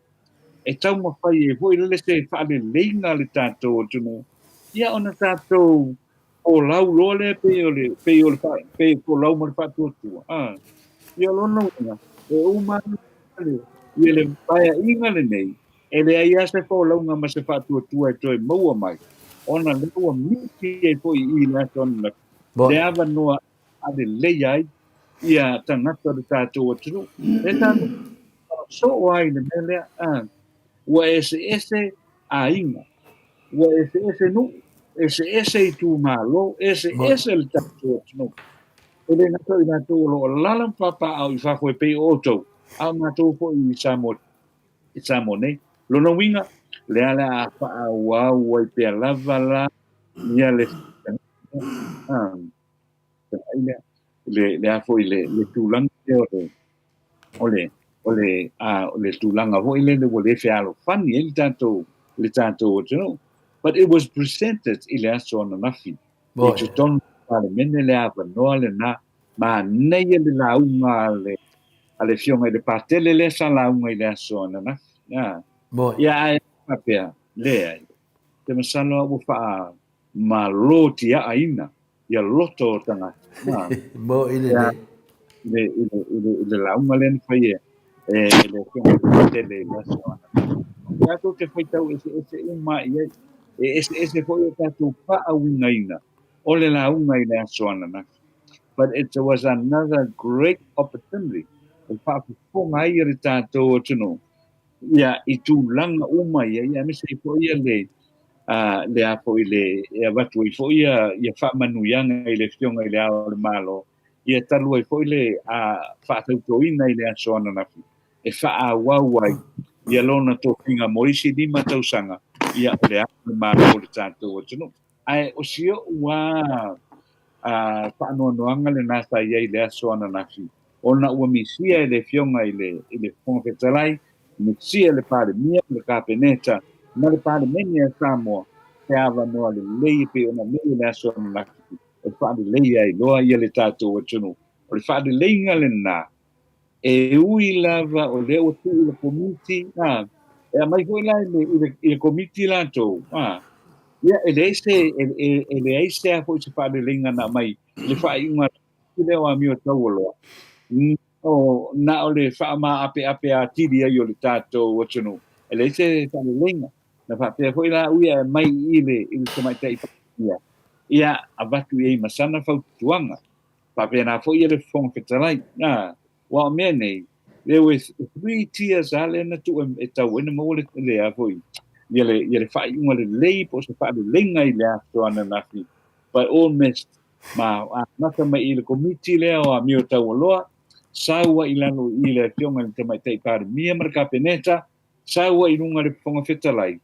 C: E taumafai ai foi lele se faaleleiga a le tatou atunuu, ia ona tatou folau loa lea pei o le, pei o le, pei folau ma le faatuatua. A, ia o lona uiga, e uma le, ia le paeaiga lenei, e leai lava se folauga ma se faatuatua e toe maua mai, ona lea ua misi ai foi i i le aso ananafi, le avanoa faaleleia ai ia tagata o le tatou atunuu. E tatou soo ai le mea lea, a, ua eseese aiga, ua eseese nuu, eseese itumalo, eseese le tatou atunuu. E le gata o i latou o lo o alaala ma papaaao i fafo e pei o outou, a o matou foi i Samoa, i Samoa nei. Lona uiga, lea le a faaauau ai pea lava la ia le a, lea, le, le a foi le, le tulaga lea o le, o le, o le, a, o le tulaga foi lele ua le fealofani ai le tatou, le tatou atunuu. But it was presented i le aso ananafi. I totonu o le Palemene le avanoa lena, manaia le lauga a le, a le Afioga i le Patele lea sa lauga i le aso ananafi. A. Ia, ae faapea, leai. Te masalo a ua faa malo tiaaina ia loto o tagata.
B: Mo i lelei.
C: I le, i le, i le, i le lauga lea na fai e, e le Afioga i le Patele i le aso ananafi. Tatou te faitau eseese uma i ai. E eseese foi o tatou faauigaina o le lauga i le aso ananafi. But it was another great opportunity e faafofoga ai le tatou atunuu ia i tulaga uma ia, ia aemaise ai foi ia le, a, le a foi le, e avatu ai foi ia, ia faamanuiaga i le Afioga i le Ao o le Malo, ia talu ai foi le a, faatautoina i le aso ananafi, e faaauau ai ia lona tofiga mo isi 5 tausaga, ia o le Ao o le Malo o le tatou atunuu. Ae o si o'u lava a, faanoanoaga lena sa i ai i le aso ananafi, ona ua misia e le Afioga i le, i le Fofoga Fetalai, misia e le Palemia, le Kapeneta, ma le Palemene a Samoa, se avanoa lelei e pei ona nei i le aso ananafi e faaleleia ai loa ia le tatou atunuu. O le faaleleiga lena, e ui lava o lea ua tuu i le Komiti, a, e aumai foi la i le, i le, i le Komiti latou, a, ia e leai se, e, e, e leai se a foi se faaleleiga na aumai i le faaiuga lea o amio taualoa, o, na o le faamaapeape atili ai o le tatou atunuu. E leai se faaleleiga. Na faapea foi la ui e aumai i le, i le Tamaitai Palemia, ia avatu i ai ma sana fautuaga. Faapena foi ia le Fofoga Fetalai. A, aua o mea nei, There were 3 tiers lava lea na tuu e tau ai na maua le, le a foi, ia le, ia le faaiuga lelei po o se faaleleiga i le aso ananafi, but all missed. Ma amata mai i le Komiti lea o Amio Taualoa, sau ai i lalo i le Afioga i le Tamaitai Palemia ma le Kapeneta, sau ai i luga le Fofoga Fetalai,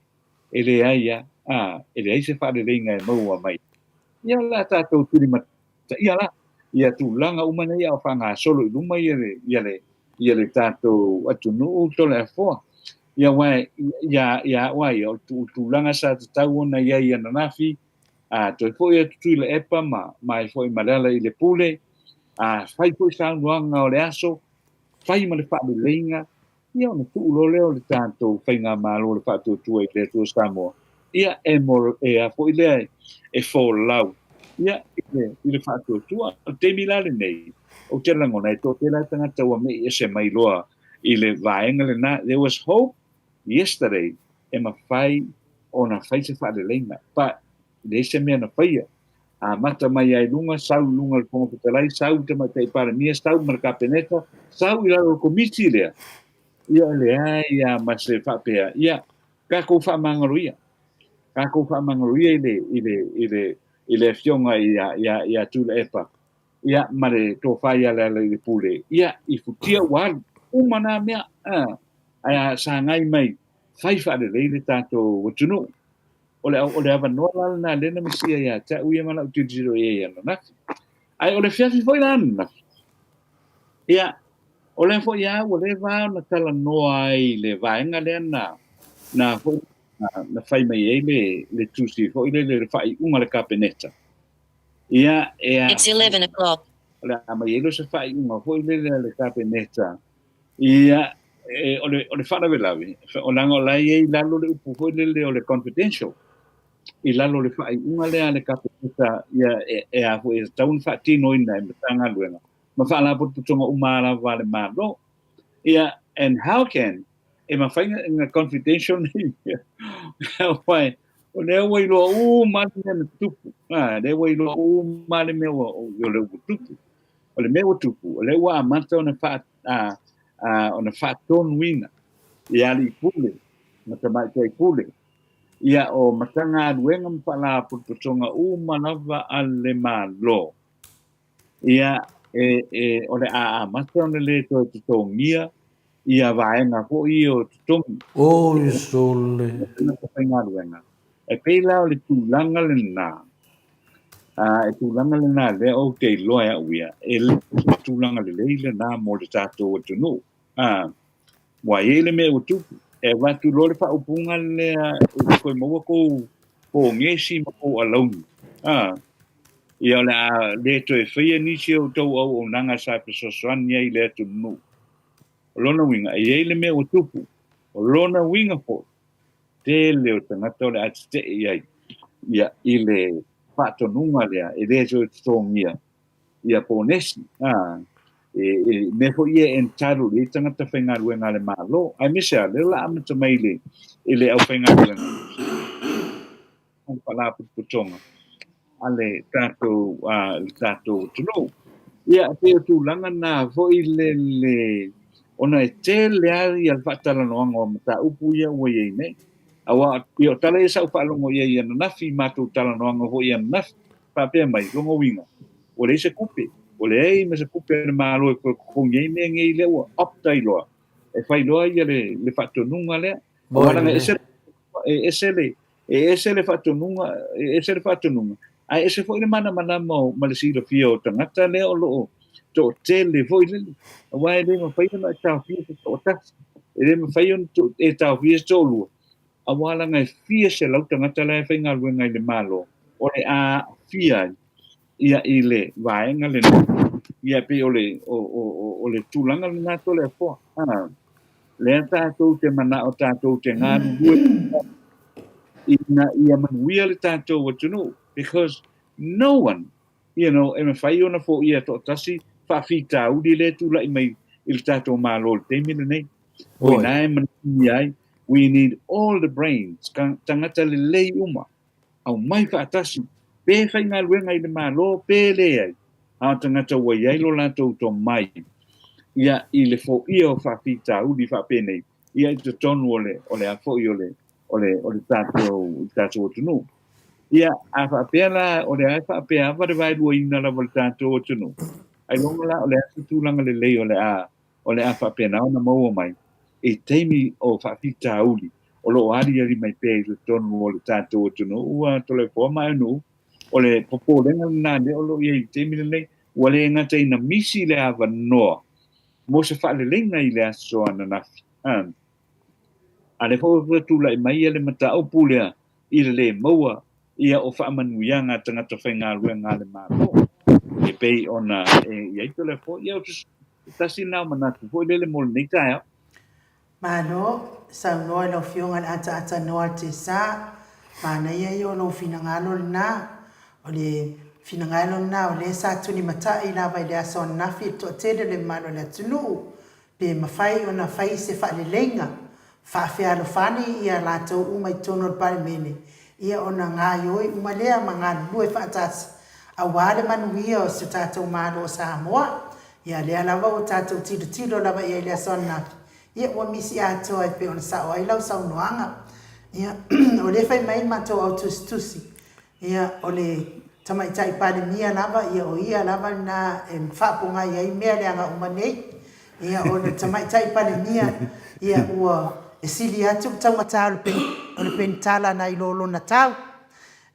C: e leai lava, a, e leai se faaleleiga e maua mai. Ia o le a tatou tulimataia la ia tulaga uma nei a o faagasolo i luma ia le, ia le, ia le tatou atunuu Toleafoa. Ia aua ia, ia au lava ia, o le tulaga sa tatau ona i ai ananafi, a toe foi atu Tuilaepa ma, ma ai foi ma Lealailepule, a fai foi saunoaga o le aso, fai ma le faaleleiga, ia ona tuu loa lea o le tatou faigamalo le Faatuatua i le Atua Samoa, ia e mo e a foi lea e folau ia i le faatuatua. O le taimi la lenei, ou te lagona e toatele lava tagata ua mei ese mai loa i le vaega lena. There was hope yesterday e mafai ona fai se faaleleiga, but e leai se mea na faia. Amata mai lava i luga, sau i luga o le Fofoga Fetalai, sau i le Tamaitai Palemia, sau ma le Kapeneta, sau i lalo o le Komiti lea, ia e leai lava ma se faapea, ia, tatou faamagalo ia. Tatou faamagalo ia i le, i le, i le, i le afioga ia, ia, ia Tuilaepa, ia, ma le tofa ia Lealailepule, ia, i futia ua alu, uma na mea, a, ae sagai mai, fai faalelei le tatou atunuu. O le, o le avanoa la lena lea na misia ia te au ia ma lau tilotilo i ai ananafi. Ae o le afiafi foi la ananafi, ia, o lea foi lava ua leva ona talanoa ai i le vaega lea na, na foi, na, na fai mai ai le, le tusi foi lele, le faaiuga a le Kapeneta. Ia, e a, It's 11 o'clock. O le a mai ai lea o se faaiuga foi lele a le Kapeneta. Ia, e, o le, o le faalavelave, o leaga o la e i ai i lalo le upu foi lele o le confidential, i lalo o le faaiuga lea a le Kapeneta, ia, e, e a foi, e tatau ona faatinoina e Matagaluega ma Faalapotopotoga uma lava a le Malo. Ia, and how can, e mafai na confidential nei mea, aua o lea ua iloa uma le mea na tupu, a, lea ua iloa uma le mea ua, o lea ua tupu. O le mea ua tupu, o lea ua amata ona faa, a, a, ona faatonuina i alii pule ma tamaitai pule, ia o Matagaluega ma Faalapotopotoga uma lava a le Malo, ia e, e, o le a amata ona le toe totogia ia vaega foi ia o totogi.
B: Oi sole.
C: Tagata faigaluega. E pei la o le tulaga lena, a, e tulaga lena lea ou te iloa e au ia, e le o se tulaga lelei lena mo le tatou atunuu. A, ua i ai le mea ua tupu, e avatu loa le faaupuga lea e le toe maua kou pogesi ma kou alauni. A, ia o le a le toe faia nisi o outou auaunaga sa fesoasoani ai i le atunuu. O lona uiga, e i ai le mea ua tupu. O lona uiga foi, tele o tagata o le a tetee i ai ia, i le faatonuga lea e le toe totogia ia ponesi. A, e, e mea foi ia e entitle i ai tagata faigaluega a le Malo, aemaise lava lea o le a amata mai i le, i le aufaigaluega ma le Faalapotopotoga a le tatou, a le tatou atunuu. Ia, e pei o tulaga na foi le, le, ona e tele lava ia le faatalanoaga o mataupu ia ua i ai nei. Aua, ia o tala ia sa ou faalogo i ai ananafi i matou talanoaga foi ananafi, faapea mai, lona uiga, ua leai se tupe, ua leai ma se tupe a le Malo e toe totogi ai mea nei lea ua opt ai loa, e fai loa ia le, le faatonuga lea. Aua leaga e ese, e ese le, e ese le faatonuga, e ese le faatonuga, ae ese foi le manamanama o, ma le silafia o tagata lea o lo o toatele foi lele. Aua e le mafai ona e taofia se toatasi, e le mafai ona e taofia se toalua, aua leaga e fia selau tagata la e faigaluega i le Malo, o le a aafia ai ia i le vaega lena. Ia pei o le, o, o, o, o le tulaga lena Toleafoa. Ah, lea tatou te manao tatou te galulue ina ia manuia le tatou atunuu, because no one, you know, e mafai ona foia toatasi faafitauli lea e tulai mai i le tatou Malo i le taimi lenei. O ina e manaomia ai, we need all the brains, tagata lelei uma, aumai faatasi, pe faigaluega i le Malo pe leai, a o tagata ua i ai lo latou tomai. ia, i le foia o faafitauli faapenei, ia, i totonu o le, o le a foi o le, o le, o le tatou, i tatou atunuu. Ia, a faapea la, o le a e faapea ava le vaeluaina lava o le tatou atunuu, ailoga la o le a se tulaga lelei o le a, o le a faapena ona maua mai i taimi o faafitauli o lo o aliali mai pea i totonu o le tatou atunuu. Ua Toleafoa ma Aunuu, o le popolega lena lea o lo o i ai i le taimi lenei, ua le gata ina misi le avanoa mo se faaleleiga i le aso ananafi, a lea foi ua tulai mai le mataupu lea i le lē maua ia o faamanuiaga a tagata faigaluega a le Malo e pei ona e i ai Toleafoa. Ia, o se tasi lena o manatu foi lele mo lenei taeao.
A: Malo, saunoa i lau Afioga i le ataata noa o le Tesa, manaia ia o lou finagalo lena. O le finagalo lena o lea sa tulimatai lava i le aso ananafi i le toatele o le mamalu o le atunuu, pe mafai ona fai se faaleleiga faafealofani ia latou uma i totonu o le Palemene, ia ona gaioi uma lea ma galulue faatasi aua le manuia o si o tatou Malo o Samoa. Ia lea lava ua tatou tilotilo lava i ai i le aso ananafi, ia ua misi atoa e pei ona sao ai lau saunoaga. Ia, o lea e fai mai le matou au tusitusi, Ia, o le Tamaitai Palemia lava, ia o ia lava lena e faapogai ai mea leaga uma nei. Ia, o le Tamaitai Palemia, ia ua e sili atu le taugata o le o le penitala nai lo lona tau.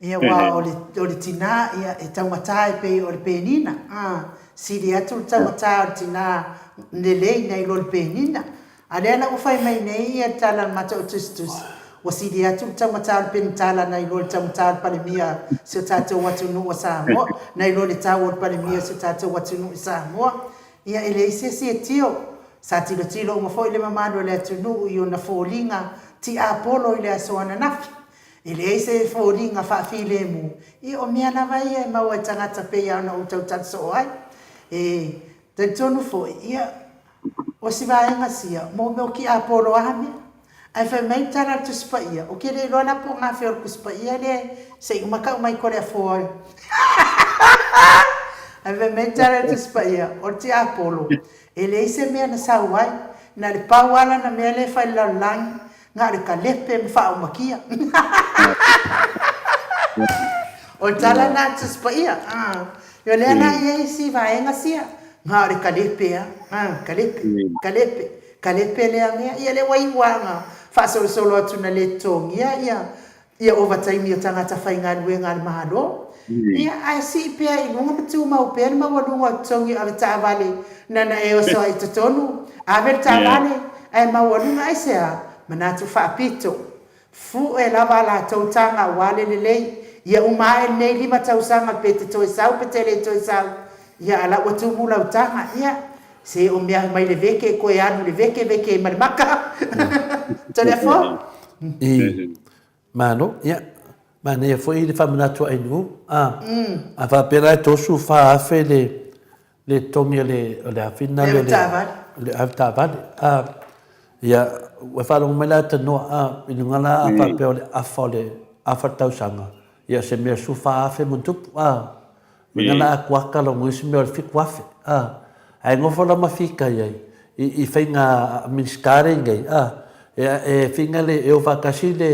A: Ia, aua o le, o le tinā, ia, e taugata e pei o le penina, a, sili atu le taugata o le tinā lelei nai lo le penina. A lea la ua fai mai nei ia le tala a le matou tusitusi, ua sili atu le taugata o le penitala nai lo le taugata o le Palemia o si o tatou atunuu o Samoa, nai lo le tau o le Palemia o si o tatou atunuu i Samoa. Ia e leai se isi e tio. Sa tilotilo uma foi le mamalu o le atunuu i ona foliga tiapolo i le aso ananafi. E leai se foliga faafilemu, ia o mea lava ia e maua e tagata pei lava ona ou tautala soo ai. E talitonu foi, ia, O si vaega sia, mo mea o kiapolo a mea. Ae fai mai le tala a le Tusi Paia, o ke le iloa la po o gafea o le Tusi Paia lea se i uma kau mai Koleafoa. Ae fai mai le tala a le Tusi Paia, o le tiapolo, e leai se mea na sau ai, na le pau lava lana mea lea e fai i le lalolagi, Na o le kalepe ma faaumakia. O le tala lena a le Tusi Paia. O lea la e i ai isi vaega sia, na o le kalepe lava. Kalepe, kalepe, kalepe lea mea. Ia lea ua iu lava ina faasolosolo atu na le totogia ia ia ovataimi o tagata faigaluega a le Malo, ia, ae sii pea i luga ma tumau pea le maualuga o totogi o avetaavale nana e oso ai i totonu, ave le taavale, ae maualuga aisea? Manatu faapito, fue lava a latou taga aua le lelei, ia uma ae lenei lima tausaga pe te toe sau pe te le toe sau, ia a la ua tumu lau taga, ia, se o mea mai le veke koe alu i le veke veke ai ma le maka. Toleafoa.
B: I, malo, ia, manaia foi le faamanatu a Ainuu, a, a faapea la e 34,000 le, le totogi o le, o le afi lena le, le avetaavale, a, ia, ua faalogo mai la tanoa, a, i luga la a faapea o le afa o le, afa le tausaga, ia, o se mea 14,000 ma ona tupu, a, Mea la a kuaka lo ngisi mea o le 7,000, a. Ae nofo la ma fika i ai, i, i faiga Minisita le nei, a. E, e finga le, e o faatasi le,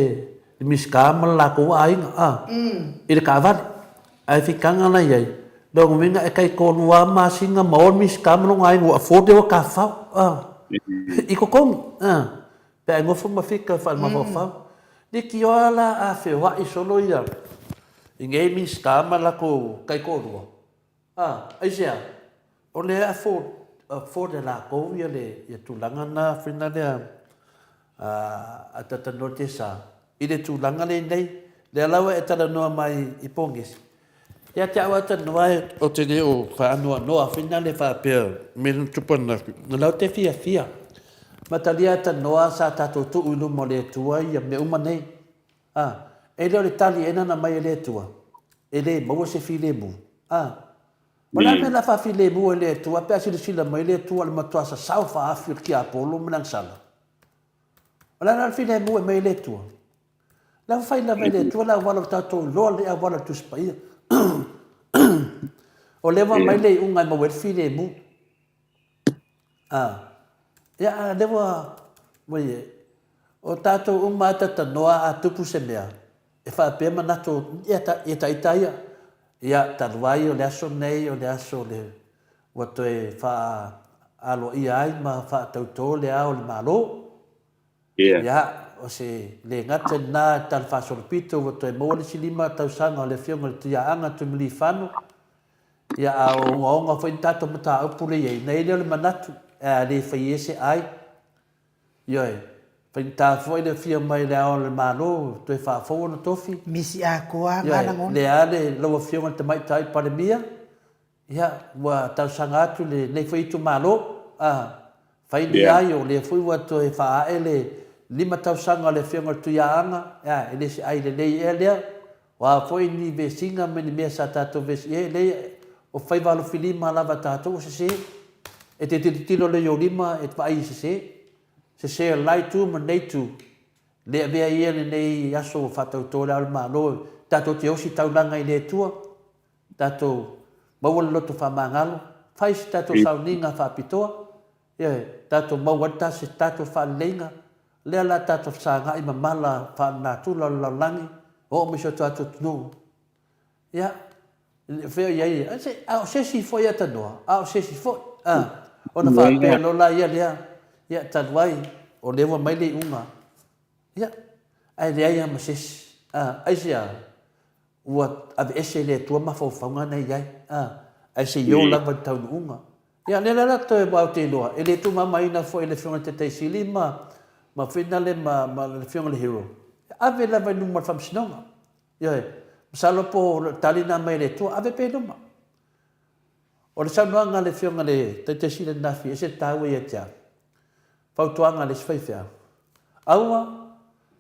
B: le Minisita ma le latou aiga, a, i le taavale. Ae fikaga la i ai, lona uiga e taitolua lava masina ma o le Minisita ma lona aiga ua afford ua tafafao, a, i totogi, a. Pe a e nofo ma fika faale-mafaufau. Leitioa la a feoai solo ia i nei Minisita ma latou taitoalua, a, aisea? O lea e afford, afford e latou ia le ia tulaga na fina lea a talanoa te sa i le tulaga lenei. Lea la ua e talanoa mai i pogisi, Ia te au a talanoa ou te le o faanoanoa fina le faapea me na tupu ananafi, o la ou te fiafia. Matalia a talanoa sa tatou tuu i luma o le Atua ia mea uma nei. A, e le o le tali ea na aumai e le Atua, e le maua se filemu. A, o le a le mea o le a faafilemu ai le Atua pe a silasila mai le Atua o le matua sasao faaafi o le tiapolo ma le agasala? O le a la le filemu e aumai e le Atua? La ua fai lava e le Atua le auala ua tatou iloa le auala o le Tusi Paia. O lea ua aumai le iuga e maua ai le filemu. A, ia, a lea ua, ua i ai, o tatou uma a tatanoa a tupu se mea, e faapea manatu, ia, ta, ia taita ia, ia, talu ai o le aso nei, o le aso o le, ua toe faa aloaia ai ma faatautō le Ao o le Malo.
C: Ia.
B: Ia, o se le gata i lena i le Tala Faasolopito ua toe maua le isi lima tausaga o le Afioga i le Tuiaaga Tuimalealiifano, ia a o ogaoga foi ni tatou mataupu lea e i ai, ona i ai lea o le manatu, a le fai ea se ai. Ioe, faigata foi le afio mai le Ao o le Malo toe faafou ona tofi.
A: Misi atoa lava
B: Ioe,
A: lagona.
B: lea lava lau Afioga i le Tamaitai Palemia, Ia, ua talosaga atu lenei foi itumalo, a fai ni ai, o lea foi ua toe faaae le lima tausaga o le Afioga i le Tuiaaga, a, e le se ai lelei ea lea. O a foi ni vesiga ma ni mea sa tatou vesi ai, e leai, o faiva alofilima lava a tatou o sese. E te tilotilo lea i ou lima e te vaai i sese. Sese o le la itu ma lenei itu. Le avea ia lenei aso ua faatauto le Ao o le Malo, tatou te osi taulaga i le Atua. Tatou maua le loto faamagalo, fai se tatou sauniga faapitoa, ioe, tatou maua ai se tatou faaleleiga, lea la tatou fesagai ma mala faalenatura o le lalolagi, oo mai si o tatou atunuu. Ia, fea o i ai, a o se isi foi e atanoa, a o se isi foi, a, ona faapea loa la ia lea, ia, talu ai, o lea ua mai le iuga, ia, ae leai lava ma se isi, a, aisea? Ua aveese e le Atua mafaufauga na i ai, a, ae se i oo lava i le taunuuga. Ia, lea la toe aua ou te iloa, e le tuumamaina foi e le Afioga i le Taitaisili ma, ma Finale ma, ma le Afioga i le Hero, e ave lava i luma o le Faamasinoga. Ioe, masalo po o le tali lena mai e le Atua, ave pea i luma. O le saunoaga a le Afioga i le Taitaisili ananafi, e ese le taua ia te au. Fautuaga a le isi faifeau, Aua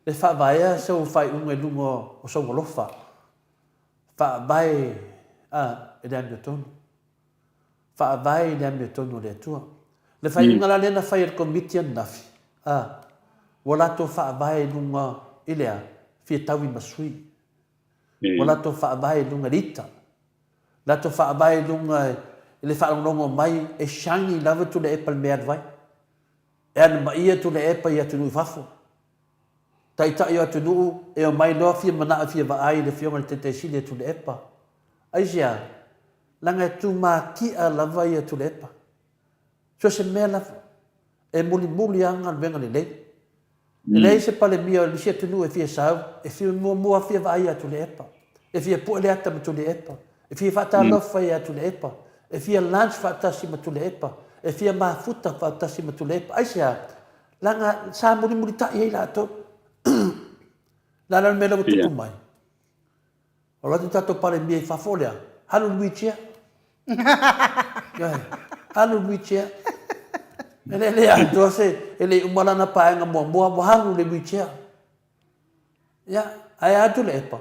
B: le faavaea sou faaiuga i luga o sou alofa. Faavae a i le amiotonu. Faavae i le amiotonu o le Atua. Le faaiuga la lea na fai e le Komiti ananafi, a, ua latou faavae i luga i le a? Fia taui ma sui. Ua latou faavae i luga i le ita. Latou faavae i luga i le faalogologo mai e shiny lava Tuilaepa i le mea e alu ai. E alamaia Tuilaepa i atunuu i fafo. Taitai o atunuu e omai loa fia manao e fia vaai i le Afioga i le Taitai Sili a Tuilaepa. Aisea? Leaga e tumatia lava ia Tuilaepa. So se mea lava. E mulimuli lava galuega lelei. E leai se Palemia o le isi atunuu e fia sau, e fia muamua fia vaai ia Tuilaepa, e fia pue le ata ma Tuilaepa, e fia faatalofa ia Tuilaepa, e fia lunch faatasi ma Tuilaepa, e fia mafuta faatasi ma Tuilaepa. Aisea? Leaga sa mulimulitai ai latou. O le a la le mea lea ua tupu mai? O lo atu tatou Palemia i fafo lea, alu i le wheelchair. Ioe, alu i le wheelchair. E le le atoa se, e le uma lana paega muamua, ua alu i le wheelchair. Ia, ae a Tuilaepa?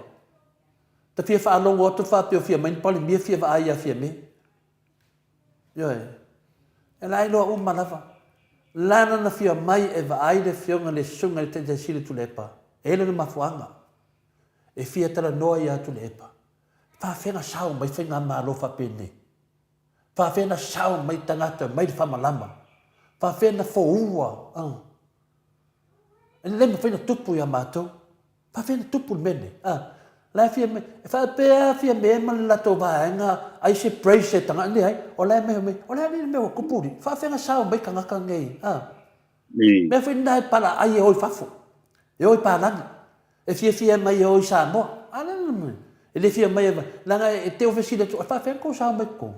B: Ta fia faalogo atu faapea o fia mai ni Palemia fia vaai ia Fiame. Ioe. E la iloa uma lava. La na fia mai e vaai le afioga i le Susuga i le Taitai Sili o Tuilaepa, e i ai lona mafuaaga. E fia talanoa ia Tuilaepa, faafefea na sao mai faigamalo faapenei? Faafefea na sao mai tagata mai le faamalama? Faafefea na foua? Uh. E le mafai na tupu ia matou. Faafefea na tupu le mea nei? Uh. La e fia me, e faapea Fiame ma le latou vaega ai se praise e tagata, leai, o la e mai mai, o le a le mea ua tupu li? Faafefea na sao mai tagata nei? Uh. Mea foi lena e palaai e o i fafo, e o i palagi. E fiafia mai e o i Samoa. A le le mea. E le fia mai e leaga e te fesili atu, e faafefea ona tou sao mai totonu?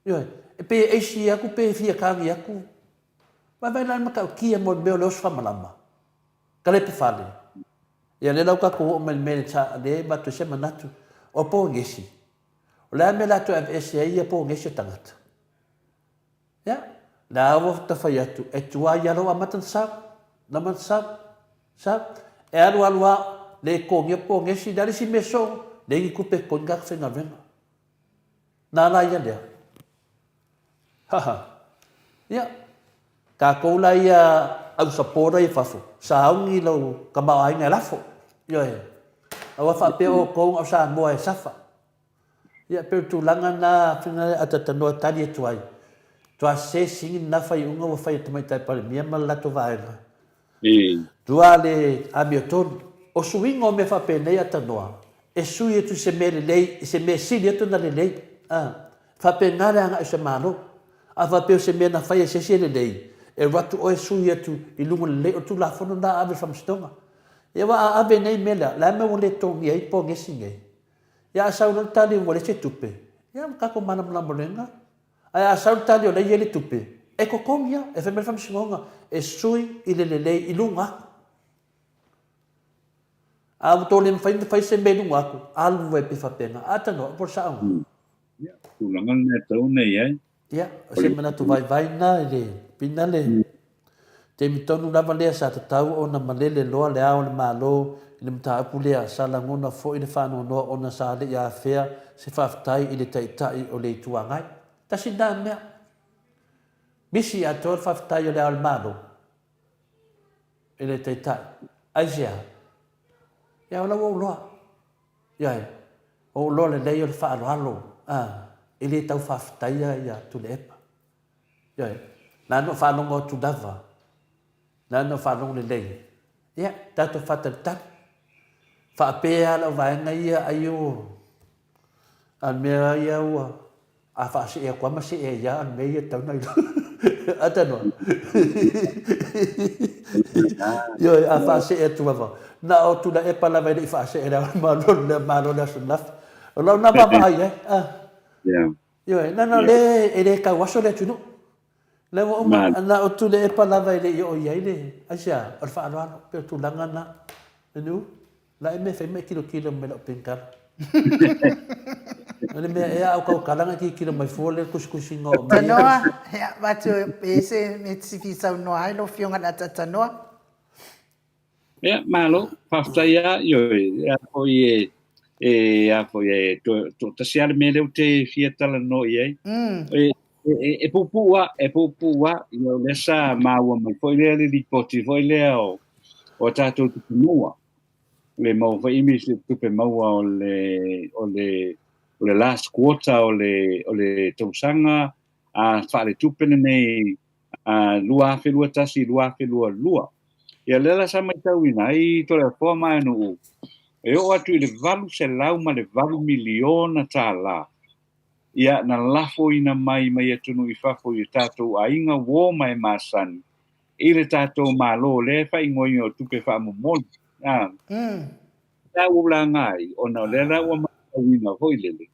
B: Ioe, e pei e aisi atu pe fia tagi atu. Vaivai la le matautia mo le mea o le oso faamalama. Kalepe fale. Ia lea la ua tatou oo mai i le mea sa lea e avatu ai se manatu, o pogesi. O le a le mea o le a toe aveese ai ia pogesi o tagata? Ia, la ua ta fai atu, e tuai ia lou amata na sau, nama na sau, sau. E alu alu a, le totogia po gesi, le a le isi mea soo, leai ni tupe e totogi tagata faigaluega. Na la ia lea. Haha. Ia, tatou la ia au supporter ia fafo, sauni lou tamaoaiga e lafo. Ioe. Aua faapea outou na o Samoa e safa. Ia, pei o le tulaga lena a atatanoa e tali atu ai. Tua se sigi lena faaiuga ua fai e Tamaitai Palemia ma le latou vaega. Tua le amiotonu. O suiga o mea faapenei a tanoa, e sui atu i se mea lelei i se mea sili atu ona lelei. A faapena le agai o se Malo. A faapea o se mea na fai e se isi e lelei, e alu atu oe sui atu i luga lelei o le Tulafono lena a ave i le Faamasinoga. Ia aua a ave nei mea lea, o le a le mea ua le totogia ai pogesi nei? Ia a sau loa le tali ua leai se tupe, ia ua tatou malamalama loa i lena. Ae a sau le tali o lea e i ai le tupe, e totogi lava, e fai mai le Faamasinoga e sui i le lelei i luga atu. A ua tou le mafai ona fai se mea i luga atu, alu ai pea faapena. A talanoa, po o le sao lena.
C: Ia, tulaga lena e tatau ona i ai.
B: Ia, o se manatu vaivai lena i le pina le taimi tonu lava lea sa tatau ona malele loa Le Ao o le Malo i le mataupu lea, sa lagona foi le faanoanoa ona sa le i afea se faafetai i le Taitai o le Itu Agai. Tasi lena mea. Misi atoa le faafetai o Le Ao o le Malo i le Taitai. Aisea? Ia, o la ua ou loa. Ioe, ua ou loa lelei o le faaaloalo, a, e le tau faafetaia ia Tuilaepa. Ioe, na ona ou faalogo atu lava, na ona ou faalogo lelei, ia, tatou faatalitali. Faapea lava lau vaega ia, ai o, a o le mea ia ua, A faasee atu lava ma see ai lava, o le mea ia e tatau ona iloa. A talanoa? Ioe, a faasee atu lava, na o Tuilaepa lava e le i faasee i le Malo le Malo i le aso ananafi. O lau lena vaavaai i ai. A. Ioe, leaga o lea e le tauaso le atunuu. O lea ua uma, na o Tuilaepa lava e le i oo i ai le, aisea? O le faaaloalo, pei o le tulaga lena. Inu? La e mea fai ma e tilotilo mai lau penkala. O le mea ea au kaukala na tilotilo mai fua le tusitusiga o mea.
A: Tanoa, ia, avatu e se mea te fia saunoa ai lau Afioga i le Ataatanoa.
C: Ia, malo, faafetai lava, ioe, e a foi e, e a foi e, toatasi lava le mea lea ou te fia talanoa i ai. E, e, e puupuu lava, e puupuu lava, ia o lea sa maua mai foi lea le lipoti foi lea o, o a tatou tupe maua. Le maua foi imi se tupe maua o le, o le, o le last quarter o le, o le tausaga a faaletupe lenei a 2021/2022. Ia lea la sa matauina ai Toleafoa ma Aenu'u, e oo atu i le $808 miliona tala ia na lafoina mai mai atunuu i fafo i o tatou aiga uo ma e masani i le tatou Malo lea e faaigoaina o tupe faamomoli. A. Lea ua laga ai, ona o lea la ua matauina foi lele,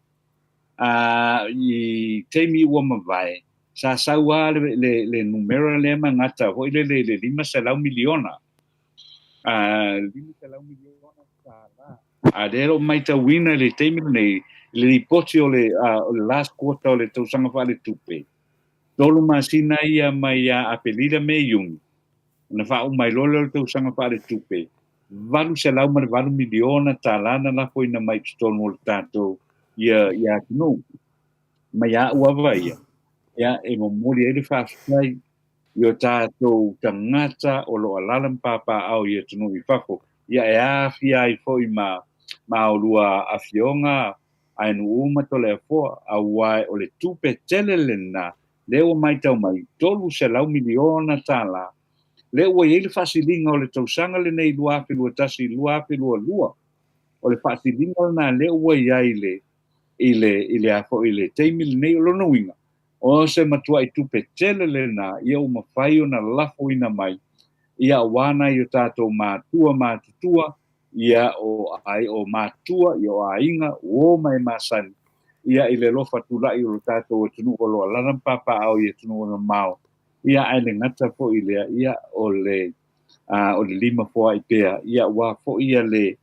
C: a, i taimi ua mavae, sa sau lava le, le, le numera lea ma gata foi lele i le $500 miliona. A, $500 miliona tala. A lea o matauina i le taimi lenei, i le lipoti o le, a, o le last quarter o le tausaga faaletupe, 3 masina ia mai ia Aperila, Me, Iuni, ona faauma ai loa lea o le tausaga faaletupe, $808 miliona tala na lafoina mai i totonu o le tatou ia, ia atunuu. Mai a'u lava ia, ia, e momoli ai le faafetai i o tatou tagata o lo o alaala ma papaaao i atunuu i fafo, ia e aafia ai foi ma, ma olua afioga Aenu'u ma Toleafoa, auae o le tupe tele lena lea ua maitau mai, $300 miliona tala, lea ua i ai le faasiliga o le tausaga lenei 2021/2022, o le faasiliga lena lea ua i ai i le, i le, i le a foi i le taimi lenei. O lona uiga, o se matuai tupe tele lena ia ua mafai ona lafoina mai, ia aua nai o tatou matua matutua, ia o ai o matua, ia o aiga, uo ma e masani, ia i le alofa tulai o lo tatou atunuu o lo o alaala ma papaaao i atunuu e mamao, ia ae le gata foi i lea, ia o le o le lima foai pea, ia aua foi ia le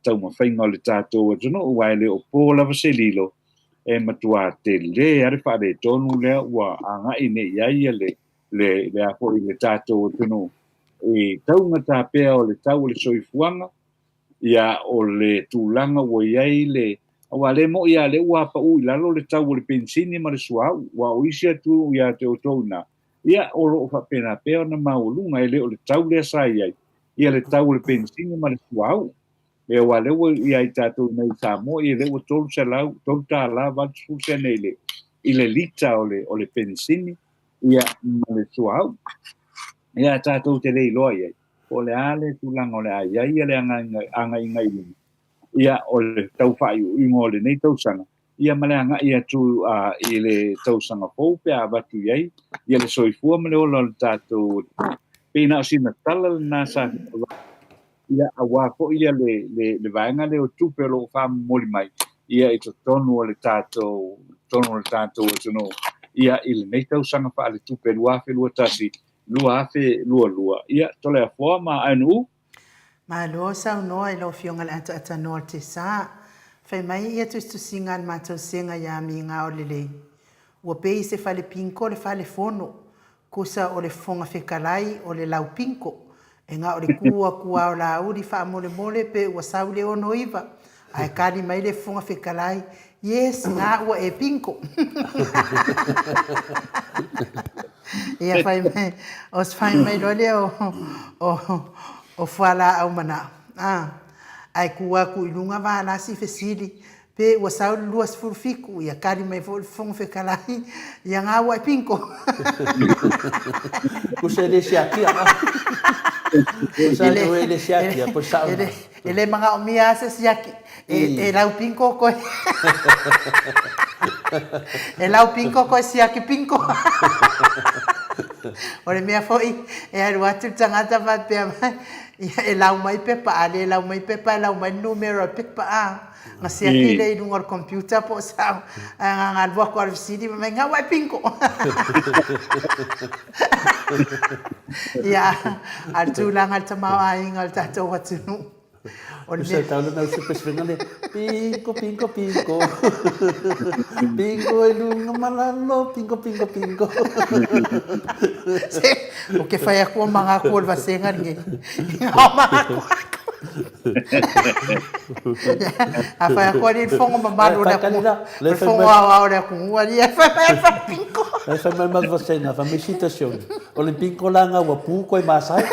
C: taumafaiga o le tatou atunuu, aua e le o po lava se lilo, e matua tele lava le faaletonu lea ua agai nei i ai ia le le le a foi le tatou atunuu i taugata pea o le tau o le soifuaga, ia o le tulaga ua i ai le, aua le mo'i lava lea ua paʻu i lalo le tau o le penisini ma le suauu, aua o isi atunuu ia te outou i ina, ia o lo o faapena pea ona maualuga, e le o le tau lea sa i ai, ia le tau o le penisini ma le suauu. Ia aua lea ua i ai tatou i inei i Samoa, ia lea ua $300, $3.80 i le i le lita o le, o le penisini, ia, ma le suauu. Ia, tatou te le iloa i ai, po o le a le tulaga o le a i ai ia le agaiga i luma, ia, o le tau faaiuiuga o lenei tausaga, ia ma le agai atu i le tausaga fou pe a avatu i ai ia le soifua ma le ola o le tatou atunuu. Pei na o sina tala lena sa ia aua foi ia le, le, le vaega lea o tupe o lo o faamomoli mai ia i totonu o le tatou totonu o le tatou atunuu ia i lenei tausaga faaletupe 2021 2022. Ia, Toleafoa ma Aenu'u.
A: Malo saunoa i lau Afioga i le Ataatanoa o le Tesa. Fai mai ia tusitusiga a le matou sega ia Amiga o Lelei. Ua pei se fale pinko le fale fono. Kusa o le Fofoga Fetalai o le lau pinko. E na o le ku atu a o Laauli faamolemole pe ua sau le 69. Ae kali mai le Fofoga Fetalai, Yes, nga ua e pinko. Ia fai mai, o fai mai loa lea o, o, o fualaau manao. Ah, ae tu atu i luga valasi fesili, pe ua sau le 27, ia kali mai foi le Fofoga Fetalai, ia nga ua e pinko.
B: Kusa e le siakia. Kusa e le siakia, po sao.
A: E le manaomia lava se siaki, e lau pinko koe. E lau pinko koe siaki pinko. O le mea foi, e alu atu le tagata faapea mai, ia e lau mai pepa, a le lau mai pepa e lau mai le numera o le pepa a. Na siaki lea i luga o le computer po o sao, ae na ona alu atu lava o le fesili, fai mai, gau e pinko. Ia, a o le tulaga i le tamaoaiga o le tatou atunuu,
B: o le mea... Tau lana usu pesefenga le, pinko, pinko, pinko, pinko i luga ma lalo, pinko, pinko, pinko.
A: Se, o ke whai aku o mangaku o le vasenga lenei. O mangaku aku. A whai aku ali le fongo mamalu o le atunuu. Le fongo aoao o le atunuu ali e whai mai whai pinko.
B: E whai mai mai vasenga, whai mai citacion. O le pinko la ngā ua pū koe māsai.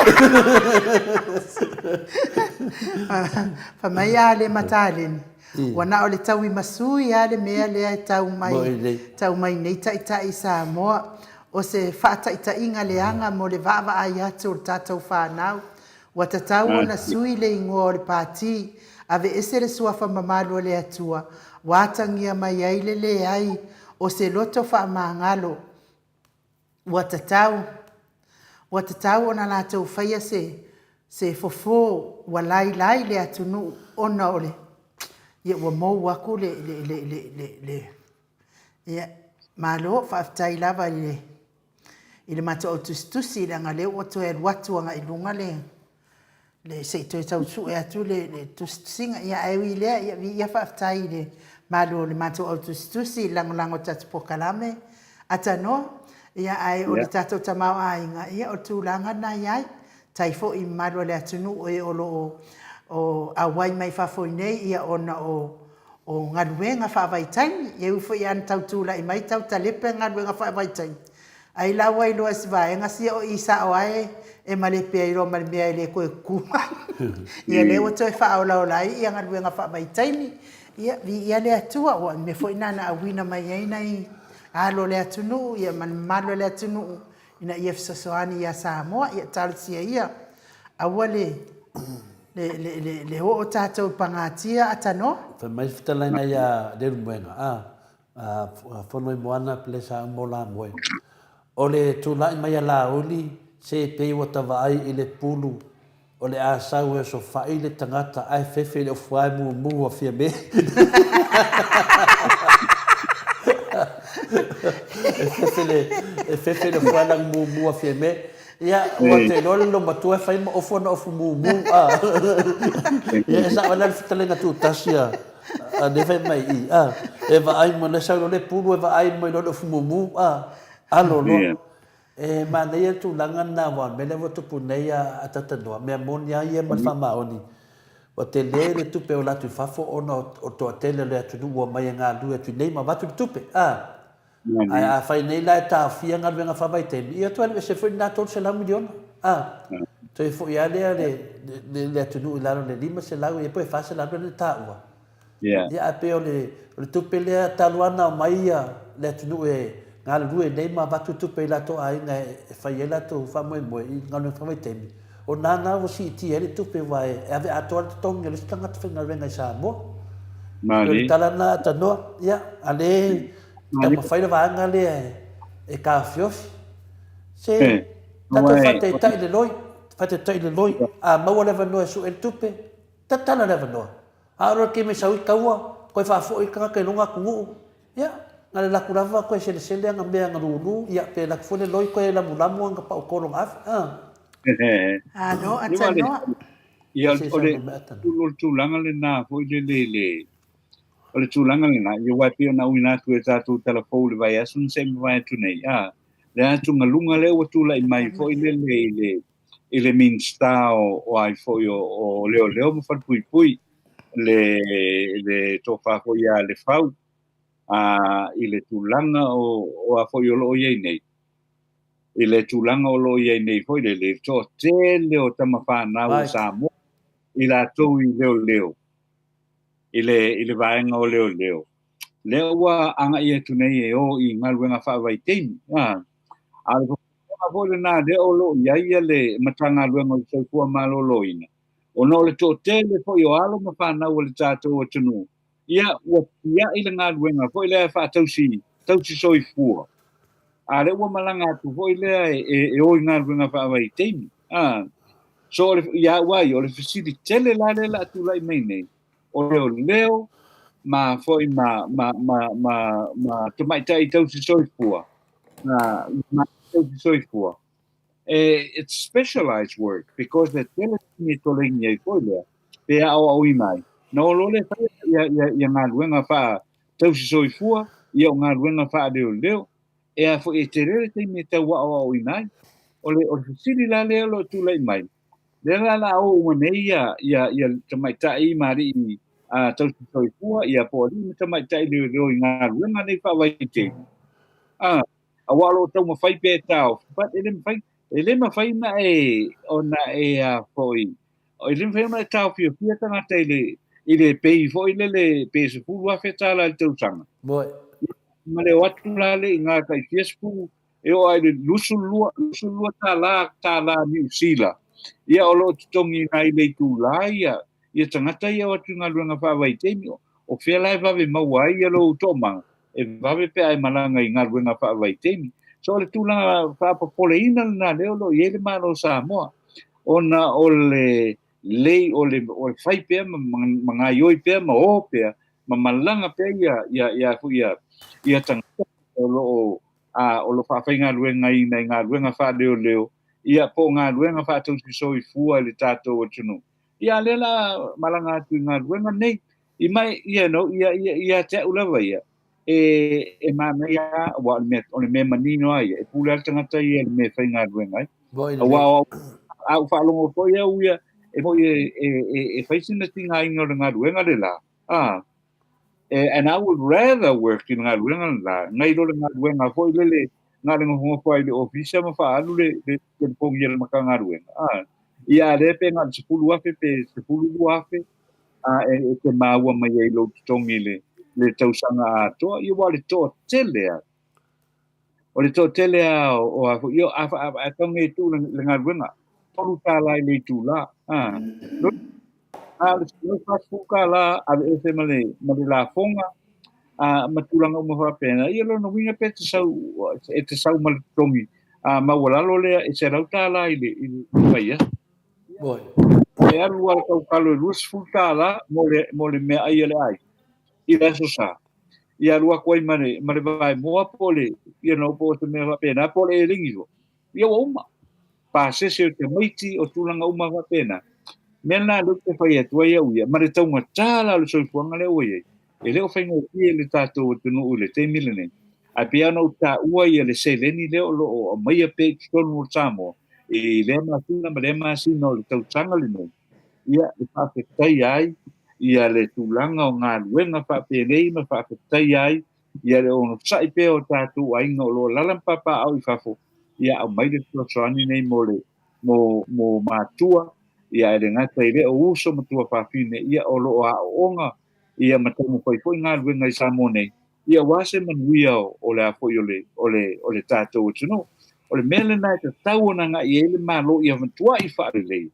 A: Whai mai a le matāleni. Ua na o le tauimasui a le mea lea e tau mai, tau mai nei taitai i Samoa. O se faataitaiga leaga mo le vaavaai atu o le tatou whanau. Ua tatau ona sui le igoa o le Pati, aveese le suafa mamalu o le Atua, ua atagia mai ai le leai o se loto faamagalo. Ua tatau, ua tatau ona latou faia se, se fofo ua lailai le atunuu ona o le, ia ua mou aku le, le, le, le, le, le, ia, malo, faafetai lava i le, i le matou au tusitusi leaga lea ua toe alu atu agai i luga le le se i toe tau sue atu le le tusitusiga. Ia ae ui i lea, ia viia faafetai i le malu o le matou au tusitusi i le lagolago o le tatou polokalame atanoa. Ia ae o le tatou tamaoaiga, ia o le tulaga lena e i ai. Tai foi i mamalu o le atunuu e o lo o o auai mai fafo i nei ia ona o o galuega faavaitaimi, e ui foi lava ina tau tulai mai tau talepe galuega faavaitaimi, ai la ua iloa e si vaega sia o i sao lava e malepe ai loa ma le mea e le toe tutu mai. Ia lea ua toe faaolaola ai ia galuega faavaitaimi, ia viia le Atua, ua o le mea foi lena na auina mai ai nai alo o le atunuu ia ma le mamalu o le atunuu ina ia fesoasoani ia Samoa, ia talosia ia, aua le, le, le, le, le oo tatou i pagatia atanoa.
B: Fai mai le fetalaiga ia Leulumoega, a, a Fonoimoana Pelesa mo Lamoe. O le tulai mai a Laauli, se pei ua ta vaai i le pulu O le a sau e osofai le tagata ae fefe i le ofuae mumu a Fiame. E fefe le, e fefe le ofuae lagi mumu a Fiame. Ia, ua te iloa le loomatua e fai ma ofu ana ofu mumu, a. Ia, e sao ai la le fetalaiga tutasi a, a lea fai mai i, a. E vaai mai, le sau loa le pulu e vaai mai loa le ofu mumu, a. Alo loa. E manaia le tulaga lena aua o le mea lea ua tupu nei a Atatanoa, mea moni lava ia ma le faamaoni, ua tele le tupe o latou i fafo ona o le toatele o le atunuu ua omai e galulue atu i inei ma avatu le tupe, a. Ae afai nei la e taofia galuega faavaitaimi, ia toe alu ese foi lena $300 miliona, a. Toe foi lava lea le atunuu i lalo i le 500 ia pe 400 lea na taua. Ia, ae pei o le tupe lea talu lava ona aumai le atunuu e galulue nei ma avatu tupe i latou aiga e fai ai latou faamoemoe i galuega faavaitaimi, o na na ua siitia ai le tupe aua e ave atoa le totogi o le isi tagata faigaluega i Samoa. E pei o le tala lena a Tanoa, ia, a le taumafai le vaega lea e taofiofi, se tatou faataitai i le loi, faataitai i le loi, a maua le avanoa e sue le tupe, tatala le avanoa. A oo loa i le taimi e sau ai taua, toe faafoi le tagata i lona atunuu, ia, na o le alu atu lava toe selesele ana mea ana lulu, ia, pe alu atu foi le loi toe lamulamu ana pautolo na ave, a.
A: Alo, a tanoa.
C: Ia, o le tulaga lena foi lele i le, o le tulaga lena, ia aua e pei ona auina atu e tatou tala fou i le vaiaso na se i mavae atu nei, a, le atugaluga lea ua tulai mai foi lele i le, i le Minisita o, o ai foi o, o Leoleo ma Falepuipui, le, le tofa foi ia Lefau, a, i le tulaga o, o a foi o lo o i ai nei. I le tulaga o lo o i ai nei foi le, le toatele o tama fanau o Samoa, i latou i leoleo, i le, i le vaega o leoleo. Lea ua agai atu nei e o i galuega faavaitaimi. A, a o le Tulaga foi lena lea o lo o i ai le Matagaluega o le Soifua Maloloina, ona o le toatele foi o alo ma fanau a le tatou atunuu, ia ua tiai le galuega foi lea faatausi tausi soifua, a lea ua malaga atu foi lea e o i galuega faavaitaimi. A, so o le, ia au lava ia, o le fesili tele la lea o le a tulai mai nei, o leoleo ma foi ma, ma, ma, ma, ma tamaitai tausi soifua, ma tausi soifua. E, it's specialized work because e tele taimi e tolengi ai foi lea, pe aoaoina ai. Na o loa lea fai ia, ia, ia galuega faa tausi soifua, ia o galuega faaleoleo, e a foi e tele le taimi e tau aoaoina ai. O le, o le fesili la lea o lo o tulai mai, Lea la la o uma nei ia, ia, ia tamaitai ma alii uh, tausi soifua, ia po o alii ma tamaitai leoleo i galuega nei faavaitaimi. Ah, aua o lo o taumafai pea e taofi, but e le mafai, e le mafai ona e, ona e a foi, e le mafai ona e taofiofia tagata i le, i le pei foi lele, pe $10,000 i le tausaga.
B: Moi.
C: Ma le o atu la le i ngā tai fia sepulu, e oo ai i le 22, 22 tālā, tālā Niu Sila. Ia o lo o totogiina ai le itulā ia, ia tagata ia o atu i galuega faavaitaimi. O fea la e vave maua ai ia lou toomaga? E vave pe a e malaga i galuega faavaitaimi. So o le tulaga faapopoleina lena lea o lo o i ai le Malo o Samoa, ona o le lei o le, o le fai pea ma, ma, ma gaioi pea ma o pea ma malaga pea ia, ia, ia, ia, ia tagata o lo o ā, o lo o faafaigaluegaina i galuega faaleoleo, ia, po o galuega faatausi-soifua i le tatou atunuu. Ia, a lea la malaga atu i galuega nei, i mai, you know, ia, ia, ia te au lava ia, e, e manaia lava, aua o le mea, o le mea manino lava ia, e pule lava le tagata ia i le mea e faigaluega ai. Aua o au, a ou faalogo foi au ia, e moi e, e, e, e fai sina tigaina o le galuega le la, ā, And I would rather work i le galuega le la, nai lo le galuega foi lele na o le nofonofo ai i le ofisa ma faaalu le, le telefoni a le Matagaluega. Ah, ia a lea pe na o le $10,000 pe $12,000 a e, e te maua mai ai lou totogi i le, le tausaga atoa, ia ua o le toatele lava. O le toatele lava o, o a foi, ia, a, a, a taunga e tuu le, le galuega, $3 i le itulā. Ah, a o le $140 aveese ma le, ma le lafoga, a, ma tulaga uma faapena. Ia lona uiga pe te sau, e te sau ma le totogi a, maualalo lea e $100 i le, i le vaiaso.
B: Moi.
C: E alu lava le tautalo e $20 mo le, mo le meaai a le aiga i le Aso Sa. Ia alu atu ai ma le, ma le vaemoa po o le, you know, po o se mea faapena, po o le elegi foi. Ia ua uma. Pasese o tamaiti, o tulaga uma faapena. Mea lena lea ou te fai atu ai au ia, ma le taugata la o le soifuaga lea ua i ai, e le o faigofie i le tatou atunuu i le taimi lenei. Ae pei lava ona ou taua ia le seleni lea o lo o aumaia pea i totonu o Samoa i lea masina ma lea masina o le tausaga lenei, ia e faafetaia ai ia le tulaga o galuega faapenei ma faafetaia ai ia le onosai pea o tatou aiga o lo o alaala ma papaaao i fafo, ia aumai le fesoasoani nei mo le mo mo matua, ia e le gata i lea o uso ma tuafafine, ia o lo o aooga ia ma taumafai foi galuega i Samoa nei. Ia aua se manuia o le a foi o le, o le, o le tatou atunuu. O le mea lena e tatau ona agai i ai le Malo ia matuai faalelei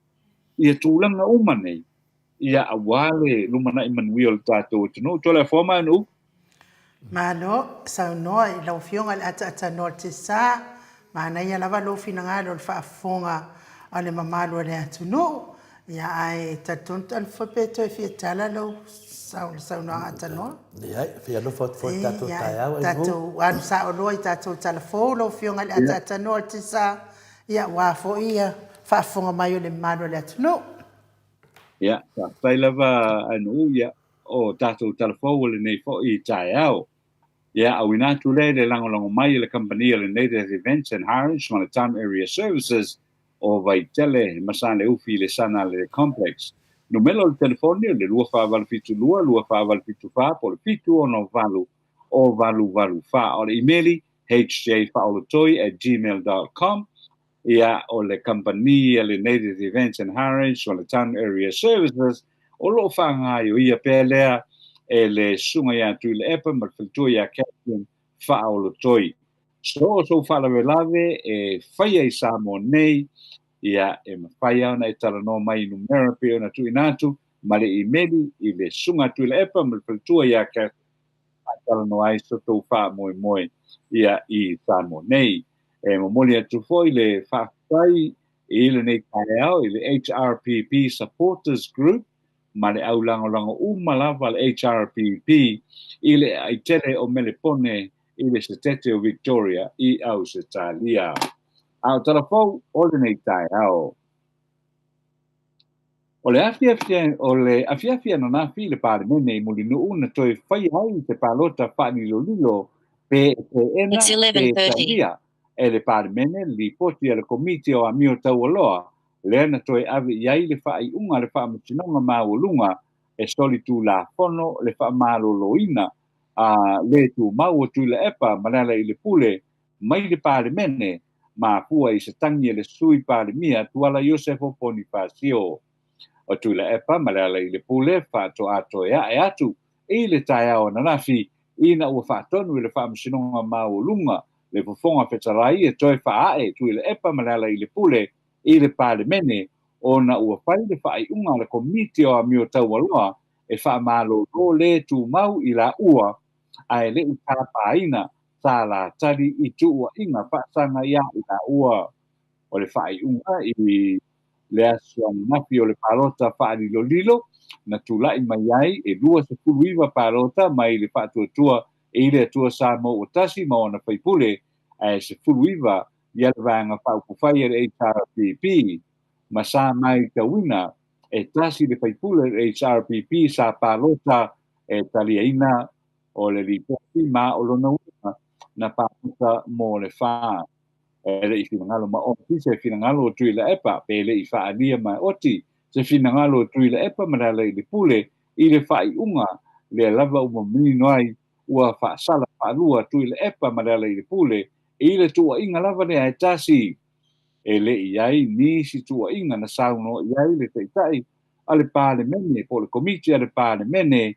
C: ia tulaga uma nei, ia aua le lumanai manuia o le tatou atunuu. Toleafoa ma Aunuu.
A: Malo saunoa i lau Afioga i le ataatanoa o le Tiasa. Manaia lava lou finagalo i le faafofoga a le mamalu o le atunuu. Ia ae talitonu Talifoe pe toe fia tala lou saunoaga atanoa.
B: Leai, fia alofa atu foi i le tatou taeao.
A: Tatou alu sao loa i tatou tala fou lau Afioga i le ataatanoa o le Tiasa, ia aua foi ia faafofoga mai o le mamalu o le atunuu.
C: Ia, faafetai lava Aunuu, ia, o tatou tala fou o lenei foi taeao. Ia, auina atu lea i le lagolago mai e le kamupani a le Native Events and Hires ma le Town Area Services o Vaitele ma Saleufi i le Sanalele Complex. Numela o le telefoni o le 2472 2474 po o le 768 0884. O le imeli, hjfaaolotoi@gmail.com. Ia, o le kamupani a le Native Events and Hires ma le Town Area Services o lo o faagaoioia pea lea e le Susuga ia Tuilaepa ma le faletua ia Catherine Faaolotoi. So o sou faalavelave e faia i Samoa nei, ia, e mafai lava ona e talanoa mai i numera pei ona tuuina atu ma le imeli i le Susuga a Tuilaepa ma le faletua ia Catherine faatalanoa ai so tou faamoemoe ia i Samoa nei. E momoli atu foi le faafetai i lenei taeao i le HRPP Supporters Group ma le au lagolago uma lava a le HRPP i le aai tele o Melepone i le Setete o Victoria i Ausetalia. A o tala fou o lenei taeao. O le afiafi, o le afiafi ananafi i le Palemene i Mulinuu na toe faia ai se palota faalilolilo pe e teena pe talia e le Palemene le lipoti a le Komiti o Amio Taualoa lea na toe ave i ai le faaiuga a le Faamasinoga Maualuga e solitulafono le faamaloloina a le tumau o Tuilaepa ma Lealailepule mai le Palemene, mafua i se tagi a le Sui Palemia Tuala Iosefo Ponifasio. O Tuilaepa ma Lealailepule faatoa toe ae atu i le taeao ananafi ina ua faatonu e le Faamasinoga Maualuga le Fofoga Fetalai e toe faaae Tuilaepa ma Lealailepule i le Palemene ona ua fai le faaiuga a le Komiti o Amio Taualoa e faamalolo le tumau i laua ae le i tapaina sa la tali i tuuaiga faasaga iā i laua. O le faaiuga i le aso ananafi o le palota faalilolilo na tulai mai ai e 29 palota mai le Faatuatua i le Atua Samoa Ua Tasi ma ona faipule ae 19 ia le Vaega Faaupufai a le HRPP ma sa matauina e tasi le faipule o le HRPP sa palota e taliaina o le lipoti ma o lona uiga na palota mo le fa. E le i finagalo maoti se finagalo o Tuilaepa pe le i faaalia maoti se finagalo o Tuilaepa ma Lealailepule i le faaiuga lea lava ua manino ai ua faasala faalua Tuilaepa ma Lealailepule i le tuuaiga lava lea e tasi. E le i ai nisi tuuaiga na saunoa i ai le Taitai a le Palemene po o le Komiti a le Palemene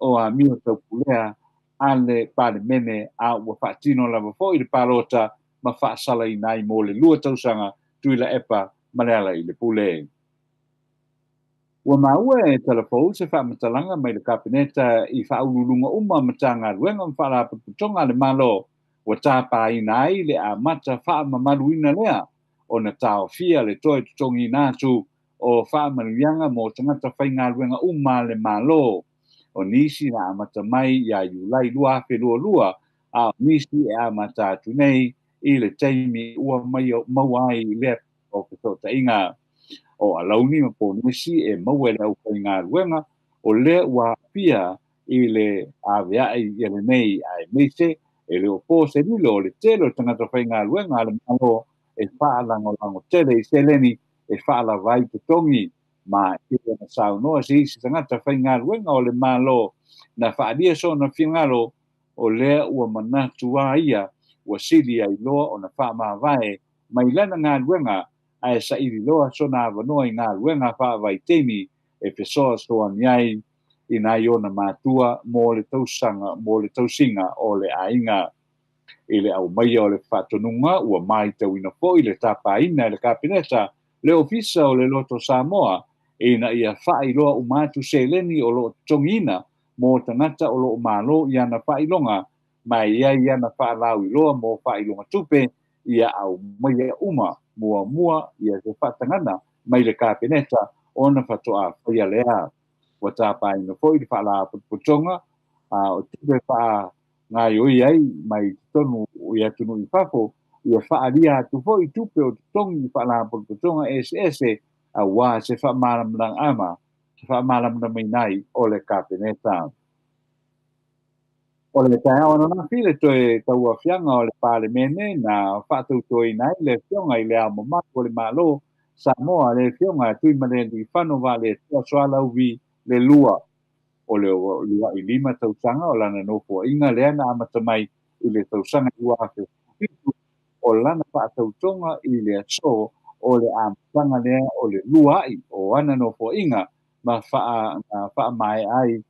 C: o Amio Taupulea a le Palemene a ua faatino lava foi le palota ma faasalaina ai mo le 2 tausaga Tuilaepa ma Lealailepule. Ua maua e Talafou se faamatalaga mai le Kapeneta i faauluuluga uma Matagaluega ma Faalapotopotoga a le Malo ua tapaina ai le amata faamamaluina lea ona taofia le toe totogiina atu o faamanuiaga mo tagata faigaluega uma a le Malo. O nisi na amata mai iā Iulai 2022, a o nisi e amata atu nei i le taimi ua maua ai lea o fesootaiga. O alauni ma ponesi e maua e le aufaigaluega, o lea ua aafia i le avea'i ia lenei, aemaise e le o po se lilo o le tele o tagata faigaluega a le Malo e faalagolago tele i seleni e faalava ai totogi, ma e pei ona saunoa se isi tagata faigaluega o le Malo na faaalia sona finagalo, o lea ua manatu a ia ua sili ai loa ona faamavae mai lana galuega ae saili loa sona avanoa i galuega faavaitaimi e fesoasoani ai i nai ona matua mo le tausaga mo le tausiga o le aiga. I le aumaia o le faatonuga ua matauina foi le tapaina e le Kapeneta le Ofisa o le Loto Samoa ina ia faailoa uma atu seleni o lo o totogiina mo tagata o lo o malo i ana faailoga ma e i ai ana faalauiloa mo faailoga tupe ia aumaia uma muamua ia se faatagana mai le Kapeneta ona faatoa faia lea. Ua tapaina foi le Faalapotopotoga o Tupe Faagaoioi ai mai totonu i atunuu i fafo ia faaalia atu foi tupe o totogi i faalapotopotoga eseese aua se faamalamalamaina ai o le Kapeneta. O le taeao ananafi le toe tauaofiaga o le Palemene na faatautoina ai le Afioga i Le Ao Mamalu o le Malo Samoa, le Afioga a Tuimalealiifano Vaaletoa Sualauvi le Lua. O le 25 tausaga o lana nofoaiga lea na amata mai i le tausaga 2017, o lana faatautoga i le aso o le amataga lea o le lua'i o ana nofoaiga ma faamaea ai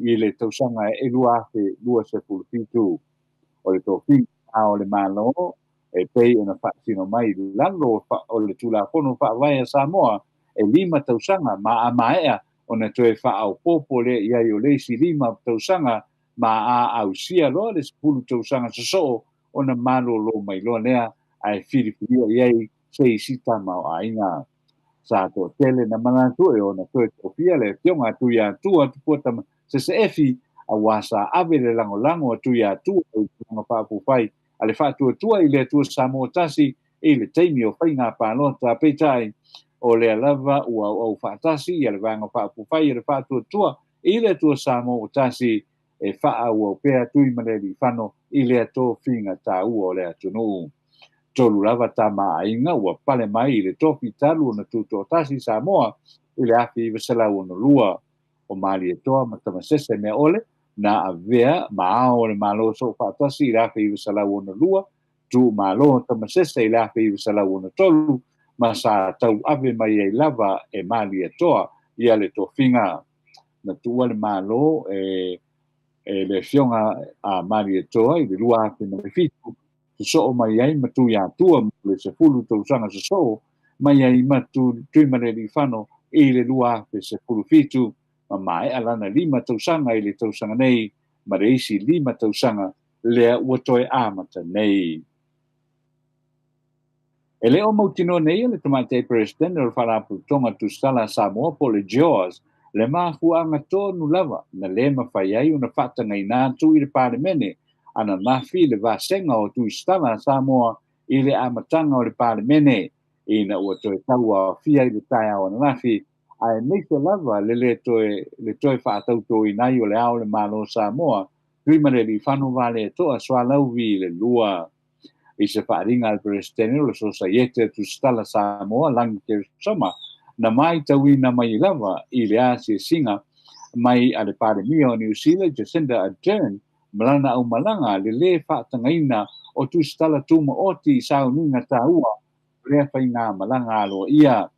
C: i le tausaga e 2027. O le tofiga o le Malo e pei ona faatino mai i lalo o le Tulafono Faavae a Samoa e 5 tausaga ma a maea ona toe faaopoopo lea i ai o le isi 5 tausaga ma a ausia loa le 10 tausaga sosoo ona malolo mai loa lea ae filifilia i ai se isi tamaoaiga. Sa toatele na manatu e ona toe tofia le Afioga a Tuiatua Tupua Tamaseseefi aua sa ave le lagolago a Tuiatua i tulaga faaupufai a le Faatuatua i le Atua Samoa Tasi i le taimi o faiga palota. Peitai, o lea lava ua auau faatasi ia le Vaega Faaupufai a le Faatuatua i le Atua Samoa Tasi e faaauau pea Tuimalealiifano i lea tofiga taua o le atunuu. Tolu lava tamaaiga ua pale mai i le tofi talu ona tutoatasi Samoa i le 1962. O Malietoa ma Tamasese Meaole na avea ma ao o le Malo Soofaatasi i le 1962, Tuumalo Tamasese i le 1963, ma sa tauave mai ai lava e Malietoa ia le tofiga. Na tuua le Malo e le Afioga a Malietoa i le 2007, sosoo mai ai ma Tuiatua mo le 10 tausaga sosoo mai ai ma Tuimalealiifano i le 2017, ma maea lana 5 tausaga i le tausaga nei ma le isi 5 tausaga lea ua toe amata nei. E le o mautinoa nei e le Tamaitai Peresetene o le Faalapotopotoga Tusitala a Samoa po o le JOS le mafuaaga tonu lava na le mafai ai ona faatagaina atu i le Palemene ananafi le vasega o Tusitala a Samoa i le amataga o le Palemene ina ua toe tauaofia i le taeao ananafi, aemaise lava le le toe le toe faatautoina ai o le Ao o le Malo o Samoa Tuimalealiifano Vaaletoa Sualauvi le Lua. I se faaaliga a le Peresetene o le Sosaiete Tusitala Samoa Lagi Keresoma na matauina mai lava i le asiasiga mai a le Palemia o Niu Sila Jacinda Ardern ma lana aumalaga le lē faatagaina o tusitala tumaoti i sauniga taua o lea faigamalaga aloaia.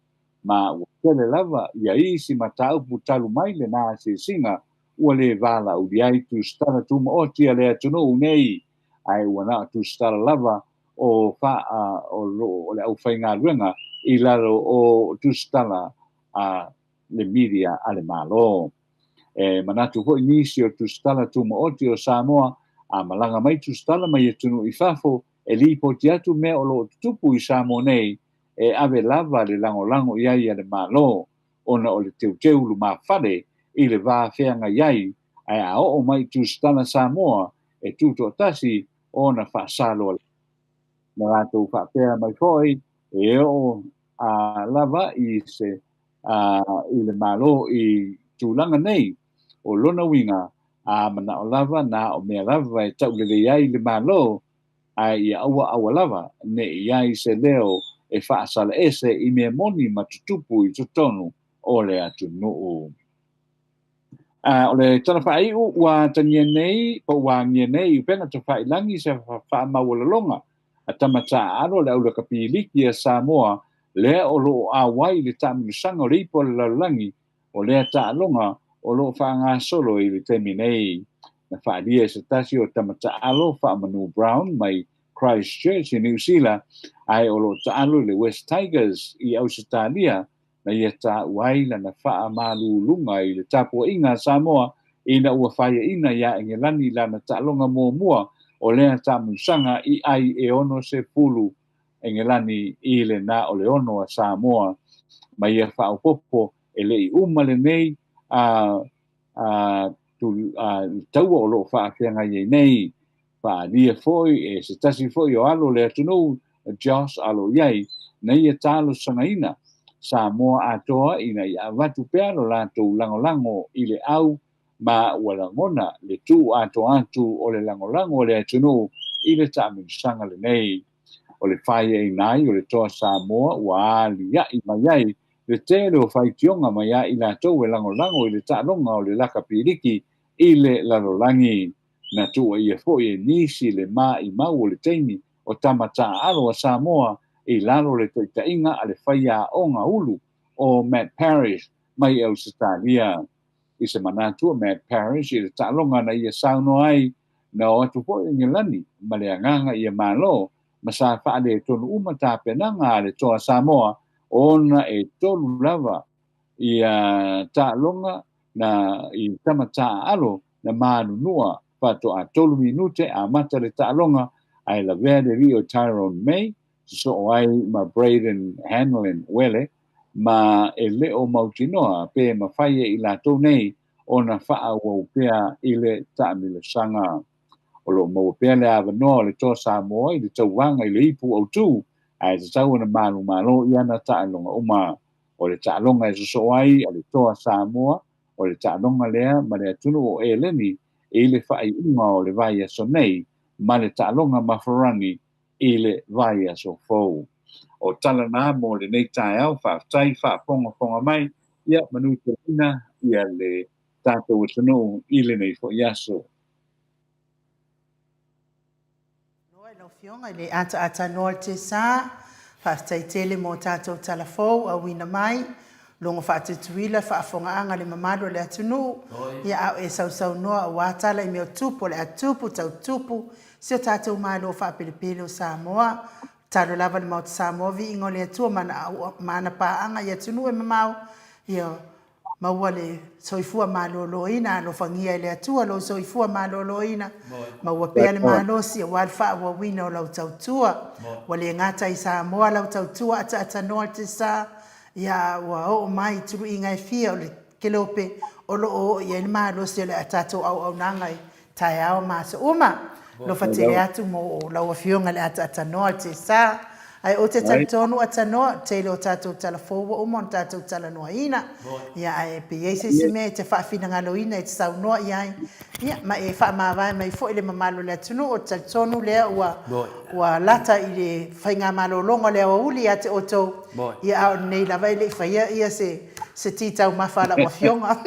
C: Ma ua tele lava ia isi mataupu talu mai lena asiasiga ua lē valaaulia ai tusitala tumaoti a le atunuu nei, ae ua na o tusitala lava o faa o le aufaigaluega i lalo o tusitala a le media a le Malo. E manatu foi nisi o tusitala tumaoti o Samoa a malaga mai tusitala mai atunuu i fafo e lipoti atu mea o lo o tutupu i Samoa nei e ave lava le lagolago i ai a le Malo ona o le teuteu lumafale i le va feagai ai, ae a oo mai i tusitala Samoa e tutoatasi ona faasalo na latou faapea mai foi e oo lava i se i le Malo i tulaga nei. O lona uiga a manao lava na o mea lava e taulelei ai le Malo, ae ia aua aua lava ne i ai se leo e faasalaese i mea moni ma tutupu i totonu o le atunuu. O le tala faaiu ua atagia nei po ua agia nei i upega tafailagi se faamaualaloga a tama taaalo a le Aulakapiliki a Samoa lea o lo o auai i le taamilosaga o le ipu o le lalolagi o lea taaloga o lo o faagasolo i le taimi nei. Na faaalia e se tasi o tama taalo faamanu Brown mai Christchurch i Niu Sila, ae o lo o taalo i le West Tigers i Ausetalia, na ia taua ai lana faamaluluga i le tapuaiga a Samoa ina ua faiaina iā Engelani lana taaloga muamua o lea taamilosaga i ai e 60 Engelani i le na o le 6 a Samoa. Ma ia faaopoopo e le i uma lenei a a a taua o lo o faafeagai ai nei. Faaalia foi e se tasi foi o alo o le atunuu, Josh Aloiai, na ia talosagaina Samoa atoa ina ia avatu pea lo latou lagolago i le au ma ua lagona le tuu atoa atu o le lagolago a le atunuu i le taamilosaga lenei. O le faiaina ai o le Toa Samoa ua aliaʻi mai ai le tele o faitioga mai a i latou e lagolago i le taaloga o le lakapi liki i le lalolagi. Na tuuaia foi e nisi le maimau o le taimi o tama taaalo a Samoa i lalo o le taitaiga a le faiaoga ulu o Matt Parrish mai Ausetalia. I se manatu o Matt Parrish i le taaloga na ia saunoa ai, na o atu foi Engelani ma le agaga ia malo ma sa faaletonu uma tapenaga a le Toa Samoa ona e tolu lava ia taaloga na i tama taaalo na manunua faatoa 3 minute amata le taaloga ae lavea le alii o Tyrone May sosoo ai ma Braden Hanlon Uele ma e le o mautinoa pe mafai e i latou nei ona faaauau pea i le taamilosaga. O lo o maua pea le avanoa o le Toa Samoa i le tauvaga i le ipu autū ae tatau ona malumalo i ana taaloga uma. O le taaloga e sosoo ai a le Toa Samoa, o le taaloga lea ma le atunuu o Eleni i le faaiuga o le vaiaso nei ma le taaloga ma Farani i le vaiaso fou. O tala na mo lenei taeao, faafetai faafogafoga mai, ia manuteleina ia le tatou atunuu i lenei foi aso.
A: Noa i lau Afioga i le ataata noa o le Tesa, faafetai tele mo tatou tala fou auina mai, logo faatutuila faafogaaga le mamalu o le atunuu, ia a o e sausaunoa aua tala i mea o tupu o le a tupu tau tupu si o tatou Malo faapelepele o Samoa. Tatalo lava le Maota Samoa viiga o le Atua ma ana paaga i atunuu e mamao, ia maua le soifua maloloina, alofagia e le Atua lou soifua maloloina, maua pea le malosi aua le faaauauina o lau tautua. Ua le gata i Samoa lau tautua ataatanoa le Tesa, ia ua oo mai i tuluiga e fia o le kelope o lo o oo i ai le malosi o le a tatou auaunaga i taeao ma aso uma. Alofa tele atu mo lau Afioga i le ataatanoa le Tesa. Ae ou te talitonu atanoa, tele o tatou tala fou ua uma ona tatou talanoaina. Ia, ae pe i ai se isi mea e te faafinagaloina e te saunoa i ai, ia, ma e faamavae mai foi le mamalu o le atunuu, ou te talitonu lea ua, ua lata i le faigamalologa o le aoauli ia te outou, ia, a o lenei lava e le i faia ia se, se ti taumafa a lau Afioga.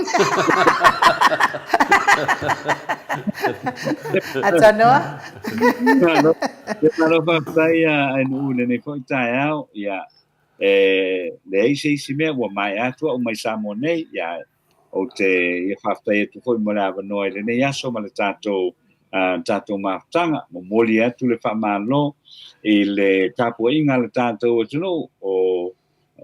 A: Atanoa.
C: Malo, malo faafetai a Nuu i lenei foi taeao. Ia, e leai se isi mea ua maea atu au mai Samoa nei. Ia, ou te ia faafetai atu foi mo le avanoa i lenei aso ma le tatou tatou mafutaga. Momoli atu le faamalo i le tapuaiga a le tatou atunuu o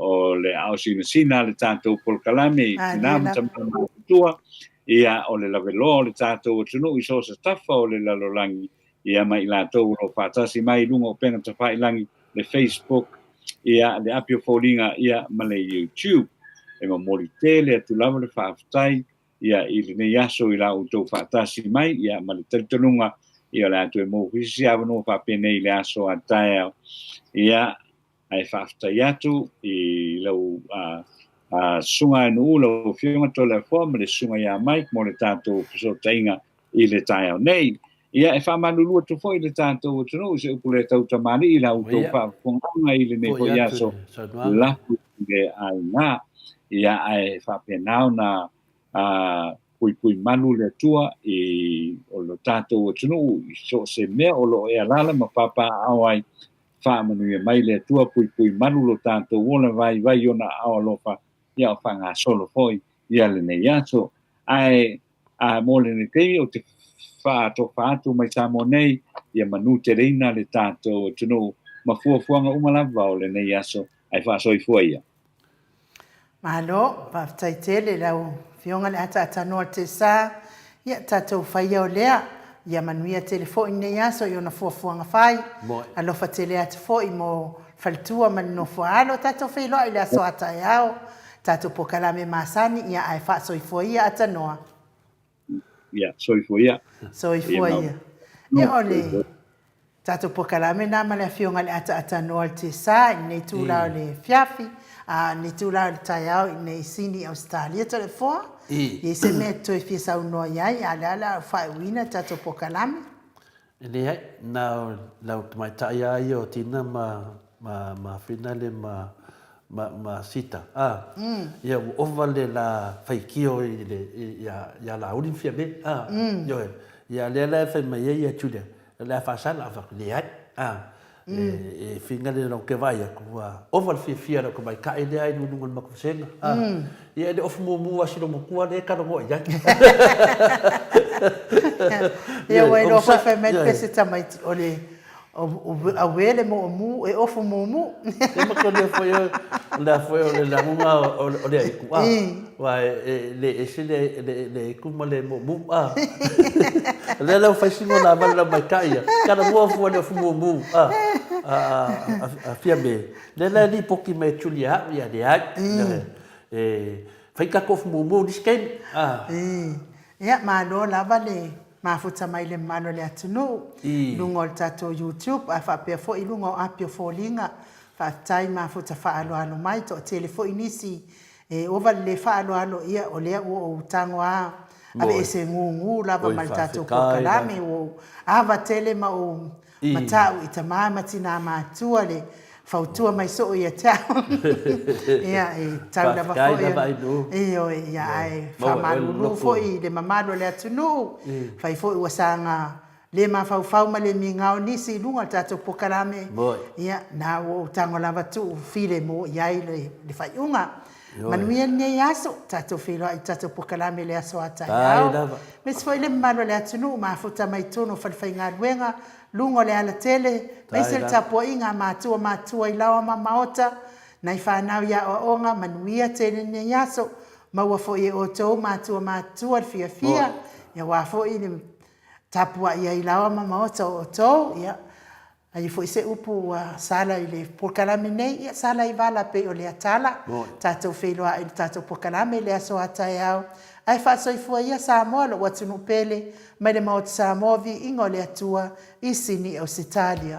C: o le aosinasina a le tatou polokalame i tina ma tama matutua, ia o le laveloa o le tatou atunuu i so o se tafa o le lalolagi, ia ma i latou o lo o faatasi mai i luga o upega tafailagi, le Facebook, ia le api o foliga, ia ma le YouTube. E momoli tele atu lava le faafetai ia i lenei aso i la outou faatasi mai, ia ma le talitonuga ia o le a toe maua foi se isi avanoa faapenei i le aso a taeao. Ia Ae faafetai atu i lau susuga e Nuu, lau Afioga Toleafoa ma le susuga ia Mike mo le tatou fesootaiga i le taeao nei. Ia, e faamalulu atu foi i le tatou atunuu i se upu le tau tamalii i la outou faafofogaaga i lenei foi aso lafo i le aiga. Ia, ae faapena ona puipui malu le Atua i o lo tatou atunuu i so o se mea o lo o e alaala ma papaaao ai. Faamanuia mai le Atua, puipui malu lo tatou ola vaivai i ona aao alofa, ia o faagasolo foi ia lenei aso. Ae a mo lenei taimi ou te faatofa atu mai Samoa nei, ia manuteleina le tatou atunuu ma fuafuaga uma lava o lenei aso, ae faasoifua ia.
A: Malo, faafetai tele i lau Afioga i le Ataatanoa Tesa. Ia, tatou faia o lea, ia manuia tele foi lenei aso i ona fuafuaga fai. Alofa tele atu foi mo le faletua ma le nofoaalo. Tatou feiloai i le aso a taeao, tatou polokalame masani, ia ae faasoifua ia Atanoa.
C: Ia, soifua ia.
A: Soifua ia. Ia, o le tatou polokalame lena ma le Afioga i le Ataatanoa o le Tesa i lenei itula o le afiafi, a, lenei itula o le taeao i inei i Sini, Ausetalia. Toleafoa, e i ai se mea e toe fia saunoa i ai, a o lea o le a ou faaiuina le tatou polokalame.
B: E leai, na o lau tamaitai lava ia o Tina ma, ma, ma Finale ma, ma, ma Sita, a, ia ua ova le la faitio i le, i, ia, ia Laauli ma Fiame, a, ioe. Ia lea la e fai mai ai ia Julia, o le a faasala, ou fai atu, leai, a, e, e finagalo lau te vaai atu, ua ova le fiafia o lau tamaitai lea i luga o le matou vasega, a, ia e le ofu mumu lava si loomatua lea e talanoa i ai.
A: Ia ua iloa foi fai mai le pese tamaiti, o le auē le moomu e ofu mumu.
B: Ia matou foi o le a foi o le lagona o le aitu a, aua e le ese le aitu ma le moomu a. O lea la ua fai sina ona vale lau maitai ia, talanoa fua i le ofu mumu a, a Fiame, lea la e lipoti mai e Julia au, ia leai, e fai tatou ofu mumu nisi taimi a.
A: Ia, malo lava le mafuta mai le mamalu o le atunuu i luga o le tatou YouTube ae faapea foi i luga o api o foliga. Faafetai mafuta faaaloalo mai, toatele foi nisi e ova le le faaaloalo, ia o lea ua ou tago a aveese gugu lava ma le tatou polokalame, ua ou ava tele ma ou matau i tama ma tina matua le fautua mai soo ia te au. Ia, e tau lava foi ona, ioe, ia, ae faamalulu foi i le mamalu o le atunuu, fai foi ua saga le mafaufau ma le migao nisi i luga o le tatou polokalame, ia, na ua ou tago lava tuu filemu i ai le faaiuga. Manuia lenei aso, tatou feiloai i le tatou polokalame i le aso a taeao. Aemaise foi le mamalu o le atunuu mafuta mai totonu o falefaigaluega, luga o le alatele, aemaise le tapuaiga a matua matua i laoa ma maota, nai fanau i aoaoga, manuia tele lenei aso. Maua foi e outou matua matua le fiafia, aua foi le tapuai ai i laoa ma maota o outou. Ia, A i ai foi se upu ua sala i le polokalame nei, ia sala i vala pei o lea tala. Tatou feiloai i le tatou polokalame i le aso a taeao. Ae faasoifua ia Samoa, lou atunuu pele, mai le Maota Samoa, viiga o le Atua i Sini Ausetalia.